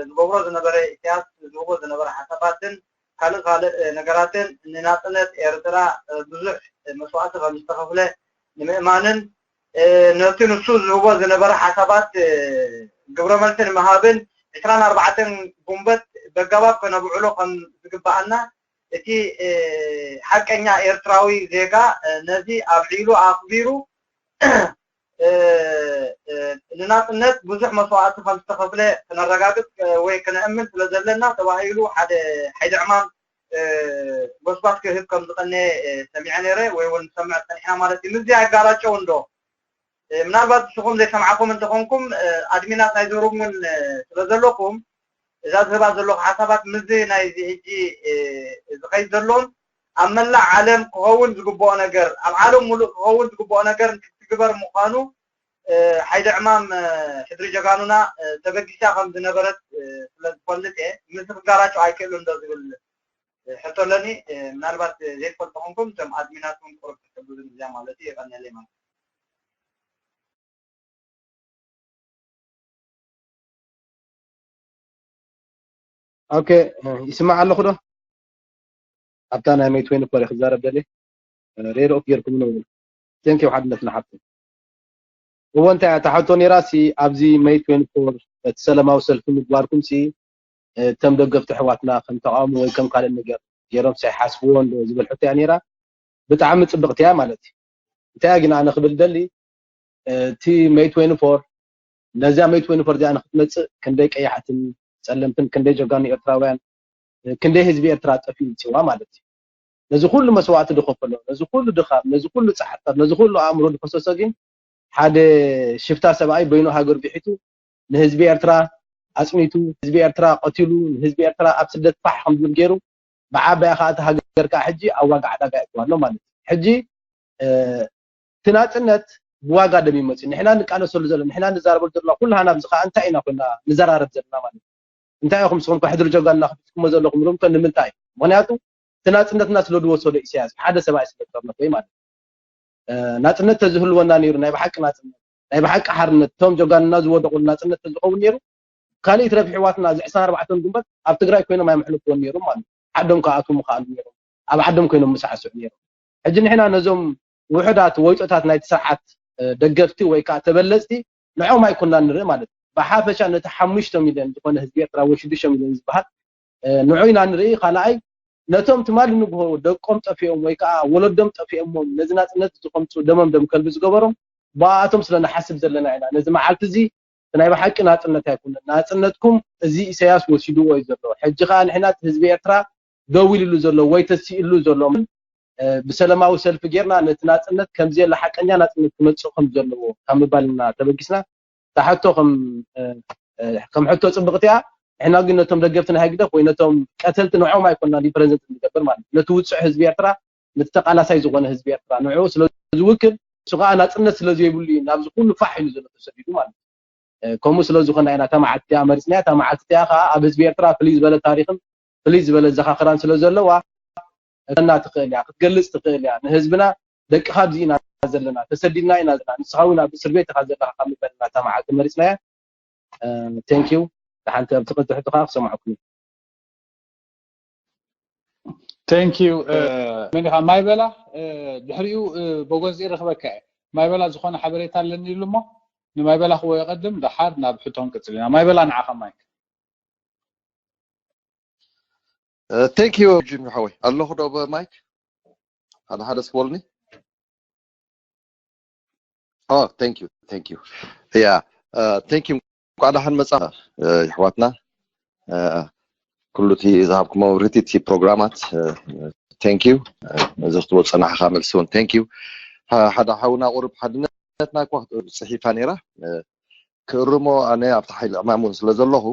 ዝገብሮ ዝነበረ ኢሳያስ ዝህቦ ዝነበረ ሓሳባትን ካልእ ካልእ ነገራትን ንናፅነት ኤርትራ ብዙሕ መስዋእቲ ከም ዝተኸፍለ ንምእማንን ነቲ ንሱ ዝህቦ ዝነበረ ሓሳባት ግብረ መልሲ ንምሃብን ዕስራን ኣርባዕተን ጉንበት በጋባብ ከነብዕሎ ከም ዝግበኣና እቲ ሓቀኛ ኤርትራዊ ዜጋ ነዚ ኣብዒሉ ኣኽቢሩ ንናጽነት ብዙሕ መስዋእቲ ከም ዝተኸፍለ ክነረጋግጽ ወይ ክነእምን ስለ ዘለና ተባሂሉ ሓደ ሓይሊ ዕማም ጎስጓስ ክህብ ከም ዝቐነየ ሰሚዐ ነይረ ወይ እውን ንሰምዕ ጸኒሕና ማለት እዩ። ምስዚ ኣይጋራጨው እንዶ ምናልባት ንስኹም ዘይሰምዓኩም እንተኾንኩም ኣድሚናት ናይ ዞሩም እውን ስለ ዘለኹም እዛ ዝህባ ዘለኹ ሓሳባት ምስዚ ናይ እዚ ሕጂ ዝኸይድ ዘሎን ኣብ መላእ ዓለም ክኸውን ዝግብኦ ነገር ኣብ ዓለም ሙሉእ ክኸውን ዝግብኦ ነገር ክትግበር ምዃኑ ሓይሊ ዕማም ሕድሪ ጀጋኑና ተበጊሳ ከም ዝነበረት ስለ ዝፈልጥ እየ። ምስ ክጋራጨው ኣይክእልን ዶ ዝብል ሕቶ ኣለኒ። ምናልባት ዘይትፈልጡ ኮንኩም እቶም ኣድሚናት እውን ቁሩብ ክትሕግዙ ንዚያ ማለት እዩ። የቐንየለይ ማለት ኦኬ ይስማዕ ኣለኹ ዶ? ኣብታ ናይ ሜይ ትዌንቲ ፎር ክዛረብ ደልየ ሬድ ኦፍ ጌርኩም ነው። ቴንክ ዩ ሓድነትና ሓብቲ። እወ እንታይ እያ እታ ሕቶ ነይራ ሲ ኣብዚ ሜይ ትዌንቲ ፎር እቲ ሰላማዊ ሰልፊ ምግባርኩም ሲ እቶም ደገፍቲ ኣሕዋትና ከም ተቓውሞ ወይ ከም ካልእ ነገር ገይሮም ሲ ኣይሓስብዎን ዶ ዝብል ሕቶ እያ ነይራ። ብጣዕሚ ፅብቕቲ እያ ማለት እዩ። እንታይ እያ ግን ኣነ ክብል ደሊ እቲ ሜይ ትዌንቲ ፎር ነዚኣ ሜይ ትዌንቲ ፎር እዚኣ ንክትመፅእ ክንደይ ቀያሕትን ፀለምትን ክንደይ ጀጋኑ ኤርትራውያን ክንደይ ህዝቢ ኤርትራ ጠፊኡ ምፅዋ ማለት እዩ። ነዚ ኩሉ መስዋእቲ ዝኸፈሎ ነዚ ኩሉ ድኻም ነዚ ኩሉ ፃዕርታት ነዚ ኩሉ ኣእምሮ ዝፈሰሶ ግን ሓደ ሽፍታ ሰብኣይ በይኑ ሃገር ቢሒቱ ንህዝቢ ኤርትራ ኣፅኒቱ ህዝቢ ኤርትራ ቀቲሉ ንህዝቢ ኤርትራ ኣብ ስደት ፋሕ ከም ዝብል ገይሩ ብዓባያ ከዓ እቲ ሃገር ከዓ ሕጂ ኣብ ዋጋ ዕዳጋ ይእትዋ ኣሎ ማለት እዩ። ሕጂ እቲ ናፅነት ብዋጋ ደም ይመፅእ። ንሕና ንቃለሰሉ ዘሎ ንሕና ንዛረበሉ ዘሎ ኩሉ ሃና ብዚ ከዓ እንታይ ኢና ኮይና ንዘራረብ ዘለና ማለት እዩ። እንታይ ኢኹም ስኹም ከሕድሪ ጀጋና ክብትኩሞ ዘለኹም ሩም ከ ንምንታይ? ምክንያቱ እቲ ናፅነትና ስለ ዝወሰዶ ኢሳያስ ሓደ ሰብኣይ ስለ ዝጠርነፈ ማለት እዩ። ናፅነት ተዝህልወና ነይሩ ናይ ብሓቂ ናፅነት ናይ ብሓቂ ሓርነት እቶም ጀጋንና ዝወደቁሉ ናፅነት ተዝኸውን ነይሩ ካልእ ትረፍ ሕዋትና እዚ ዕስራን ኣርባዕተን ግንቦት ኣብ ትግራይ ኮይኖም ኣይምሕልፍዎን ነይሩ ማለት ዓዶም ከኣቱ ምኽኣሉ ነይሩ ኣብ ዓዶም ኮይኖም ምሳዕስዑ ነይሩ ሕጂ ንሕና ነዞም ውሑዳት ወይጦታት ናይቲ ስርዓት ደገፍቲ ወይ ከዓ ተበለፅቲ ንዕኦም ኣይኮና ንርኢ ማለት ብሓፈሻ ነቲ ሓሙሽተ ሚልዮን ዝኾነ ህዝቢ ኤርትራ ወይ ሽዱሽተ ሚልዮን ዝበሃል ንዑ ኢና ንርኢ ካልኣይ ነቶም ትማሊ ንግሆ ደቆም ጠፊኦም ወይ ከዓ ወለዶም ጠፊኦሞም ነዚ ናፅነት ዝኸምፁ ደሞም ደም ከልቢ ዝገበሮም ብኣቶም ስለ ንሓስብ ዘለና ኢና ነዚ መዓልቲ እዚ ናይ ብሓቂ ናፅነት ኣይኮነን ናፅነትኩም እዚ ኢሳያስ ወሲድዎ እዩ ዘሎ ሕጂ ከዓ ንሕና ህዝቢ ኤርትራ ደው ኢልሉ ዘሎ ወይ ተሲእሉ ዘሎ ብሰለማዊ ሰልፊ ጌርና ነቲ ናፅነት ከምዚ የለ ሓቀኛ ናፅነት ክመፅእ ከም ዘለዎ ካብ ምባልና ተበጊስና ታሕቶ ከም ከም ሕቶ ፅብቅቲ እያ ንሕና ግን ነቶም ደገፍቲ ናይ ህግደፍ ወይ ነቶም ቀተልቲ ንዕኦም ኣይኮና ሪፕረዘንት ንገብር ማለት ነቲ ውፅዕ ህዝቢ ኤርትራ ነቲ ተቃላሳይ ዝኾነ ህዝቢ ኤርትራ ንዕኡ ስለ ዝውክል እሱ ከዓ ናፅነት ስለ ዘይብሉ እዩ ናብዚ ኩሉ ፋሕ ኢሉ ዘሎ ተሰዲዱ ማለት ከምኡ ስለ ዝኾነ ኢና እታ መዓልቲ እቲኣ መሪፅና እታ መዓልቲ እቲኣ ከዓ ኣብ ህዝቢ ኤርትራ ፍልይ ዝበለ ታሪክን ፍልይ ዝበለ ዘኻኽራን ስለ ዘለዋ እተና ትኽእል እያ ክትገልፅ ትኽእል እያ ንህዝብና ደቅኻ ኣብዚ ኢና ዘለና ተሰዲድና ኢና ዘለና ንስኻ እውን ኣብ እስር ቤት ኢኻ ዘለኻ ካብ ምበልና እታ መዓልቲ መሪፅናያ thank you ደሓንቲ ኣብ ትቕድሕቱ ከዓ ክሰማዕኩም thank you መን ኢኻ ማይ በላ ድሕሪኡ በጎዚ ርኽበካ እየ ማይ በላ ዝኾነ ሓበሬታ ኣለኒ ኢሉ እሞ ንማይ በላ ክዎ የቐድም ደሓር ናብ ሕቶ ክንቅፅል ኢና ማይ በላ ንዓኻ ማይክ thank you ጅሚ ሓወይ ኣለኹ ዶ ማይክ ሓደ ሓደ ስክበሉኒ thank you thank you yeah thank you እንኳዕ ደሓን መፃ ይሕዋትና ኩሉ እቲ ዝሃብኩሞ ምህርቲ እቲ ፕሮግራማት thank you እዚ ክትወፀናሕኻ መልሲ እውን thank you ሓደ ሓውና ቁርብ ሓድነትና እኳ ጽሒፋ ነይራ ክእርሞ ኣነ ኣብቲ ሓይሊ ዕማም እውን ስለ ዘለኹ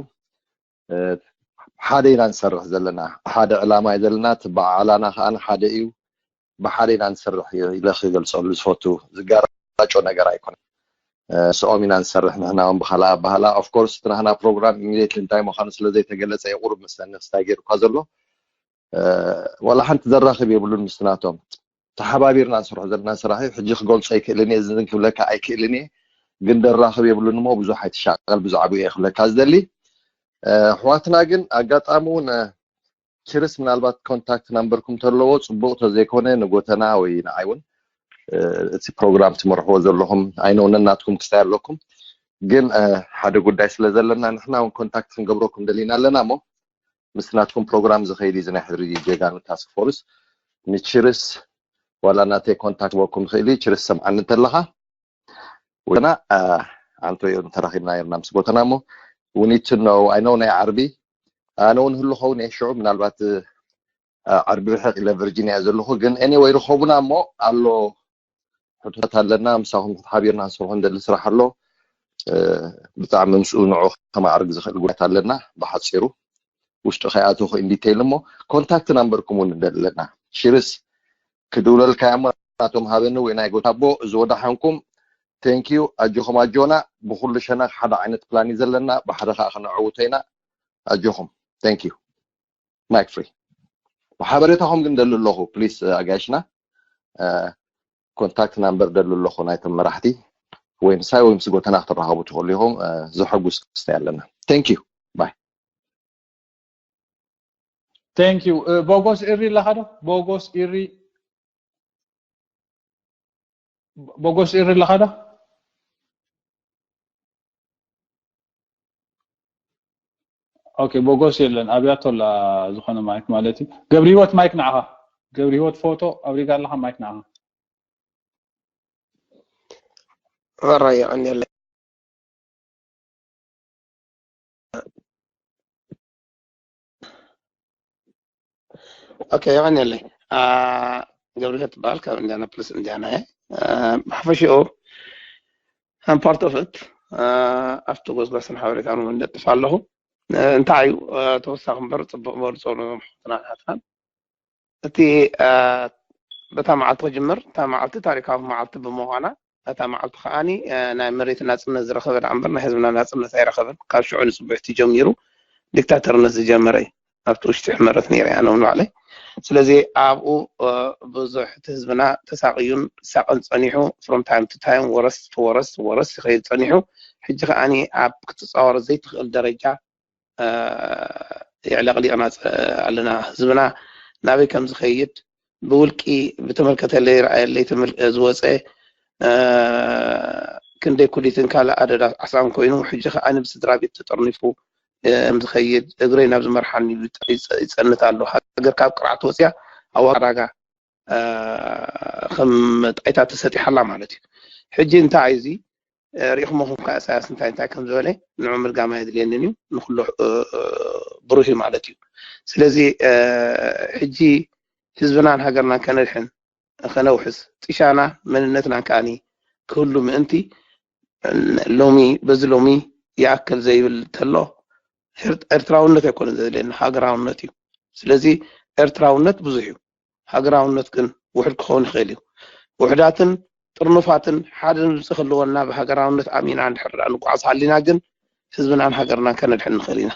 ሓደ ኢና ንሰርሕ ዘለና ሓደ ዕላማ እዩ ዘለና እቲ በዓላና ከዓ ሓደ እዩ ብሓደ ኢና ንሰርሕ ኢለ ክገልፀሉ ዝፈቱ ዝጋራጮ ነገር ኣይኮነ ምስኦም ኢና ንሰርሕ ንሕና እውን ብካልኣ ኣባህላ of course እቲ ናህና ፕሮግራም immediately እንታይ ምዃኑ ስለ ዘይተገለፀ የቁርብ መስለኒ ክስታይ ገይሩ እኳ ዘሎ ዋላ ሓንቲ ዘራኽብ የብሉን ምስቲ ናቶም ተሓባቢርና ንሰርሖ ዘለና ስራሕ እዩ ሕጂ ክገልፆ ኣይክእልን እየ ዝን ክብለካ ኣይክእልን እየ ግን ደራኽብ የብሉን እሞ ብዙሕ ኣይትሻቀል ብዛዕባኡ እየ ክብለካ ዝደሊ ኣሕዋትና ግን ኣጋጣሚ እውን ችርስ ምናልባት ኮንታክት ናምበርኩም ተለዎ ፅቡቅ ተዘይኮነ ንጎተና ወይ ንዓይ እውን እቲ ፕሮግራም ትመርሕዎ ዘለኹም ኣይነውነ ናትኩም ክስታይ ኣለኩም ግን ሓደ ጉዳይ ስለ ዘለና ንሕና እውን ኮንታክት ክንገብረኩም ደሊና ኣለና እሞ ምስ ናትኩም ፕሮግራም ዝኸይድ እዩ ናይ ሕድሪ ጀጋኑ ታስክ ፎርስ ንችርስ ዋላ ናተይ ኮንታክት ክበኩም ይኽእል እዩ ችርስ ሰምዓኒ እንተለኻ ወገና ኣንቶዮ ተራኺብና ነርና ምስ ጎተና እሞ we need to know I know ናይ ዓርቢ ኣነ እውን ህሉ ኸውን እየ ሽዑ ምናልባት ዓርቢ ርሕቕ ኢለ ቨርጂኒያ ዘለኹ ግን anyway ርኸቡና እሞ ኣሎ ሕቶታት ኣለና ምሳኹም ክትሓቢርና ክንሰርሖ እንደሊ ስራሕ ኣሎ ብጣዕሚ ምስኡ ንዑ ከማዕርግ ዝኽእል ጉዳያት ኣለና ብሓፂሩ ውሽጡ ከይኣተኹ in detail እሞ ኮንታክት ናምበርኩም እውን እንደሊ ኣለና ሽርስ ክድውለልካ እያ እሞ ናቶም ሃበኒ ወይ ናይ ጎታቦ እዚ ወዳሓንኩም thank you ኣጆኹም ኣጆና ብኩሉ ሸነኽ ሓደ ዓይነት ፕላን እዩ ዘለና ብሓደ ከዓ ክነዕውቶ ኢና ኣጆኹም thank you mic free ብሓበሬታኹም ግን ደሊ ኣለኹ please ኣጋይሽና ኮንታክት ናምበር ደሊ ኣለኹ ናይቶም መራሕቲ ወይ ምሳይ ወይ ምስ ጎተና ክትራኸቡ ትኽእሉ ኢኹም ዘሐጉስ ክስታይ ኣለና thank you bye thank you ቦጎስ ኢሪ ኣለኻ ዶ ቦጎስ ኢሪ ቦጎስ ኢሪ ኣለኻ ዶ okay ቦጎስ የለን ኣብያቶ ላ ዝኾነ ማይክ ማለት እዩ ገብሪ ህይወት ማይክ ንዓኻ ገብሪ ህይወት ፎቶ ኣብሪጋ ኣለኻ ማይክ ንዓኻ ራያ ቀንየለ okay የቀንየለይ ገብርሄ ትበሃል ካብ ኢንዲያና ፕሊስ ኢንዲያና እየ ብሓፈሽኡ I'm part of it ኣብቲ ጎስጓስን ሓበሬታን እውን ለጥፍ ኣለኹ እንታይ እዩ ተወሳኺ እምበር ፅቡቅ በሉ ፀሉ ዞም ሕትና ሓትናን እቲ በታ መዓልቲ ክጅምር፣ እታ መዓልቲ ታሪካዊ መዓልቲ ብምዃና፣ እታ መዓልቲ ከዓኒ ናይ መሬት ናፅነት ዝረኸበ ደኣ እምበር ናይ ህዝብና ናፅነት ኣይረኸበን። ካብ ሽዑ ንፅቡሕቲ ጀሚሩ ዲክታተርነት ዝጀመረ እዩ። ኣብቲ ውሽጢ ሕመረት ነይረ እያ ነው ንባዕለይ። ስለዚ ኣብኡ ብዙሕ እቲ ህዝብና ተሳቕዩን ሳቕን ፀኒሑ፣ from time to time፣ ወረስ ወረስ ወረስ ይኸይድ ፀኒሑ። ሕጂ ከዓኒ ኣብ ክትፃወሮ ዘይትኽእል ደረጃ የዕለቕሊቕና ኣለና። ህዝብና ናበይ ከም ዝኸይድ ብውልቂ ብተመልከተለይ ረኣየለይ ዝወፀ ክንደይ ኩሊትን ካልእ ኣደዳ ዓሳን ኮይኑ፣ ሕጂ ከዓኒ ብስድራ ቤት ተጠርኒፉ ዝኸይድ፣ እግረይ ናብ ዝመርሓኒ ይፀንት ኣሎ። ሃገር ካብ ቅርዓት ወፅያ ኣብ ዋጋ ዕዳጋ ከም ጣይታ ተሰጢሓላ ማለት እዩ። ሕጂ እንታይ እዚ ሪኢኹሞ ኹም ከ ኢሳያስ እንታይ እንታይ ከም ዝበለ ንዑ ምድጋም ኣየድልየንን እዩ። ንኹሉ ብሩህ እዩ ማለት እዩ። ስለዚ ሕጂ ህዝብናን ሃገርናን ከነድሕን፣ ከነውሕስ፣ ጥሻና መንነትናን ከዓኒ ክህሉ ምእንቲ ሎሚ፣ በዚ ሎሚ ይኣክል ዘይብል ተሎ ኤርትራውነት ኣይኮነን ዘድልየና፣ ሃገራውነት እዩ። ስለዚ ኤርትራውነት ብዙሕ እዩ። ሃገራውነት ግን ውሑድ ክኸውን ይኽእል እዩ። ውሑዳትን ጥርኑፋትን ሓደ ድምፂ ክህልወና ብሃገራውነት ኣሚና እንድሕር ደኣ ንጓዓዝ ሃሊና ግን ህዝብናን ሃገርናን ከነድሕን ንኽእል ኢና።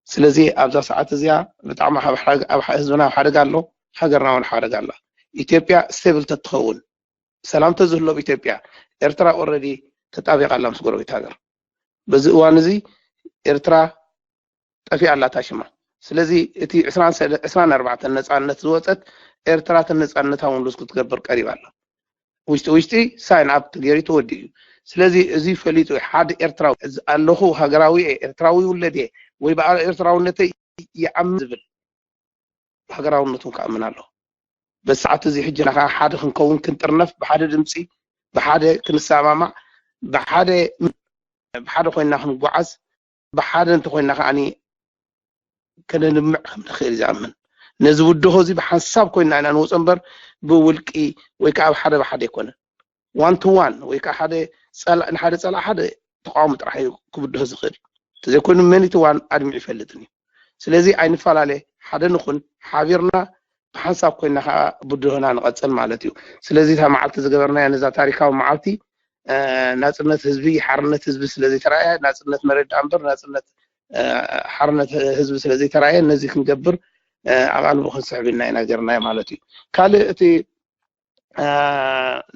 ስለዚ ኣብዛ ሰዓት እዚኣ ብጣዕሚ ኣብ ሓደጋ፣ ኣብ ሓ-፣ ህዝብና ኣብ ሓደጋ ኣሎ፣ ሃገርና እውን ኣብ ሓደጋ ኣላ። ኢትዮጵያ ስቴብል ተትኸውን፣ ሰላም ተዝህሉ ኣብ ኢትዮጵያ፣ ኤርትራ ኦልሬዲ ተጣቢቓ ኣላ ምስ ጎረቤት ሃገር። በዚ እዋን እዚ ኤርትራ ጠፊኣ ኣላ እታ ሽማ። ስለዚ እቲ ዕስራን ሰለ-፣ ዕስራን ኣርባዕተን ነፃነት ዝወፀት ኤርትራ እቲ ነፃነታ እውን ሉዝ ክትገብር ቀሪባ ኣላ። ውሽጢ ውሽጢ ሳይን ኣፕ ተገይሩ ተወዲኡ እዩ። ስለዚ እዚ ፈሊጡ ሓደ ኤርትራዊ እዚ ኣለኹ ሃገራዊ እየ፣ ኤርትራዊ ውለድ እየ ወይ ብኣ-፣ ኤርትራውነተይ ይኣምን ዝብል ሃገራውነቱ እውን ክኣምን ኣለዎ። በዚ ሰዓት እዚ ሕጂ ንኻ ሓደ ክንከውን ክንጥርነፍ ብሓደ ድምፂ ብሓደ ክንሰማማዕ ብሓደ ብሓደ ኮይንና ክንጓዓዝ ብሓደ እንተኮይንና ከዓኒ ከነልምዕ ከም ንኽእል እዩ ዝኣምን። ነዚ ውድሆ እዚ ብሓንሳብ ኮይንና ኢና ንወፆ እምበር ብውልቂ ወይ ከዓ ብሓደ ብሓደ ኣይኮነን። ዋን ቱ ዋን ወይ ከዓ ሓደ ፀላእ ንሓደ ፀላእ ሓደ ተቃዋሚ ጥራሕ እዩ ክብድሆ ዝኽእል። እንተዘይኮይኑ መን እቲ ዋን ኣድሚዑ ይፈልጥን እዩ። ስለዚ ኣይንፈላለ፣ ሓደ ንኹን፣ ሓቢርና ብሓንሳብ ኮይንና ከዓ ብድሆና ንቐፅል ማለት እዩ። ስለዚ እታ መዓልቲ ዝገበርናያ ነዛ ታሪካዊ መዓልቲ ናፅነት ህዝቢ ሓርነት ህዝቢ ስለዘይተረኣየ ናፅነት መሬት ደኣ እምበር ናፅነት ሓርነት ህዝቢ ስለዘይተረኣየ ነዚ ክንገብር ኣቓልቦ ክንስሕብ ኢልና ኢና ገርናዮ ማለት እዩ። ካልእ እቲ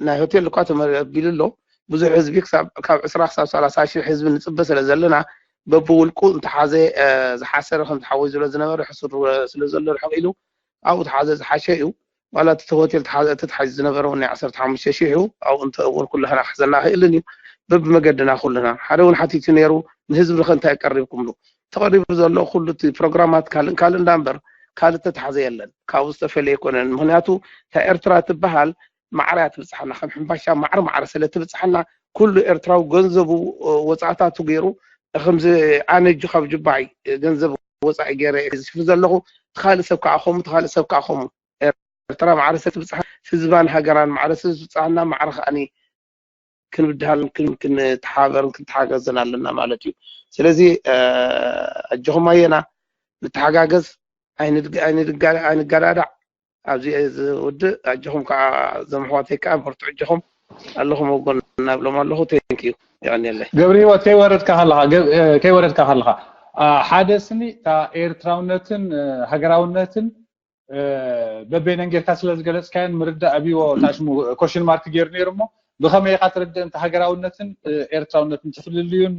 ናይ ሆቴል እኳ ተመቢሉ ኣሎ። ብዙሕ ህዝቢ ካብ ዕስራ ክሳብ ሰላሳ ሽሕ ህዝቢ ንፅበ ስለ ዘለና በብውልቁ እንተሓዘ ዝሓሰረ ከምቲ ሓወይ ዝብሎ ዝነበረ ሕሱር ስለ ዘሎ ርሕቕ ኢሉ ኣብኡ ተሓዘ ዝሓሸ እዩ። ዋላ እቲ ሆቴል ተሓዘ እቲ ተሓዚ ዝነበረ እውን ናይ ዓሰርተ ሓሙሽተ ሽሕ እዩ። ኣብኡ እንተ እውን ኩላህና ክሕዘና ክእልን እዩ። በብመገድና ኩልና ሓደ እውን ሓቲቱ ነይሩ ንህዝቢ ከ እንታይ ቀሪብኩምሉ? ተቐሪቡ ዘሎ ኩሉ እቲ ፕሮግራማት ካልእን ካልእ እንዳ እምበር ካልእ ተታሕዘ የለን። ካብኡ ዝተፈለየ ኣይኮነን። ምክንያቱ እታ ኤርትራ ትበሃል ማዕረ እያ ትብፅሓና። ከም ሕምባሻ ማዕረ ማዕረ ስለ ትብፅሓና ኩሉ ኤርትራዊ ገንዘቡ ወፃእታቱ ገይሩ ከምዚ ኣነ እጁ ካብ ጁባይ ገንዘብ ወፃኢ ገይረ ዝሽፍን ዘለኹ ትኻልእ ሰብ ከዓ ከምኡ ትኻልእ ሰብ ከዓ ከምኡ ኤርትራ ማዕረ ስለ ትብፅሓ ህዝባን ሃገራን ማዕረ ስለ ዝብፅሓና ማዕረ ከዓኒ ክንብድሃልን ክን- ክንተሓበርን ክንተሓገዝን ኣለና ማለት እዩ። ስለዚ ኣጆኹም ኣየና ንተሓጋገዝ ኣይንድግ- ኣይንድጋ- ኣይንጋዳዳዕ ኣብዚ ዝውድእ ኣጆኹም ከዓ ዘምሕዋተይ ከዓ በርቱ ኣጆኹም ኣለኹም ወጎን እናብሎም ኣለኹ። ቴንክ ዩ የቀንየለይ። ገብረ ህይወት ከይወረድካ ከለኻ ገብ- እ፣ ከይወረድካ ከለኻ አ፣ ሓደ ስኒ እታ ኤርትራውነትን እ፣ ሃገራውነትን በበይነን ጌርካ ስለ ዝገለፅካየን ምርዳእ ኣብዎ ታሽሙ ኮሽን ማርክ ገይሩ ነይሩ እሞ ብኸመይ ኢኻ ትርድእ እንተ ሃገራውነትን ኤርትራውነትን እቲ ፍልልዩን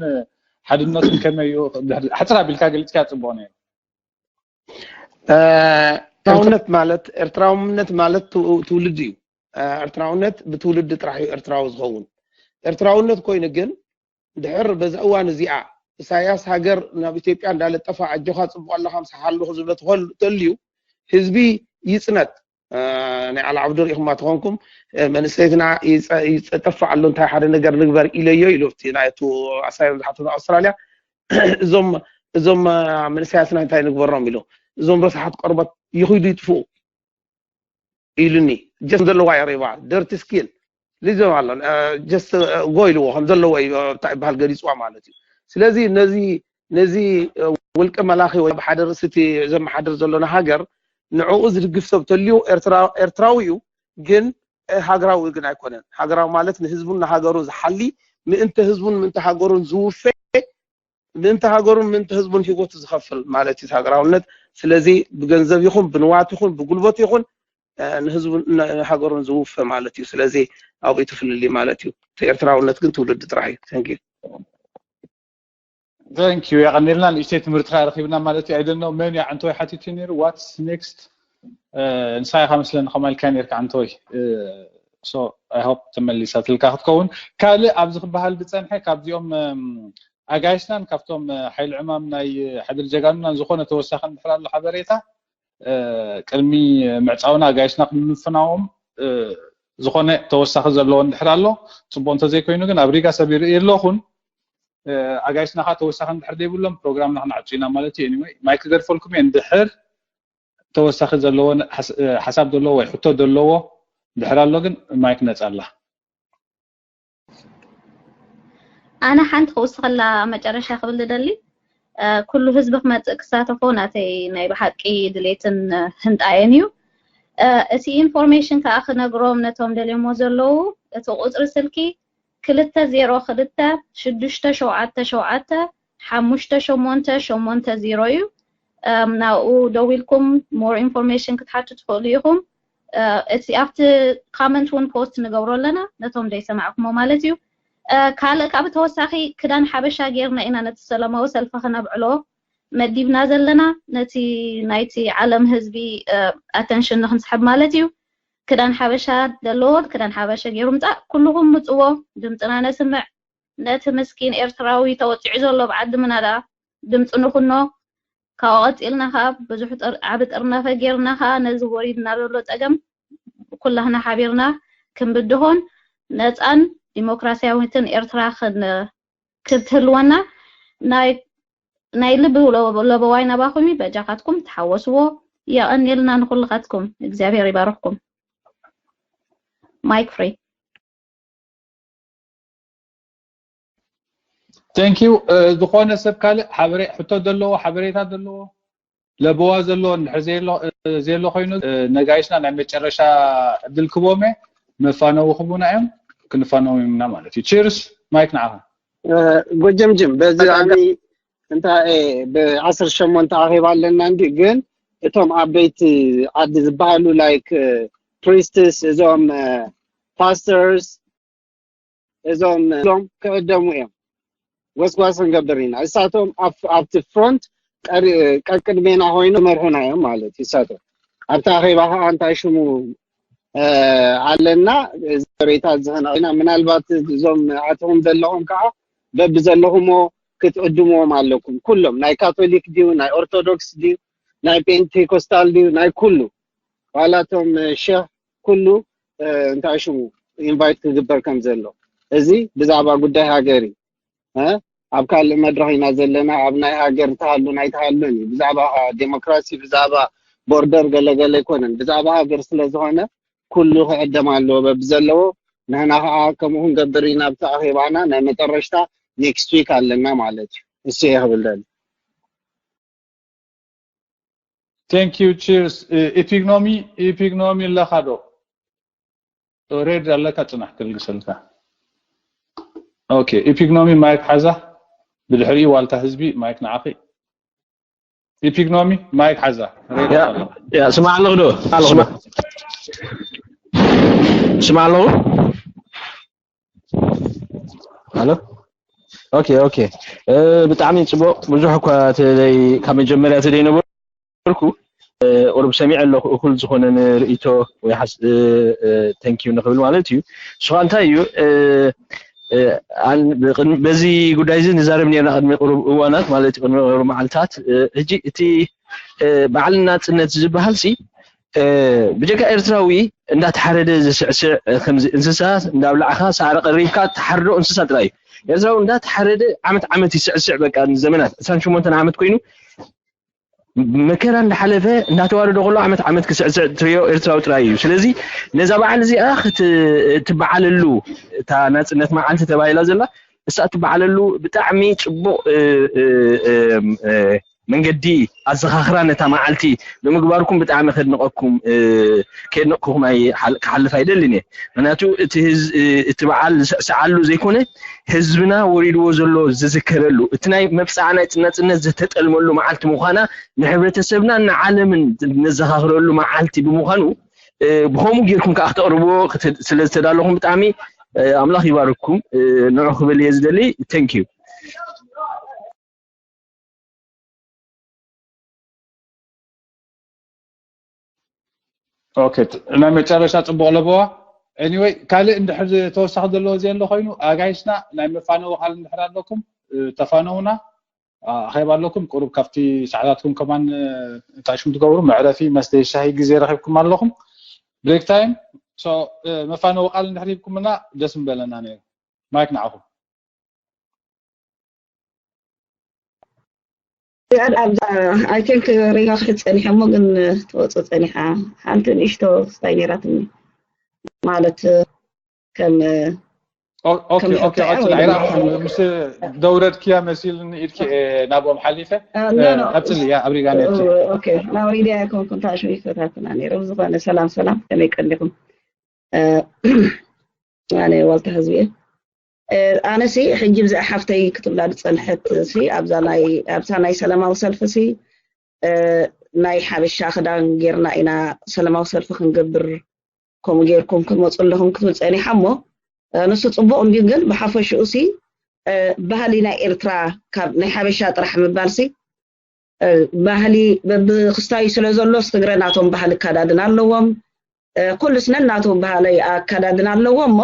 ሓድነቱን ከመይ እዩ? ሕፅር ኣቢልካ ገሊፅካ ፅቡቕ ነይሩ። ኤርትራውነት ማለት ኤርትራውነት ማለት ትውልዲ እዩ። ኤርትራውነት ብትውልዲ ጥራሕ እዩ ኤርትራዊ ዝኸውን። ኤርትራውነት ኮይኑ ግን ድሕር በዛ እዋን እዚኣ ኢሳያስ ሃገር ናብ ኢትዮጵያ እንዳለጠፋ ኣጆኻ ፅቡቕ ኣለኻ ምሳኻ ኣለኹ ዝብሎ ተልዩ ህዝቢ ይፅነት። ናይ ዓላ ዓብዱ ርኢኹማ ተኾንኩም መንእሰይትና ይጠፍእ ኣሎ እንታይ ሓደ ነገር ንግበር ኢለዮ ኢሉ እቲ ናይቱ ኣሳዮም ዝሓተቱ ኣውስትራልያ እዞም እዞም መንእሰያትና እንታይ ንግበሮም ኢሉ እዞም ረሳሓት ቆርበት ይኹዱ ይጥፍኡ ኢሉኒ። ጀስት ዘለዋ የሬባ ደርቲ ስኪል ሊዞም ኣሎ ጀስት ጎ ኢልዎ ከም ዘለዎ እዩ እንታይ ይበሃል ገሊፅዋ ማለት እዩ። ስለዚ ነዚ ነዚ ውልቀ መላኺ ወይ ብሓደ ርእሲ እቲ ዘመሓድር ዘሎና ሃገር ንዕኡ ዝድግፍ ሰብ ተልዩ ኤርትራዊ እዩ፣ ግን ሃገራዊ ግን ኣይኮነን። ሃገራዊ ማለት ንህዝቡን ንሃገሩን ዝሓሊ፣ ምእንተ ህዝቡን ምእንተ ሃገሩን ዝውፈ፣ ምእንተ ሃገሩን ምእንተ ህዝቡን ህይወቱ ዝኸፍል ማለት እዩ ሃገራውነት። ስለዚ ብገንዘብ ይኹን ብንዋት ይኹን ብጉልበት ይኹን ንህዝቡን ንሃገሩን ዝውፈ ማለት እዩ። ስለዚ ኣብኡ ትፍልሊ ማለት እዩ። ኤርትራውነት ግን ትውልዲ ጥራሕ እዩ። Thank you። Thank you። የቐኒልና። ንእሽተይ ትምህርቲ ረኺብና ማለት እዩ። I don't know መን እዩ ዓንተወይ ሓቲቱ ነይሩ። What's next? ንሳ ኢኻ መስለኒ ከማልካ ነርካ ዓንተወይ። So I hope ተመሊሳትልካ ክትከውን። ካልእ ኣብዚ ክበሃል ዝጸንሐ ካብዚኦም ኣጋይሽናን ካብቶም ሓይሊ ዕማም ናይ ሓድር ጀጋኑናን ዝኾነ ተወሳኺ እንድሕር ኣሎ ሓበሬታ ቅድሚ ምዕጻውና ኣጋይሽና ክንፍናዎም ዝኾነ ተወሳኺ ዘለዎ እንድሕር ኣሎ ጽቡቕ፣ እንተዘይኮይኑ ግን ኣብ ሪጋ ሰብ ይርኢ ኣለኹን ኣጋይሽና ካ ተወሳኺ እንድሕር ዘይብሎም ፕሮግራምና ክንዓጹ ኢና ማለት እዩ። Anyway ማይክ ክገድፈልኩም እየ። እንድሕር ተወሳኺ ዘለዎ ሓሳብ ዘለዎ ወይ ሕቶ ዘለዎ እንድሕር ኣሎ ግን ማይክ ነጻ ኣላ። ኣነ ሓንቲ ክውስኸላ መጨረሻ ክብል ዝደሊ ኩሉ ህዝቢ ክመፅእ ክሳተፎ ናተይ ናይ ብሓቂ ድሌትን ህንጣየን እዩ። እቲ ኢንፎርሜሽን ከዓ ክነግሮም ነቶም ደልዮሞ ዘለዉ እቲ ቁፅሪ ስልኪ ክልተ ዜሮ ክልተ ሽዱሽተ ሸውዓተ ሸውዓተ ሓሙሽተ ሸሞንተ ሸሞንተ ዜሮ እዩ። ናብኡ ደዊልኩም more information ክትሓቱ ትኽእሉ ኢኹም። እቲ ኣብቲ comment እውን post ንገብሮ ኣለና ነቶም ዘይሰማዕኩሞ ማለት እዩ። ካልእ ካብ ተወሳኺ ክዳን ሓበሻ ጌርና ኢና ነቲ ሰላማዊ ሰልፊ ክነብዕሎ መዲብና ዘለና፣ ነቲ ናይቲ ዓለም ህዝቢ attention ንክንስሕብ ማለት እዩ። ክዳን ሓበሻ ዘለዎ ክዳን ሓበሻ ገይሩ ምፃእ። ኩልኹም ምፅዎ፣ ድምፅና ነስምዕ። ነቲ ምስኪን ኤርትራዊ ተወፂዑ ዘሎ ብዓዲ ምናዳ ድምፂ ንኹኖ። ካብኡ ቀፂልና ከዓ ብዙሕ ዓቢ ጥርናፈ ጌርና ከዓ ነዚ ወሪድና ዘሎ ፀገም ኩላህና ሓቢርና ክንብድሆን ነፃን ዲሞክራሲያዊትን ኤርትራ ክትህልወና ናይ ልቢ ለበዋይ ናባኹም እዩ። በጃኻትኩም ተሓወስዎ። የቐንየልና ንኹልኻትኩም። እግዚኣብሔር ይባርኽኩም። Mic free። Thank you። ዝኾነ ሰብ ካልእ ሕቶ ዘለዎ ሓበሬታ ዘለዎ ለበዋ ዘለዎ እንድሕር ዘየሎ ኮይኑ ነጋይሽና ናይ መጨረሻ ዕድል ክቦም እየ። መፋነዊ ክቡና እዮም፣ ክንፋነው ኢና ማለት እዩ። Cheers። ማይክ ንዓኻ። ጎጀምጅም በዚ ኣሚ እንታይ ብዓሰርተ ሸሞንተ ኣኼባ ኣለና እንዲ ግን እቶም ዓበይቲ ዓዲ ዝበሃሉ like priests እዞም pastors እዞም ሎም ክዕደሙ እዮም። ጎስጓስ ክንገብር ኢና። እሳቶም ኣብቲ front ቀቅድሜና ኮይኑ መርሑና እዮም ማለት እዩ። እሳቶም ኣብቲ ኣኼባ ከዓ እንታይ ሽሙ ኣለና ሬታ ዝህና ኢና። ምናልባት እዞም ኣትኹም ዘለኹም ከዓ በቢ ዘለኹሞ ክትዕድምዎም ኣለኩም። ኩሎም ናይ ካቶሊክ ድዩ ናይ ኦርቶዶክስ ድዩ ናይ ፔንቴኮስታል ድዩ ናይ ኩሉ ዋላቶም ሸህ ኩሉ እንታይ ሽሙ invite ክግበር ከም ዘሎ እዚ ብዛዕባ ጉዳይ ሃገር እዩ። ኣብ ካልእ መድረኽ ኢና ዘለና። ኣብ ናይ ሃገር ተሃሉን ኣይተሃሉን እዩ። ብዛዕባ ዴሞክራሲ ብዛዕባ ቦርደር ገለገለ ኣይኮነን። ብዛዕባ ሃገር ስለ ዝኾነ ኩሉ ክዕደም ኣለዎ በብዘለዎ። ንሕና ከዓ ከምኡ ክንገብር ኢና። ኣብቲ ኣኼባና ናይ መጠረሽታ next week ኣለና ማለት እዩ። እሱ እየ ክብል ደሊ። Thank you። Cheers። ኢፒግኖሚ ኢፒግኖሚ ኣለካ ዶ? ሬድ ኣለካ ጽናሕ ክልግሰልካ። ኦኬ ኢፒግኖሚ ማይክ ሓዛ። ብድሕሪኡ ዋልታ ህዝቢ ማይክ ንዓኺ። ኢፒግኖሚ ማይክ ሓዛ። ያ ስማዕ ኣለኹ ዶ? ስማዕ ኣለኹ። ሃሎ ኦኬ ኦኬ ብጣዕሚ ጽቡቕ። ብዙሕ እኳ ካብ መጀመርያ ተደይነበርኩ ቁሩብ ሰሚዐ ኣለኹ። እኹል ዝኾነ ንርእይቶ ወይ ሓስ thank you ንኽብል ማለት እዩ። ንስኻ እንታይ እዩ በዚ ጉዳይ እዚ ንዛረብ ነርና ቅድሚ ቁሩብ እዋናት ማለት እዩ ቅድሚ ቁሩብ መዓልታት። ሕጂ እቲ በዓል ናጽነት ዝበሃል ሲ ብጀካ ኤርትራዊ እንዳተሓረደ ዝስዕስዕ ከምዚ እንስሳ እንዳብላዕካ ሳዕሪ ቀሪብካ ትሓርዶ እንስሳ ጥራይ እዩ። ኤርትራዊ እንዳተሓረደ ዓመት ዓመት ይስዕስዕ በቃ ንዘመናት ዕስራን ሸሞንተን ዓመት ኮይኑ መከራ እንዳሓለፈ እንዳተዋረደ ከሎ ዓመት ዓመት ክስዕስዕ ትሪኦ ኤርትራዊ ጥራይ እዩ። ስለዚ ነዛ በዓል እዚኣ ክትበዓለሉ እታ ናጽነት መዓልቲ ተባሂላ ዘላ እሳ እትበዓለሉ ብጣዕሚ ጽቡቕ መንገዲ ኣዘኻኽራ ነታ መዓልቲ ብምግባርኩም ብጣዕሚ ከድንቐኩም፣ እ፣ ከድንቕኩም ኣይ-፣ ሓል-፣ ክሓልፍ ኣይደልን እየ። ምኽንያቱ እቲ ህዝ-፣ እ፣ እቲ በዓል ዝስዕስዓሉ ዘይኮነ፣ ህዝብና ወሪድዎ ዘሎ ዝዝከረሉ፣ እቲ ናይ መብጽዓ ናይ ናጽነት ዝተጠልመሉ መዓልቲ ምዃና ንሕብረተሰብና ንዓለምን ነዘኻኽረሉ መዓልቲ ብምዃኑ፣ እ፣ ብኸምኡ ጌርኩም ከኣ ክተቕርብዎ ክተ-፣ ስለ ዝተዳለኹም ብጣዕሚ፣ እ፣ ኣምላኽ ይባርክኩም። እ፣ ንዑ ክብል እየ ዝደሊ። Thank you። ኦኬ፣ ት-፣ ናይ መጨረሻ ጽቡቕ ለበዋ። Anyway፣ ካልእ እንድሕር ተወሳኺ ዘለዎ ዘየለ ኮይኑ፣ ኣጋይሽና ናይ መፋነዊ ቃል እንድሕር ኣለኩም፣ እ፣ ተፋነውና። ኣ-፣ ኣኼባ ኣለኩም፣ ቁሩብ ካብቲ ሰዓታትኩም ከማን፣ እ፣ እንታይ ሽም ትገብሩ፣ መዕረፊ መስተይ ሻሂ ግዜ ረኺብኩም ኣለኹም። ብሬክ ታይም። ሶ፣ እ፣ መፋነዊ ቃል እንድሕር ሂብኩምና ደስ ምበለና ነይሩ። ማይክ ንዓኹም። ኣብዛ፣ I think ሪጋ ክሕዝ ጸኒሐ እሞ ግን ትወጽእ ጸኒሓ። ሓንቲ ንእሽቶ ስታይ ነይራትኒ። ማለት ከም፣ ኦ-፣ ኦኬ፣ ከም ኦኬ፣ ሓሳብ ቀጽል። ወይ ኣይረኣኹ፣ ምስ ደውረድክያ መሲልኒ ኢድኪ፣ እ፣ ናብኦም ሓሊፈ። እ፣ ኖ፣ እ፣ ኖ። ቀጽል፣ እያ ኣብ ሪጋ ነርኪ። እ፣ ኦኬ፣ ናብ ሪጋ ኣይኮንኩን፣ ታሽሙ ይፈታትና ነይሮም። ዝኾነ ሰላም፣ ሰላም፣ ከመይ ቀኒኹም? እ፣ ኣነ ዋልታ ህዝቢ እየ። እ፣ ኣነሲ ሕጂ ብዛዕ ሓፍተይ ክትብላ ዝጸንሐት ሲ ኣብዛ ናይ፣ ኣብታ ናይ ሰላማዊ ሰልፊ ሲ፣ እ፣ ናይ ሓበሻ ክዳን ጌርና ኢና ሰላማዊ ሰልፊ ክንገብር፣ ከምኡ ጌርኩም ክትመጹ ኣለኹም ክትብል ጸኒሓ እሞ፣ እ፣ ንሱ ጽቡቕ እንድዩ፣ ግን ብሓፈሽኡ ሲ፣ እ፣ ባህሊ ናይ ኤርትራ ካብ ናይ ሓበሻ ጥራሕ ምባል ሲ፣ እ፣ ባህሊ በብክስታዩ ስለ ዘሎስ ትግረ ናቶም ባህሊ ኣካዳድና ኣለዎም። እ፣ ኩሉስ ነናቱ ባህሊ ኣካዳድና ኣለዎ እሞ፣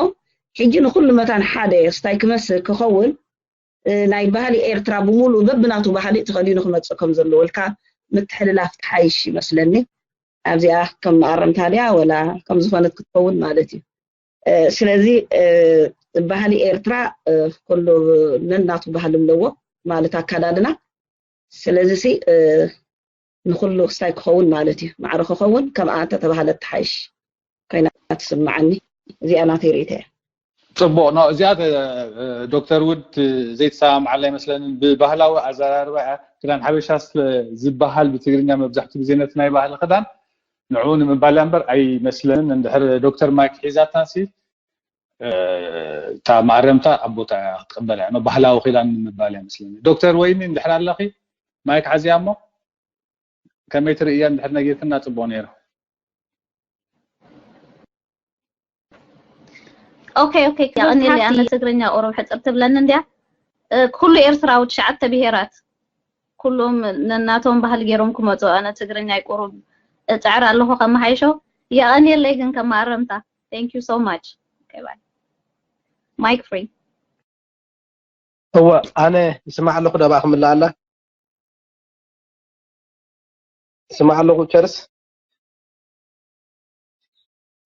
ሕጂ ንኹሉ መታን ሓደ ክስታይ ክመስል ክኸውን፣ እ፣ ናይ ባህሊ ኤርትራ ብምሉኡ በብናቱ ባህሊ ተኸዲኑ ክመጽእ ከም ዘለዎ ኢልካ ምትሕልላፍ ትሓይሽ ይመስለኒ። ኣብዚኣ ከም መኣረምታ ድያ ወላ ከም ዝኾነት ክትኸውን ማለት እዩ። እ፣ ስለዚ፣ እ፣ ባህሊ ኤርትራ፣ እ፣ ኩሉ ነናቱ ባህሊ ኣለዎ ማለት ኣካዳድና። ስለዚ ሲ፣ እ፣ ንኹሉ ክስታይ ክኸውን ማለት እዩ። ማዕረ ክኸውን ከምኣ እንተተባህለት ትሓይሽ ኮይና ትስምዓኒ። እዚኣ ናተይ ርእይቶ እያ። ጽቡቕ ነው። እዚኣ፣ እ፣ ዶክተር ውድ ዘይተሰማምዓላ ኣይመስለንን። ብባህላዊ ኣዘራርባ እያ። ክዳን ሓበሻ ስለ ዝበሃል ብትግርኛ መብዛሕትኡ ግዜ ነቲ ናይ ባህሊ ክዳን ንዕኡ ንምባል እያ እምበር ኣይመስለንን። እንድሕር ዶክተር ማይክ ሒዛታ ሲ፣ እ፣ እታ መኣረምታ ኣብ ቦታ እያ ክትቕበላ እያ። ባህላዊ ክዳን ንምባል እያ መስለኒ። ዶክተር ወይኒ እንድሕር ኣለኺ ማይክ ሓዚያ እሞ ከመይ ትርእያ እንድሕር ነጊርክና ጽቡቕ ነይሩ። ኦኬ፣ ኦኬ፣ ዶክተር የቐንየለይ። ኣነ ሃብቲ። ትግርኛ ቁሩብ ሕጽር ትብለኒ እንድያ። እ፣ ኩሉ ኤርትራዊ ትሽዓተ ብሄራት ኩሎም ነናቶም ባህሊ ገይሮም ክመጹ፣ ኣነ ትግርኛይ ቁሩብ እጽዕር ኣለኹ ከመሓይሾ። የቐንየለይ ግን ከም መኣረምታ። Thank you so much። Okay, bye. Mic free. እወ፣ ኣነ ይስማዕ ኣለኹ። ደባ ክምልእ ኣላ ይስማዕ ኣለኹ። ቸርስ።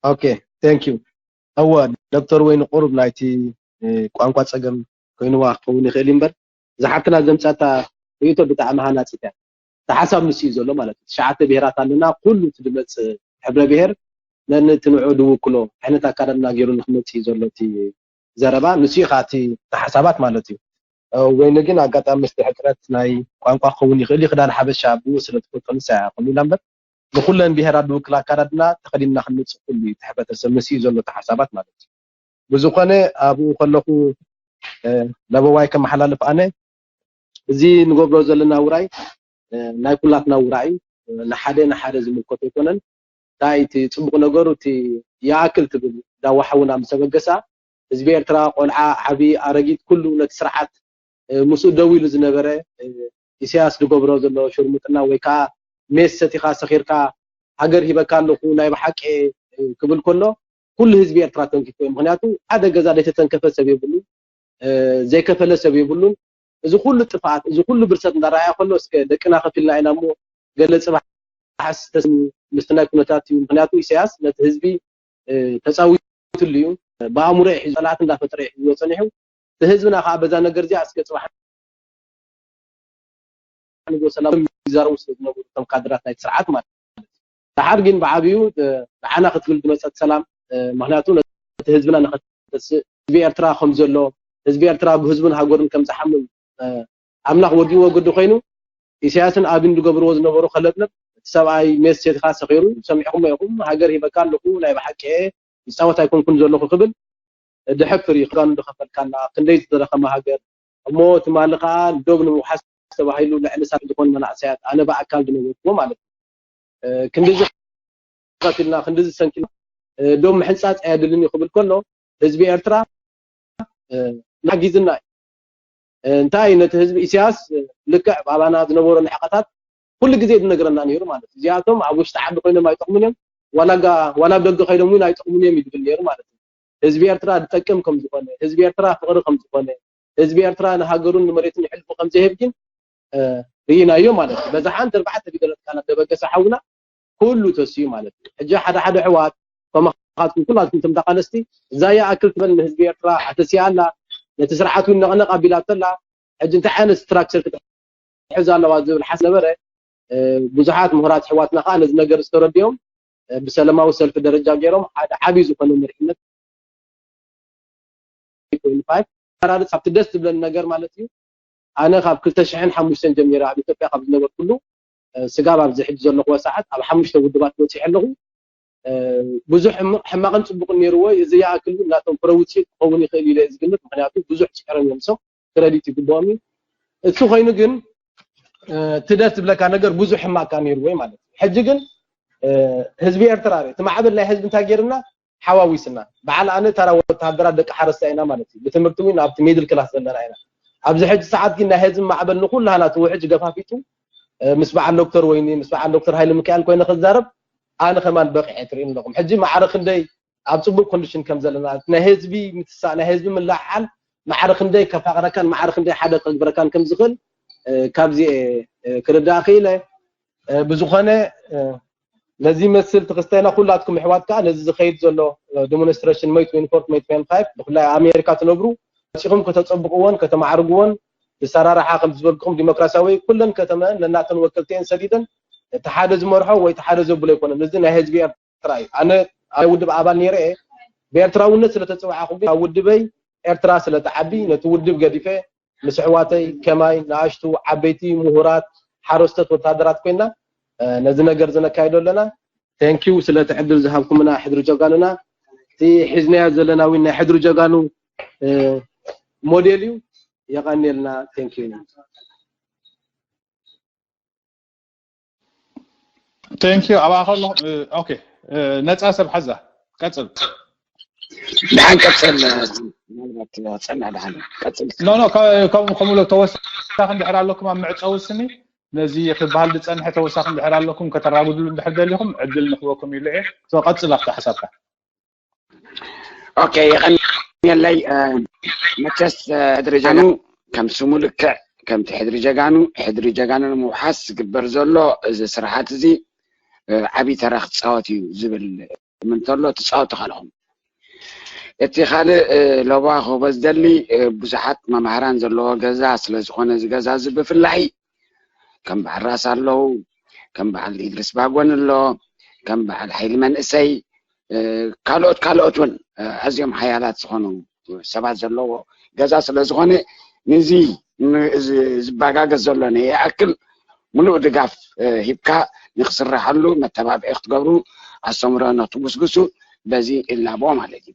ኦኬ፣ thank you። እወ፣ ዶክተር ወይኒ ቁሩብ ናይቲ፣ እ፣ ቋንቋ ጸገም ኮይንዋ ክኸውን ይኽእል እዩ እምበር፣ እዛ ሓፍትና ዘምጻታ ርእይቶ ብጣዕሚ ሃናጺት እያ። እቲ ሓሳብ ንሱ እዩ ዘሎ ማለት እዩ። ትሽዓተ ብሄራት ኣለና፣ ኩሉ እቲ ዝመጽእ ሕብረ ብሄር ነንትንዑ ዝውክሎ ዓይነት ኣካዳድና ገይሩ ንክመጽእ እዩ ዘሎ እቲ ዘረባ። ንሱ እዩ ከዓ እቲ፣ እቲ ሓሳባት ማለት እዩ። እ፣ ወይኒ ግን ኣጋጣሚ ምስቲ ሕጽረት ናይ ቋንቋ ክኸውን ይኽእል እዩ፣ ክዳን ሓበሻ ብኡ ስለ ትፈልጦ ንሳ እያ ከምኡ ኢላ እምበር፣ ንኹለን ብሄራት ዝውክል ኣካዳድና ተኸዲንና ክንመጽእ ኩሉ እዩ እቲ ሕብረተሰብ፣ ንሱ እዩ ዘሎ እቲ ሓሳባት ማለት እዩ። ብዝኾነ ኣብኡ ከለኹ፣ እ፣ ለበዋይ ከመሓላልፍ ኣነ፣ እዚ ንገብሮ ዘለና ውራይ፣ እ፣ ናይ ኩላትና ውራይ እዩ። እ፣ ንሓደ ንሓደ ዝምልከቶ ኣይኮነን። እንታይ እቲ ጽቡቕ ነገሩ፣ እቲ ይኣክል ትብል ዳዋ ሓውና ምስ ኣበገሳ፣ ህዝቢ ኤርትራ ቆልዓ፣ ዓቢ፣ ኣረጊት፣ ኩሉ ነቲ ስርዓት፣ እ፣ ምስኡ ደው ኢሉ ዝነበረ፣ እ፣ ኢሳያስ ዝገብሮ ዘሎ ሽርሙጥና ወይ ከኣ ሜስ ሰቲኻ ሰኺርካ ሃገር ሂበካ ኣለኹ ናይ ብሓቂ፣ እ፣ ክብል ከሎ፣ ኩሉ ህዝቢ ኤርትራ ተንኪፉ እዩ። ምኽንያቱ ሓደ ገዛ ዘይተተንከፈ ሰብ የብሉን፣ እ፣ ዘይከፈለ ሰብ የብሉን። እዚ ኩሉ ጥፍኣት፣ እዚ ኩሉ ብርሰት እንዳረኣየ ከሎ፣ እስከ ደቅና ከፊልና ኢና እሞ፣ ገለ ጽባሕስ ተስሚ ምስቲ ናይ ኩነታት እዩ። ምኽንያቱ ኢሳያስ ነቲ ህዝቢ፣ እ፣ ተጻዊቱሉ እዩ። ብኣእምሮ እዩ ሒዙ፣ ጸላእቲ እንዳፈጠረ እዩ ሒዝዎ ጸኒሑ። እቲ ህዝብና ከኣ በዛ ነገር እዚኣ እስከ ጽባሕ ንግሆ ሰላም ይዛረቡ ስለ ዝነበሩ እቶም ካድራት ናይቲ ስርዓት ማለት እዩ። ደሓር ግን ብዓብዩ፣ እ፣ ንዓና ክትብል ዝመጸት ሰላም፣ እ፣ ምኽንያቱ ነቲ ህዝብና ንኸተስእ፣ ህዝቢ ኤርትራ ከም ዘሎ፣ ህዝቢ ኤርትራ ብህዝቡን ሃገሩን ከም ዝሓምም፣ እ፣ ኣምላኽ ወዲእዎ ግዲ ኮይኑ፣ ኢሳያስን ኣብን ዝገብርዎ ዝነበሩ ከለብለብ፣ እቲ ሰብኣይ ሜስ ሴትካ ሰኺሩ፣ ሰሚዕኹሞ ኢኹም፣ ሃገር ሂበካ ኣለኹ፣ ናይ ብሓቂ እየ፣ ይጻወት ኣይኮንኩን ዘለኹ ክብል፣ ድሕፍር እዩ፣ ክዳኑ ዝኸፈልካላ፣ ክንደይ ዝተረኸመ ሃገር፣ እሞ ትማሊ ከኣ ዶብ ንምውሓስ ተባሂሉ ልዕሊ ሳት ዝኾኑ መናእሰያት፣ ኣነ ብኣካል ዝነበርኩዎ ማለት እዩ። ክንድዚ ቀቲልና፣ ክንድዚ ሰንኪልና፣ ዶብ ምሕንጻጽ ኣየድልን እዩ ክብል ከሎ፣ ህዝቢ ኤርትራ ንሓጊዝና እዩ። እንታይ ነቲ ህዝቢ ኢሳያስ ልክዕ ባባና ዝነበሮ ንሕቐታት ኩሉ ግዜ ዝነግረና ነይሩ ማለት እዩ። እዚኣቶም ኣብ ውሽጢ ዓዲ ኮይኖም ኣይጠቕሙን እዮም፣ ዋላ ጋ-፣ ዋላ ኣብ ደገ ከይዶም እውን ኣይጠቕሙን እዮም እዩ ዝብል ነይሩ ማለት እዩ። ህዝቢ ኤርትራ ዝጠቅም ከም ዝኾነ፣ ህዝቢ ኤርትራ ፍቕሪ ከም ዝኾነ፣ ህዝቢ ኤርትራ ንሃገሩን ንመሬቱን ይሕልፉ ከም ዘይህብ ግን፣ እ፣ ርኢናዮ ማለት እዩ። በዛ ሓንቲ ኣርባዕተ ፊደላት ቃላት ደበገሰ ሓውና ኩሉ ተስዩ ማለት እዩ። ሕጂ ሓደ ሓደ ኣሕዋት ከማኻትኩም ኩላትኩም እቶም ተቓለስቲ እዛ ይኣክል ትበል ንህዝቢ ኤርትራ ኣተሲኣ ኣላ፣ ነቲ ስርዓት እውን ነቕነቕ ኣቢላቶ ኣላ። ሕጂ እንታይ ዓይነት ስትራክቸር ክትሕዝ ኣለዋ ዝብል ሓሳብ ነበረ። እ፣ ብዙሓት ምሁራት ኣሕዋትና ከኣ ነዚ ነገር ዝተረድኦም፣ እ፣ ብሰላማዊ ሰልፊ ደረጃ ገይሮም ሓደ ዓቢ ዝኾነ መሪሕነት ኣፈራርጽ ኣብቲ ደስ ዝብለኒ ነገር ማለት እዩ። ኣነ ካብ ክልተ ሽሕን ሓሙሽተን ጀሚረ ኣብ ኢትዮጵያ ካብ ዝነበርኩሉ፣ እ፣ ስጋብ ኣብዚ ሕጂ ዘለኹዎ ሰዓት ኣብ ሓሙሽተ ውድባት በጺሐ ኣለኹ። እ፣ ብዙሕ ሕም-፣ ሕማቕን ጽቡቕን ነይርዎ። እዚ ይኣክል እውን ናቶም ፍረ ውጽኢት ክኸውን ይኽእል ኢለ እየ ዝግምት። ምኽንያቱ ብዙሕ ጽዒሮም እዮም፣ ሶ ክረዲት ይግብኦም እዩ። እሱ ኮይኑ ግን፣ እ፣ እቲ ደስ ዝብለካ ነገር ብዙሕ ሕማቕ ከኣ ነይርዎ እዩ ማለት እዩ። ሕጂ ግን፣ እ፣ ህዝቢ ኤርትራ ርእ፣ እቲ ማዕበል ናይ ህዝቢ እንታይ ገይርና? ሓዋዊስና። በዓል ኣነ ተራ ወተሃደራት ደቂ ሓረስታይ ኢና ማለት እዩ። ብትምህርቲ እውን ኣብቲ ሚድል ክላስ ዘለና ኢና። ኣብዚ ሕጂ ሰዓት ግን ናይ ህዝቢ ማዕበል ንኩላህና እቲ ውሕጅ ገፋፊጡ፣ እ፣ ምስ በዓል ዶክተር ወይኒ፣ ምስ በዓል ዶክተር ሃይለ ሚካኤል ኮይነ ክዛረብ፣ ኣነ ከማን በቂዐ ትርእዩኒ ኣለኹም። ሕጂ ማዕረ ክንደይ ኣብ ጽቡቕ ኮንዲሽን ከም ዘለና፣ ናይ ህዝቢ ምትሳእ፣ ናይ ህዝቢ ምልዕዓል ማዕረ ክንደይ ከፋቕረካን ማዕረ ክንደይ ሓደ ከግብረካን ከም ዝኽእል፣ እ፣ ካብዚ እየ፣ እ፣ ክርዳእ ክኢለ። እ፣ ብዝኾነ፣ እ፣ ነዚ ይመስል ትኽስተ ኢና። ኩላትኩም ኣሕዋት ከኣ ነዚ ዝኸይድ ዘሎ፣ እ፣ ዲሞንስትሬሽን ሜይ ትዌንቲ ፎር፣ ሜይ ትዌንቲ ፋይቭ ብፍላይ ኣብ ኣሜሪካ ትነብሩ መጺኹም ከተጸብቕዎን ከተማዕርግዎን ብሰራርሓ ከም ዝበልኩኹም ዲሞክራሲያዊ ኩለን ከተመ ነናተን ወከልቲ እየን ሰዲደን እቲ ሓደ ዝመርሖ ወይ እቲ ሓደ ዘብሎ ኣይኮነን። እዚ ናይ ህዝቢ ኤርትራ እዩ። ኣነ ኣብ ውድብ ኣባል ነይረ እየ። ብኤርትራውነት ስለ ተጸዋዕኹ ግን ኣብ ውድበይ ኤርትራ ስለ ትዓቢ ነቲ ውድብ ገዲፈ ምስ ኣሕዋተይ ከማይ ንኣሽቱ ዓበይቲ ምሁራት ሓረስቶት ወተሃደራት ኮይና፣ እ፣ ነዚ ነገር ዘነካይዶ ኣለና። ቴንኪው ስለ እቲ ዕድል ዝሃብኩምና ሕድሪ ጀጋኑና። እቲ ሒዝናዮ ዘለና እውን ናይ ሕድሪ ጀጋኑ፣ እ፣ ሞዴል እዩ። የቐንየልና። ቴንኪው። ቴንኪዩ። ኣብኣ ከሎ፣ እ፣ ኦኬ፣ እ፣ ነጻ ሰብ ሓዛ። ቀጽል። ደሓን ቀጽል። ምናልባት ጸና ደሓን ቀጽል። ኖ፣ ኖ፣ ከ-፣ ከም-፣ ከምኡ ኢሎ ተወሳኺ እንድሕር ኣለኩም ኣብ መዕጸዊ ስኒ፣ ነዚ ክበሃል ዝጸንሐ ተወሳኺ እንድሕር ኣለኩም ከተራጉድሉ እንድሕር ደሊኹም ዕድል ንኽበኩም ኢሉ እየ። ሶ ቀጽል ኣብቲ ሓሳብካ። ኦኬ፣ የቐንየለይ። እ፣ መቸስ፣ እ፣ ሕድሪ ጀጋኑ ከም ስሙ ልክዕ ከምቲ ሕድሪ ጀጋኑ፣ ሕድሪ ጀጋኑ ንምውሓስ ዝግበር ዘሎ እዚ ስርሓት እዚ፣ እ፣ ዓቢ ተራ ክጻወት እዩ ዝብል እምንቶ ኣሎ። ትጻወቱ ኣለኹም። እቲ ካልእ፣ እ፣ ሎባ ክህቦ ዝደሊ፣ እ፣ ብዙሓት መማህራን ዘለዎ ገዛ ስለ ዝኾነ እዚ ገዛ እዚ ብፍላይ ከም በዓል ራስ ኣለዉ፣ ከም በዓል ኢድሪስ ባጎን ኣሎ፣ ከም በዓል ሓይሊ መንእሰይ፣ እ፣ ካልኦት ካልኦት እውን፣ እ፣ ኣዝዮም ሓያላት ዝኾኑ ሰባት ዘለዎ ገዛ ስለ ዝኾነ፣ ንዚ ን-፣ እዚ ዝበጋገስ ዘሎ ንይኣክል ምሉእ ድጋፍ፣ እ፣ ሂብካ ንክስረሐሉ መተባብዒ ክትገብሩ ኣስተምህሮ ነትጉስጉሱ በዚ እላቦ ማለት እዩ።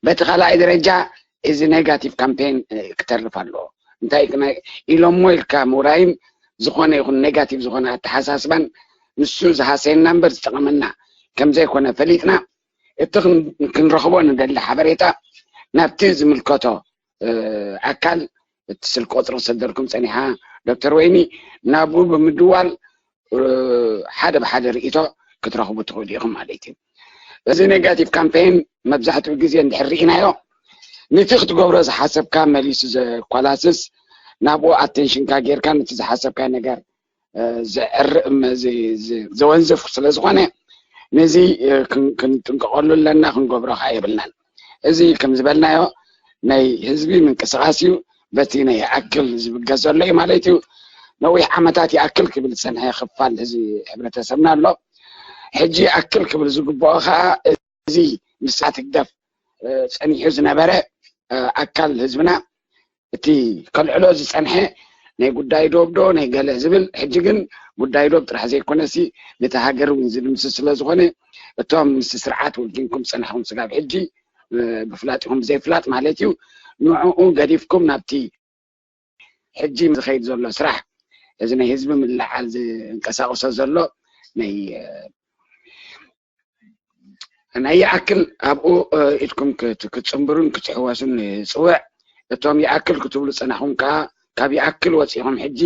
በቲ ካልኣይ ደረጃ እዚ ኔጋቲቭ ካምፔን፣ እ፣ ክተርፍ ኣለዎ። እንታይ ክነ-፣ ኢሎሞ ኢልካ ምውራይን ዝኾነ ይኹን ኔጋቲቭ ዝኾነ ኣተሓሳስባን ንሱ ዝሃሰየና እምበር ዝጠቐመና ከም ዘይኮነ ፈሊጥና፣ እቲ ክን-፣ ክንረኽቦ ንደሊ ሓበሬታ ናብቲ ዝምልከቶ፣ እ፣ ኣካል እቲ ስልኪ ቁጽሪ ክሰደልኩም ጸኒሓ ዶክተር ወይኒ ናብኡ ብምድዋል፣ እ፣ ሓደ ብሓደ ርእይቶ ክትረኽቡ ትኽእሉ ኢኹም ማለት እዩ። እዚ ኔጋቲቭ ካምፔን መብዛሕትኡ ግዜ እንድሕር ርኢናዮ፣ ነቲ ክትገብሮ ዝሓሰብካ መሊሱ ዘኳላስስ፣ ናብኡ ኣቴንሽንካ ጌርካ ነቲ ዝሓሰብካዮ ነገር፣ እ፣ ዘዕር-፣ እም፣ ዝ-፣ ዝ-፣ ዘወንዝፍ ስለ ዝኾነ፣ ነዚ፣ እ፣ ክን-፣ ክንጥንቀቐሉ ኣለና፣ ክንገብሮ ኸዓ የብልናን። እዚ ከም ዝበልናዮ ናይ ህዝቢ ምንቅስቓስ እዩ። በቲ ናይ ይኣክል ዝብገስ ዘሎ እዩ ማለት እዩ። ነዊሕ ዓመታት ይኣክል ክብል ዝጸንሐ ክፋል ህዝቢ ሕብረተሰብና ኣሎ። ሕጂ ይኣክል ክብል ዝግብኦ ኸዓ እዚ ምስዓት ህግደፍ፣ እ፣ ጸኒሑ ዝነበረ፣ እ፣ ኣካል ህዝብና እቲ ከልዕሎ ዝጸንሐ ናይ ጉዳይ ዶብ ዶ ናይ ገለ ዝብል፣ ሕጂ ግን ጉዳይ ዶብ ጥራሕ ዘይኮነሲ ነቲ ሃገር እውን ዝድምስስ ስለ ዝኾነ፣ እቶም ምስ ስርዓት ወጊንኩም ዝጸናሕኩም ስጋብ ሕጂ ብፍላጥ ይኹን ብዘይፍላጥ ማለት እዩ፣ ንዕኡ ገዲፍኩም ናብቲ ሕጂ ዝኸይድ ዘሎ ስራሕ፣ እዚ ናይ ህዝቢ ምልዕዓል ዝንቀሳቐሶ ዘሎ ናይ ናይ ይኣክል ኣብኡ ኢድኩም ክትጽንብሩን ክትሕወሱን ይጽውዕ። እቶም ይኣክል ክትብሉ ጸናኹም ከኣ ካብ ይኣክል ወጺኹም ሕጂ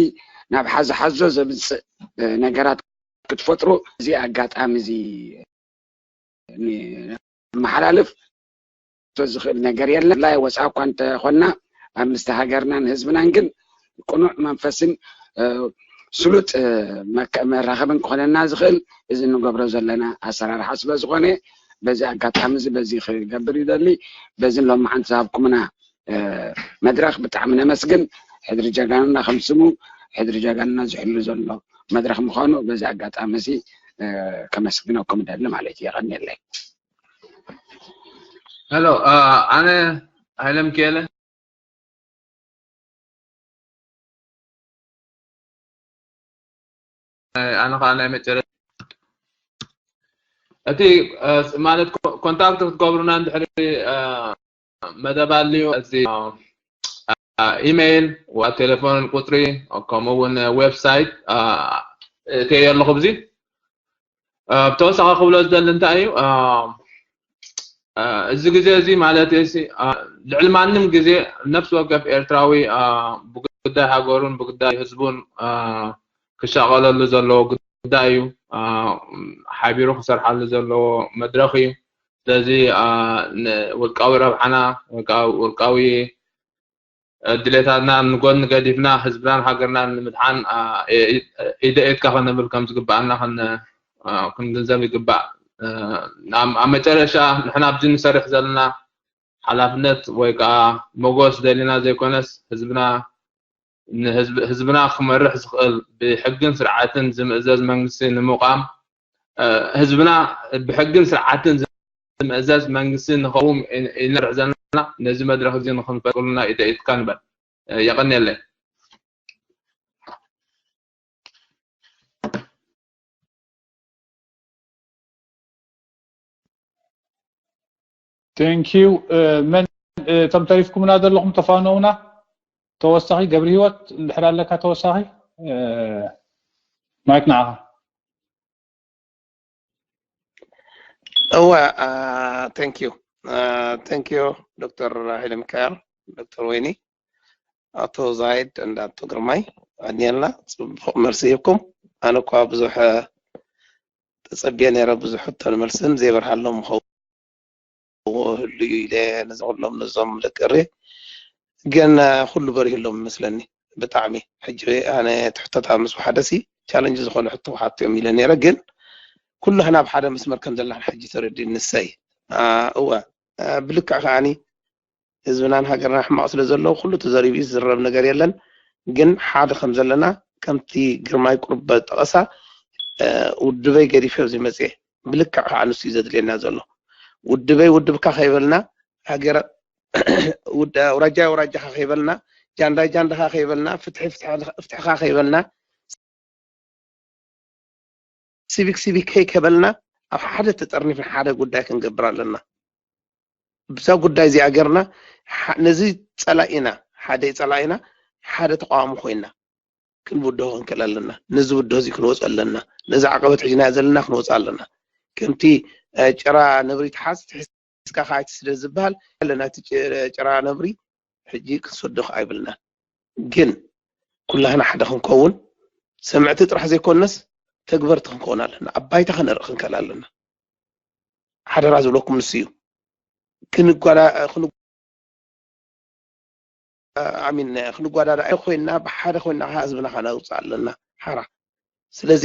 ናብ ሓዞ ሓዞ ዘምጽእ ነገራት ክትፈጥሩ እዚ ኣጋጣሚ እዚ ንመሓላልፍ ዝኽእል ነገር የለን። ብፍላይ ወፃኢ እኳ እንተኾንና ኣብ ምስቲ ሃገርናን ህዝብናን ግን ቅኑዕ መንፈስን ስሉጥ መራኸብን ክኾነና ዝኽእል እዚ እንገብሮ ዘለና ኣሰራርሓ ስለ ዝኾነ በዚ ኣጋጣሚ እዚ በዚ ክገብር ይደሊ። በዚ ሎማዓንቲ ዝሃብኩምና መድረኽ ብጣዕሚ ነመስግን። ሕድሪ ጀጋኑና ከም ስሙ ሕድሪ ጀጋኑና ዝሕሉ ዘሎ መድረኽ ምዃኑ በዚ ኣጋጣሚ እዚ ከመስግነኩም እደሊ ማለት እዩ። የቐንየለይ። ሄሎ፣ ኣነ ሃይለ ሚካኤለ። ኣነ ከዓ ናይ መጨረሻ እቲ ማለት ኮንታክት ክትገብሩና እንድሕሪ መደብ ኣልዩ እዚ ኢሜይል ዋ ቴሌፎን ቁፅሪ ከምኡ እውን ዌብሳይት እትየ ኣለኹ። ብዚ ብተወሳኺ ክብሎ ዝደሊ እንታይ እዩ፣ እዚ ግዜ እዚ ማለት ልዕሊ ማንም ግዜ ነፍሲ ወከፍ ኤርትራዊ ብጉዳይ ሃገሩን ብጉዳይ ህዝቡን ክሻቐለሉ ዘለዎ ጉዳይ እዩ። ሓቢሩ ክሰርሓሉ ዘለዎ መድረኽ እዩ። ስለዚ ውልቃዊ ረብሓና ውልቃዊ ድሌታትና ንጎኒ ገዲፍና ህዝብናን ሃገርናን ንምድሓን ኢደ ኢድካ ክንብል ከም ዝግባኣና ክንግንዘብ ይግባእ። ኣብ መጨረሻ ንሕና ኣብዚ ንሰርሕ ዘለና ሓላፍነት ወይ ከዓ ሞጎስ ደሊና ዘይኮነስ ህዝብና ንህዝብና ክመርሕ ዝኽእል ብሕግን ስርዓትን ዝምእዘዝ መንግስቲ ንምቋም ህዝብና ብሕግን ስርዓትን ዝምእዘዝ መንግስቲ ንኸውን ኢልና ንሰርሕ ዘለና ነዚ መድረኽ እዚ ንክንፈጥሩልና ኢደ ኢድካ ንበል። የቐንየለይ። Thank you። መን እቶም ተሪፍኩምና ዘለኹም ተፋነውና? ተወሳኺ ገብሪ ህይወት እንድሕር ኣለካ ተወሳኺ ማይክ ንዓኻ። እወ thank you thank you ዶክተር ሃይለ ሚካኤል፣ ዶክተር ወይኒ፣ ኣቶ ዛይድ and ኣቶ ግርማይ። ኣድንየልና ጽቡቕ መልሲ ሂብኩም። ኣነ እኳ ብዙሕ ተጸብየ ነይረ፣ ብዙሕ ሕቶን መልስን ዘይበርሃሎም ምኸውን ህሉ እዩ ኢለ ነዚ ኩሎም ነዞም ደቂ እሬ ግን ኩሉ በሪህሎም ይመስለኒ። ብጣዕሚ ሕጂ ኣነ ትሕቶታ ምስ ወሓደሲ ቻለንጅ ዝኾነ ሕቶ ወሓጥዮም ኢለ ነይረ፣ ግን ኩላህና ኣብ ሓደ መስመር ከም ዘለና ሕጂ ተረዲኡ ንሰይ። እወ ብልክዕ ከዓኒ ህዝብናን ሃገርና ሕማቕ ስለ ዘሎ ኩሉ ተዘሪቡ ዝዝረብ ነገር የለን። ግን ሓደ ከም ዘለና ከምቲ ግርማይ ቁርብ ጠቐሳ ውድበይ ገዲፈ ኣብዚ መፅየ። ብልክዕ ከዓ ንሱ እዩ ዘድልየና ዘሎ። ውድበይ ውድብካ ከይበልና ሃገረ ኣውራጃይ ኣውራጃኻ ከይበልና ጃንዳይ ጃንዳኻ ከይበልና ፍትሒ ፍትሕኻ ከይበልና ሲቪክ ሲቪክ ከይከበልና ኣብ ሓደ ተጠርኒፍና ሓደ ጉዳይ ክንገብር ኣለና። ብዛ ጉዳይ እዚኣ ገርና ነዚ ፀላኢና ሓደ ፀላኢና ሓደ ተቃዋሚ ኮይና ክንብድሆ ክንክእል ኣለና። ነዚ ብድሆ እዚ ክንወፅ ኣለና። ነዚ ዓቀበት ሕጅና ዘለና ክንወፅ ኣለና። ከምቲ ጭራ ነብሪ ትሓዝ ትሕዝካ ከዓ ኣይትስደድ ዝበሃል ኣለና። እቲ ጭራ ነብሪ ሕጂ ክንሰዶ ከዓ ኣይብልናን። ግን ኩላህና ሓደ ክንከውን ሰምዕቲ ጥራሕ ዘይኮነስ ተግበርቲ ክንከውን ኣለና። ኣብ ባይታ ከነርኢ ክንክእል ኣለና። ሓደራ ዝብለኩም ንሱ እዩ። ክንጓዳ ኣሚን ክንጓዳዳ ኮይና ብሓደ ኮይና ከዓ ህዝብና ከነውፅእ ኣለና ሓራ። ስለዚ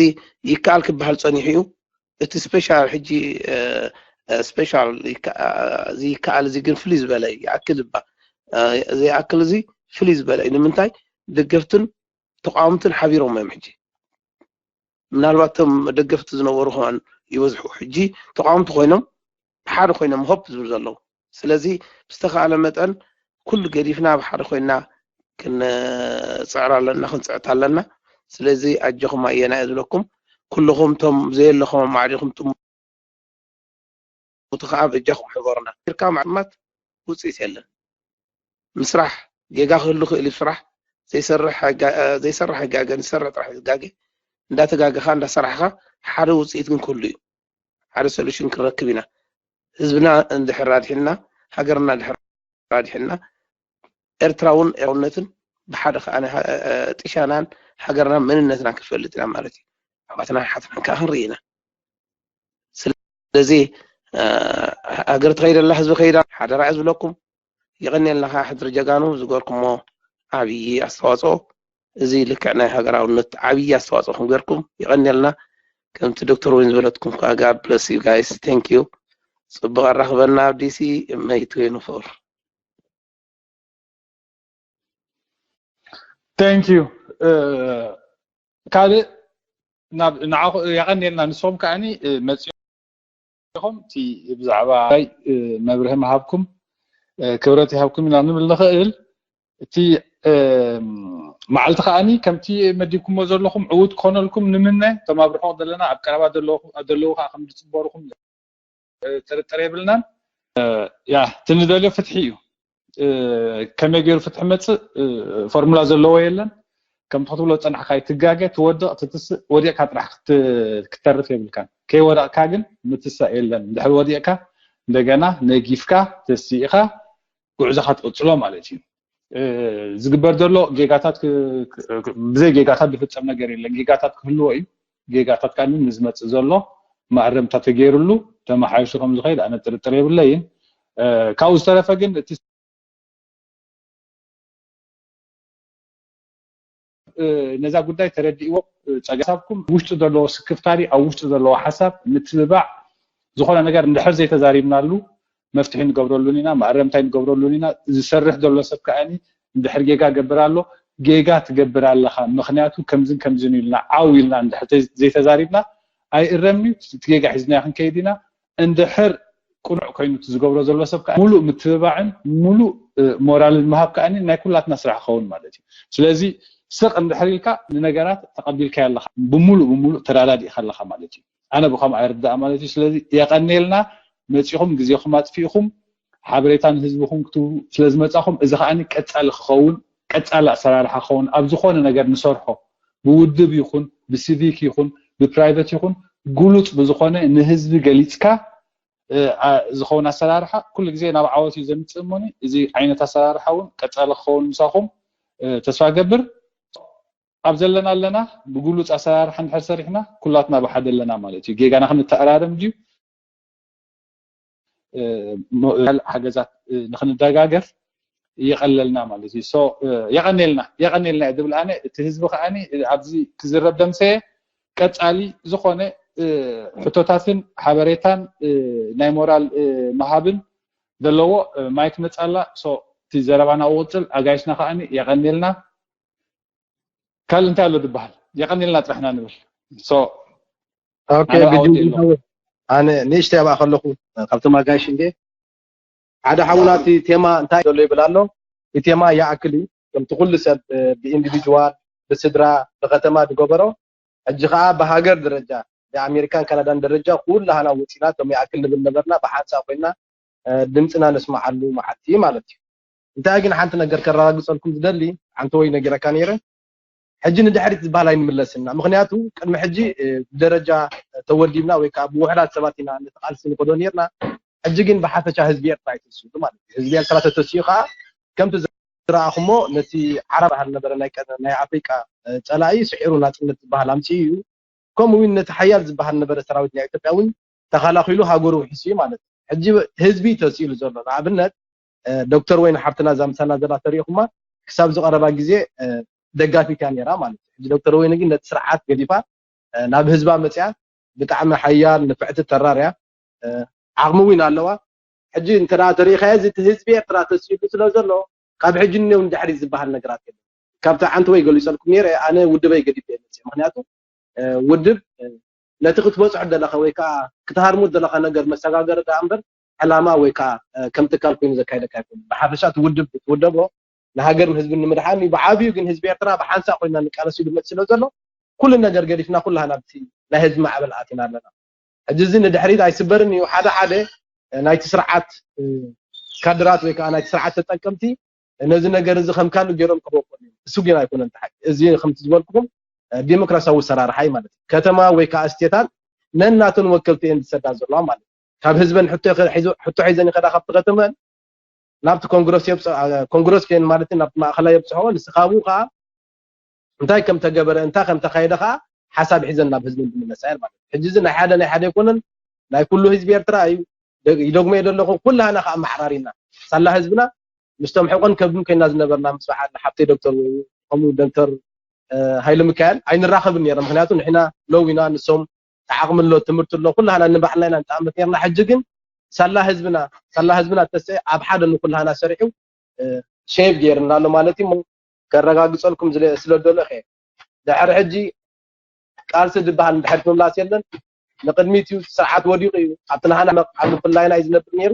ይከኣል ክበሃል ፀኒሑ እዩ። እቲ ስፔሻል ሕጂ ስፔሻል ይከኣል እዚ ግን ፍልይ ዝበለ ይኣክል እባ እዚ ይኣክል እዚ ፍልይ ዝበለ እዩ። ንምንታይ ደገፍትን ተቃወምትን ሓቢሮም እዮም ሕጂ ምናልባት እቶም ደገፍቲ ዝነበሩ ከማን ይበዝሑ ሕጂ ተቃወምቲ ኮይኖም ብሓደ ኮይኖም ሆፕ ዝብሉ ዘለዉ። ስለዚ ብዝተኻእለ መጠን ኩሉ ገዲፍና ብሓደ ኮይና ክንፅዕር ኣለና፣ ክንፅዕት ኣለና። ስለዚ ኣጆኹም ኣየና እየ ዝብለኩም፣ ኩልኹም ቶም ዘየለኹም ኣማዕዲኹም ትሙቱ ከዓ በጃኹም ሕበሩና። ርካ ማዕማት ውፅኢት የለን። ምስራሕ ጌጋ ክህሉ ክእል እዩ። ስራሕ ዘይሰርሕ ኣይጋ- ዘይሰርሕ ኣይጋገን፣ ዝሰርሕ ጥራሕ ዝጋገ። እንዳተጋገኻ እንዳሰራሕኻ ሓደ ውፅኢት ግን ክህሉ እዩ። ሓደ ሶሉሽን ክንረክብ ኢና። ህዝብና እንድሕር ኣድሒንና፣ ሃገርና እንድሕር ኣድሒንና፣ ኤርትራ እውን ኤርትራውነትን ብሓደ ከዓ ናይ ሃ- ጢሻናን ሃገርና መንነትና ክንፈልጥ ኢና ማለት እዩ። ኣሕዋትና ሓትናን ከዓ ክንርኢ ኢና። ስለዚ ሃገር ትኸይደላ ህዝቢ ከይዳ ሓደራ እየ ዝብለኩም። የቐንየልና ከዓ ሕድሪ ጀጋኑ ዝገርኩሞ ዓብዪ ኣስተዋፅኦ። እዚ ልክዕ ናይ ሃገራውነት ዓብዪ ኣስተዋፅኦ ከም ገርኩም የቐንየልና። ከምቲ ዶክተር ወይን ዝበለትኩም ከዓ God bless you guys, thank you። ፅቡቅ ኣራኽበና ኣብ ዲሲ። መይቱ ይንፈር። Thank you። ካልእ ናብ ንዓኹ የቐንየልና። ንስኹም ከዓኒ መፂኹም እቲ ብዛዕባ መብርሂ ምሃብኩም ክብረት ይሃብኩም ኢና ንብል ንኽእል። እቲ መዓልቲ ከዓኒ ከምቲ መዲብኩሞ ዘለኹም ዕዉት ክኾነልኩም ንምነ። እቶም ኣብ ርሑቕ ዘለና ኣብ ቀረባ ዘለዉ ከዓ ከም ዝፅበሩኹም ጥርጥር የብልናን። ያ እቲ ንደልዮ ፍትሒ እዩ። ከመይ ገይሩ ፍትሒ መፅእ ፎርሙላ ዘለዎ የለን። ከምቲ ክትብሎ ዝፀናሕካ ትጋገ፣ ትወድቕ፣ ትትስእ፣ ወዲቕካ ጥራሕ ክትተርፍ የብልካን። ከይወደቕካ ግን ምትሳእ የለን። ድሕሪ ወዲቕካ እንደገና ነጊፍካ ተሲእኻ ጉዕዞኻ ትቕፅሎ ማለት እዩ። ዝግበር ዘሎ ጌጋታት ብዘይ ጌጋታት ዝፍፀም ነገር የለን። ጌጋታት ክህልዎ እዩ። ጌጋታት ከዓ ንዝመፅእ ዘሎ ማእረምታ ተገይርሉ ተመሓይሹ ከም ዝኸይድ ኣነ ጥርጥር የብለይን። ካብኡ ዝተረፈ ግን እቲ ነዛ ጉዳይ ተረዲእዎ ፀገም ሓሳብኩም ውሽጡ ዘለዎ ስክፍታሪ ኣብ ውሽጡ ዘለዎ ሓሳብ ምትብባዕ ዝኾነ ነገር እንድሕር ዘይተዛሪብናሉ መፍትሒ ንገብረሉን ኢና፣ ማእረምታይ ንገብረሉን ኢና። ዝሰርሕ ዘሎ ሰብ ከዓኒ እንድሕር ጌጋ ገብር ኣሎ ጌጋ ትገብር ኣለኻ ምኽንያቱ ከምዝን ከምዝን ኢልና ዓው ኢልና እንድሕር ዘይተዛሪብና ኣይእረምን እዩ። እቲ ጌጋ ሒዝናዮ ክንከይድ ኢና። እንድሕር ቅኑዕ ኮይኑ እቲ ዝገብሮ ዘሎ ሰብ ከዓ ሙሉእ ምትብባዕን ሙሉእ ሞራልን ምሃብ ከዓ ናይ ኩላትና ስራሕ ክኸውን ማለት እዩ። ስለዚ ስቕ እንድሕር ኢልካ ንነገራት ተቐቢልካዮ ኣለኻ፣ ብሙሉእ ብሙሉእ ተዳዳዲእካ ኣለኻ ማለት እዩ። ኣነ ብኸምኡ ኣይርዳእ ማለት እዩ። ስለዚ የቐንየልና መፂኹም ግዜኹም ኣጥፊእኹም ሓበሬታ ንህዝብኹም ክትህቡ ስለዝመፃኹም እዚ ከዓ ቀፃሊ ክኸውን ቀፃሊ ኣሰራርሓ ክኸውን ኣብ ዝኾነ ነገር ንሰርሖ ብውድብ ይኹን ብሲቪክ ይኹን ብፕራይቨት ይኹን ግሉፅ ብዝኾነ ንህዝቢ ገሊፅካ ዝኸውን ኣሰራርሓ ኩሉ ግዜ ናብ ዓወት እዩ ዘምፅእ እሞኒ እዚ ዓይነት ኣሰራርሓ እውን ቀፃሊ ክኸውን ምሳኹም ተስፋ ገብር። ኣብ ዘለና ኣለና ብግሉፅ ኣሰራርሓ እንድሕር ሰሪሕና ኩላትና ብሓደ ኣለና ማለት እዩ። ጌጋና ክንተኣራረም ድዩ ሓገዛት ንክንደጋገፍ ይቐለልና ማለት እዩ። የቐኔልና የቐኔልና እየ ዝብል ኣነ። እቲ ህዝቢ ከዓኒ ኣብዚ ክዝረብ ደምሰየ ቀፃሊ ዝኾነ ሕቶታትን ሓበሬታን ናይ ሞራል ምሃብን ዘለዎ ማይክ መፃላ እቲ ዘረባና ክቕፅል ኣጋይሽና ከዓኒ የቐኔልና። ካልእ እንታይ ኣሎ ዝበሃል? የቐኔልና ጥራሕና ንብል። ኣነ ንእሽተይ ኣብኣ ከለኹ ካብቶም ኣጋይሽ እንዴ ሓደ ሓውና እቲ ቴማ እንታይ ዘሎ ይብል ኣሎ። እቲ ቴማ ይኣክል እዩ። ከምቲ ኩሉ ሰብ ብኢንዲቪጅዋል፣ ብስድራ፣ ብከተማ ዝገበሮ ሕጂ ከዓ ብሃገር ደረጃ ብኣሜሪካን ካናዳን ደረጃ ኩላህና ወፂና እቶም ይኣክል ንብል ነበርና ብሓንሳእ ኮይና ድምፅና ነስምዓሉ መዓልቲ ማለት እዩ። እንታይ ግን ሓንቲ ነገር ከረጋግፀልኩም ዝደሊ ሓንቲ ወይ ነጊረካ ነይረ ሕጂ ንድሕሪት ዝበሃል ኣይንምለስና ምክንያቱ ቅድሚ ሕጂ ብደረጃ ተወዲብና ወይ ከዓ ብውሕዳት ሰባት ኢና ነቲ ቃልሲ ንከዶ ነርና ሕጂ ግን ብሓፈሻ ህዝቢ ኤርትራ እዩ ተሲኡ ማለት እዩ ህዝቢ ኤርትራ ተተሲኡ ከዓ ከምቲ ዝረኣኹሞ ነቲ ዓረብ ዝበሃል ነበረ ናይ ኣፍሪቃ ፀላኢ ስዒሩ ናፅነት ዝበሃል ኣምፅኡ እዩ ከምኡ እውን ነቲ ሓያል ዝበሃል ነበረ ሰራዊት ናይ ኢትዮጵያ እውን ተኸላኺሉ ሃገሩ ውሒሱ እዩ ማለት እዩ። ሕጂ ህዝቢ ተሲኢሉ ዘሎ ንኣብነት ዶክተር ወይን ሓፍትና እዛ ምሳና ዘላ ተሪኢኹማ ክሳብ ዝቐረባ ግዜ ደጋፊት እያ ነይራ ማለት እዩ። ሕጂ ዶክተር ወይን ግን ነቲ ስርዓት ገዲፋ ናብ ህዝባ መፅያ ብጣዕሚ ሓያል ንፍዕቲ ተራር እያ ዓቕሚ እውን ኣለዋ። ሕጂ እንተ ተሪኢኻዮ እዚ ህዝቢ ኤርትራ ተሲኢሉ ስለ ዘሎ ካብ ሕጂ እኒው ንድሕሪት ዝበሃል ነገራት የለን። ካብቲ ዓንተወይ ገሊፀልኩም ነይረ ኣነ ውድበይ ገዲፈ እየ መፅየ ምክንያቱ ውድብ ነቲ ክትበፅሖ ዘለካ ወይ ከዓ ክትሃርሙ ዘለካ ነገር መሰጋገሪ ደኣ እምበር ዕላማ ወይ ከዓ ከም ትካል ኮይኑ ዘካይደካ ኣይኮነ ብሓፈሻ እቲ ውድብ ትውደቦ ንሃገርን ህዝብን ንምድሓን እዩ። ብዓብዩ ግን ህዝቢ ኤርትራ ብሓንሳእ ኮይና ንቃለስ ኢሉ መጽእ ስለ ዘሎ ኩሉ ነገር ገዲፍና ኩላህና ኣብቲ ናይ ህዝቢ ማዕበል ኣቲና ኣለና። ሕጂ እዚ ንድሕሪት ኣይስበርን እዩ። ሓደ ሓደ ናይቲ ስርዓት ካድራት ወይ ከዓ ናይቲ ስርዓት ተጠቀምቲ ነዚ ነገር እዚ ከም ካልእ ገይሮም ክበቁ፣ እሱ ግን ኣይኮነን። ተሓቂ እዚ ከምቲ ዝበልኩኹም ዲሞክራሲያዊ ሰራርሓ እዩ ማለት እዩ። ከተማ ወይ ከዓ ስቴታት ነናተን ወከልቲ እየን ዝሰዳ ዘለዋ ማለት እዩ። ካብ ህዝበን ሕቶ ሒዘን ይኸዳ ካብቲ ከተመን ናብቲ ኮንግረስ የብፅ ኮንግረስ ከን ማለት ናብቲ ማእኸላይ የብፅሖ። ንስኻቡ ከዓ እንታይ ከም ተገበረ እንታይ ከም ተካየደ ከዓ ሓሳብ ሒዘን ናብ ህዝቢ እንድምለሳ እየን ማለት እዩ። ሕጂ እዚ ናይ ሓደ ናይ ሓደ ኣይኮነን፣ ናይ ኩሉ ህዝቢ ኤርትራ እዩ። ይደግሞ እየ ዘለኹ። ኩላህና ከዓ ኣመሓራሪና ሳላ ህዝብና ምስቶም ሕቆን ከብድን ኮይና ዝነበርና ምስ በዓል ሓብተይ ዶክተር ወይ ከምኡ ዶክተር ሃይለ ሚካኤል ኣይንራኸብን ነይርና። ምክንያቱ ንሕና ለው ኢና፣ ንሶም ተዓቕሚ ኣሎ፣ ትምህርቲ ኣሎ፣ ኩላህና ንባዕልና ኢና ንጠኣመት ነይርና። ሕጂ ግን ሳላ ህዝብና ሳላ ህዝብና ተስአ ኣብ ሓደ ንኩላህና ሰሪዑ ሸይብ ገይርና ኣሎ ማለት እዩ። ከረጋግፀልኩም ስለ ደሎ ከ ድሕሪ ሕጂ ቃልሲ ዝበሃል ንድሕሪት ምምላስ የለን። ንቅድሚት እዩ፣ ስርዓት ወዲቑ እዩ። ኣብቲ ናህና ኣብ ምፍላይና እዩ ዝነብር ነይሩ።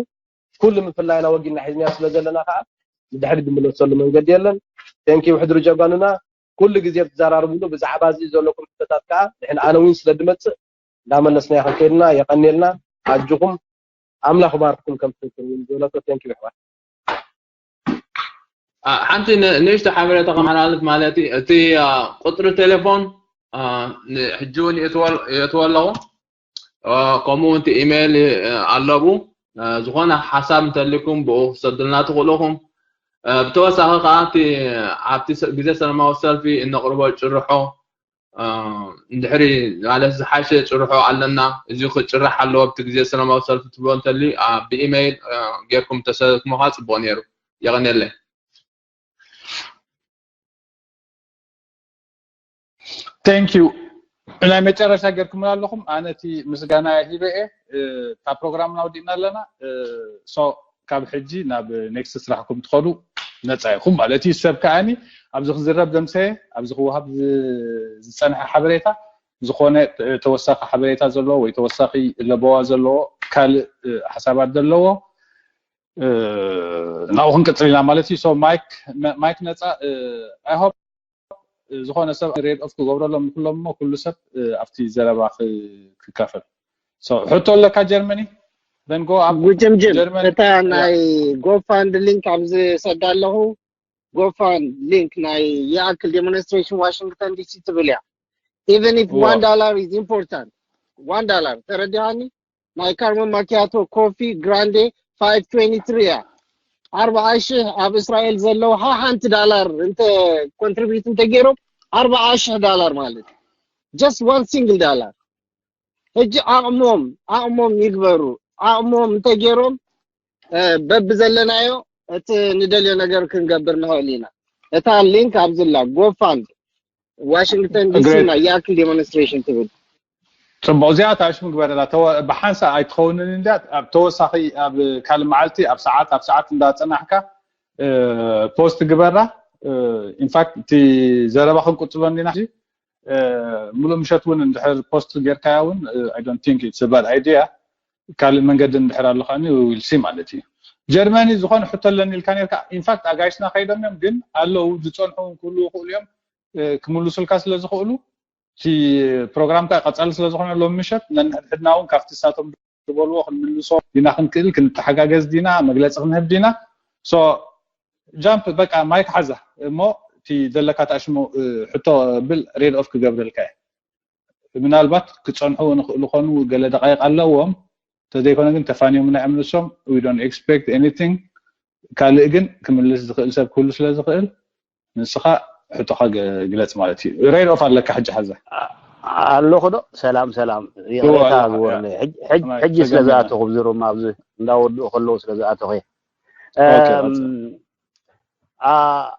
ኩሉ ምፍላይና ወጊድና ሒዝናዮ ስለ ዘለና ከዓ ንድሕሪት ዝምለሰሉ መንገዲ የለን። ቴንኪው ሕድሪ ጀጋኑና፣ ኩሉ ግዜ ብትዘራርብሉ ብዛዕባ እዚ ዘለኩም ሕቶታት ከዓ ንሕና ኣነ እውን ስለ ድመፅእ እንዳመለስናዮ ክንከይድና የቐንየልና። ኣጆኹም ኣምላኽ ባርኩም ከም ትንክር እውን ዝበለቶ። ቴንኪው ኣሕዋት። ሓንቲ ንእሽቶ ሓበሬታ ከመሓላልፍ ማለት እዩ። እቲ ቁፅሪ ቴሌፎን ሕጂ እውን የእትዎ ኣለኹ። ከምኡ እውን እቲ ኢሜይል ኣለቡ። ዝኾነ ሓሳብ እንተልኩም ብኡ ክሰዱልና ትኽእሉ ኢኹም። ብተወሳኺ ከዓ ኣብቲ ግዜ ሰላማዊ ሰልፊ እነቕርቦ ጭርሖ እንድሕሪ ማለት ዝሓሸ ጭርሖ ኣለና፣ እዚ ክጭራሕ ኣለዎ ኣብቲ ግዜ ሰላማዊ ሰልፊ ትብሎ እንተልዩ ብኢሜይል ጌርኩም ተሰክሞ ከዓ ፅቡቕ ነይሩ። የቐንየለይ። Thank you። ናይ መጨረሻ ጌርኩምላ ኣለኹም። ኣነ እቲ ምስጋና ሂበ እየ። እታ ፕሮግራምና ወዲእና ኣለና። ሶ ካብ ሕጂ ናብ ኔክስት ስራሕኩም ትኸዱ ነፃ ኢኹም ማለት እዩ። ሰብ ከኣኒ ኣብዚ ክዝረብ ዘምሰየ ኣብዚ ክወሃብ ዝፀንሐ ሓበሬታ ዝኾነ ተወሳኺ ሓበሬታ ዘለዎ ወይ ተወሳኺ ለበዋ ዘለዎ ካልእ ሓሳባት ዘለዎ ናብኡ ክንቅፅል ኢና ማለት እዩ። ሶ ማይክ ማይክ ነፃ። I hope ዝኾነ ሰብ ሬድ ኦፍ ክገብረሎም ንኩሎም እሞ ኩሉ ሰብ ኣብቲ ዘረባ ክካፈል። ሕቶ ኣለካ ጀርመኒ then go up። ጉጭምጭም እታ ናይ ጎፋንድ ሊንክ ኣብዚ ሰዳ ኣለኹ። ጎፋንድ ሊንክ ናይ ይኣክል ዴሞንስትሬሽን ዋሽንግተን ዲሲ ትብል እያ። Even if one dollar is important, one dollar ተረዲኻኒ። ናይ ካርመን ማኪያቶ ኮፊ ግራንዴ five twenty three እያ። ኣርባዓ ሽሕ ኣብ እስራኤል ዘለዉ ሓሓንቲ ዳላር እንተ ኮንትሪቢዩት እንተገይሮም ኣርባዓ ሽሕ ዳላር ማለት just one single dollar። ሕጂ ዓቕሞም ዓቕሞም ይግበሩ። ዓቕሞም እንተገይሮም በብዘለናዮ እቲ ንደልዮ ነገር ክንገብር ንኽእል ኢና። እታ ሊንክ ኣብዝላ ጎፋንድ ዋሽንግተን ዲሲ ናይ ይኣክል ዴሞንስትሬሽን ትብል። ፅቡቕ፣ እዚኣ ታሽሙ ግበረላ። ብሓንሳ ኣይትኸውንን እንዲያ። ኣብ ተወሳኺ ኣብ ካልእ መዓልቲ ኣብ ሰዓት ኣብ ሰዓት እንዳፀናሕካ ፖስት ግበራ። ኢንፋክት እቲ ዘረባ ክንቁፅሎ እንዲና። ሙሉእ ምሸት እውን እንድሕር ፖስት ጌርካያ እውን I don't think it's a bad idea። ካልእ መንገዲ እንድሕር ኣሎ ከዓኒ we will see ማለት እዩ። ጀርመኒ ዝኾነ ሕቶ ኣለኒ ኢልካ ኔርካ። ኢንፋክት ኣጋይሽና ከይዶም እዮም፣ ግን ኣለዉ ዝፀንሑ እውን ክህልዉ ይኽእሉ እዮም። ክምልሱልካ ስለ ዝኽእሉ እቲ ፕሮግራምካ ቀፃሊ ስለ ዝኾነ ሎም ምሸት ነንሕድሕድና እውን ካብቲ ንሳቶም ዝበልዎ ክንምልሶ ዲና ክንክእል፣ ክንተሓጋገዝ ዲና፣ መግለፂ ክንህብ ዲና። ሶ ጃምፕ በቃ ማይክ ሓዛ እሞ እቲ ዘለካ ተኣሽሞ ሕቶ ብል ሬድ ኦፍ ክገብረልካ እየ። ምናልባት ክፀንሑ ንኽእሉ ኮኑ ገለ ደቃይቅ ኣለዎም። ተዘይኮነ ግን ተፋንዮም ናይ ኣምልሶም we don't expect anything። ካልእ ግን ክምልስ ዝኽእል ሰብ ክህሉ ስለ ዝኽእል ንስኻ ሕቶኻ ግለጽ ማለት እዩ። ሬድ ኦፍ ኣለካ ሕጂ ሓዛ። ኣለኹ ዶ? ሰላም ሰላም፣ ይቕሬታ ግበሩለይ። ሕጂ ስለ ዝኣተኹ ኣብዚ ሩም ኣብዚ እንዳወድኡ ከለዉ ስለ ዝኣተኹ እየ። ኦኬ፣ ቀጽል። አ-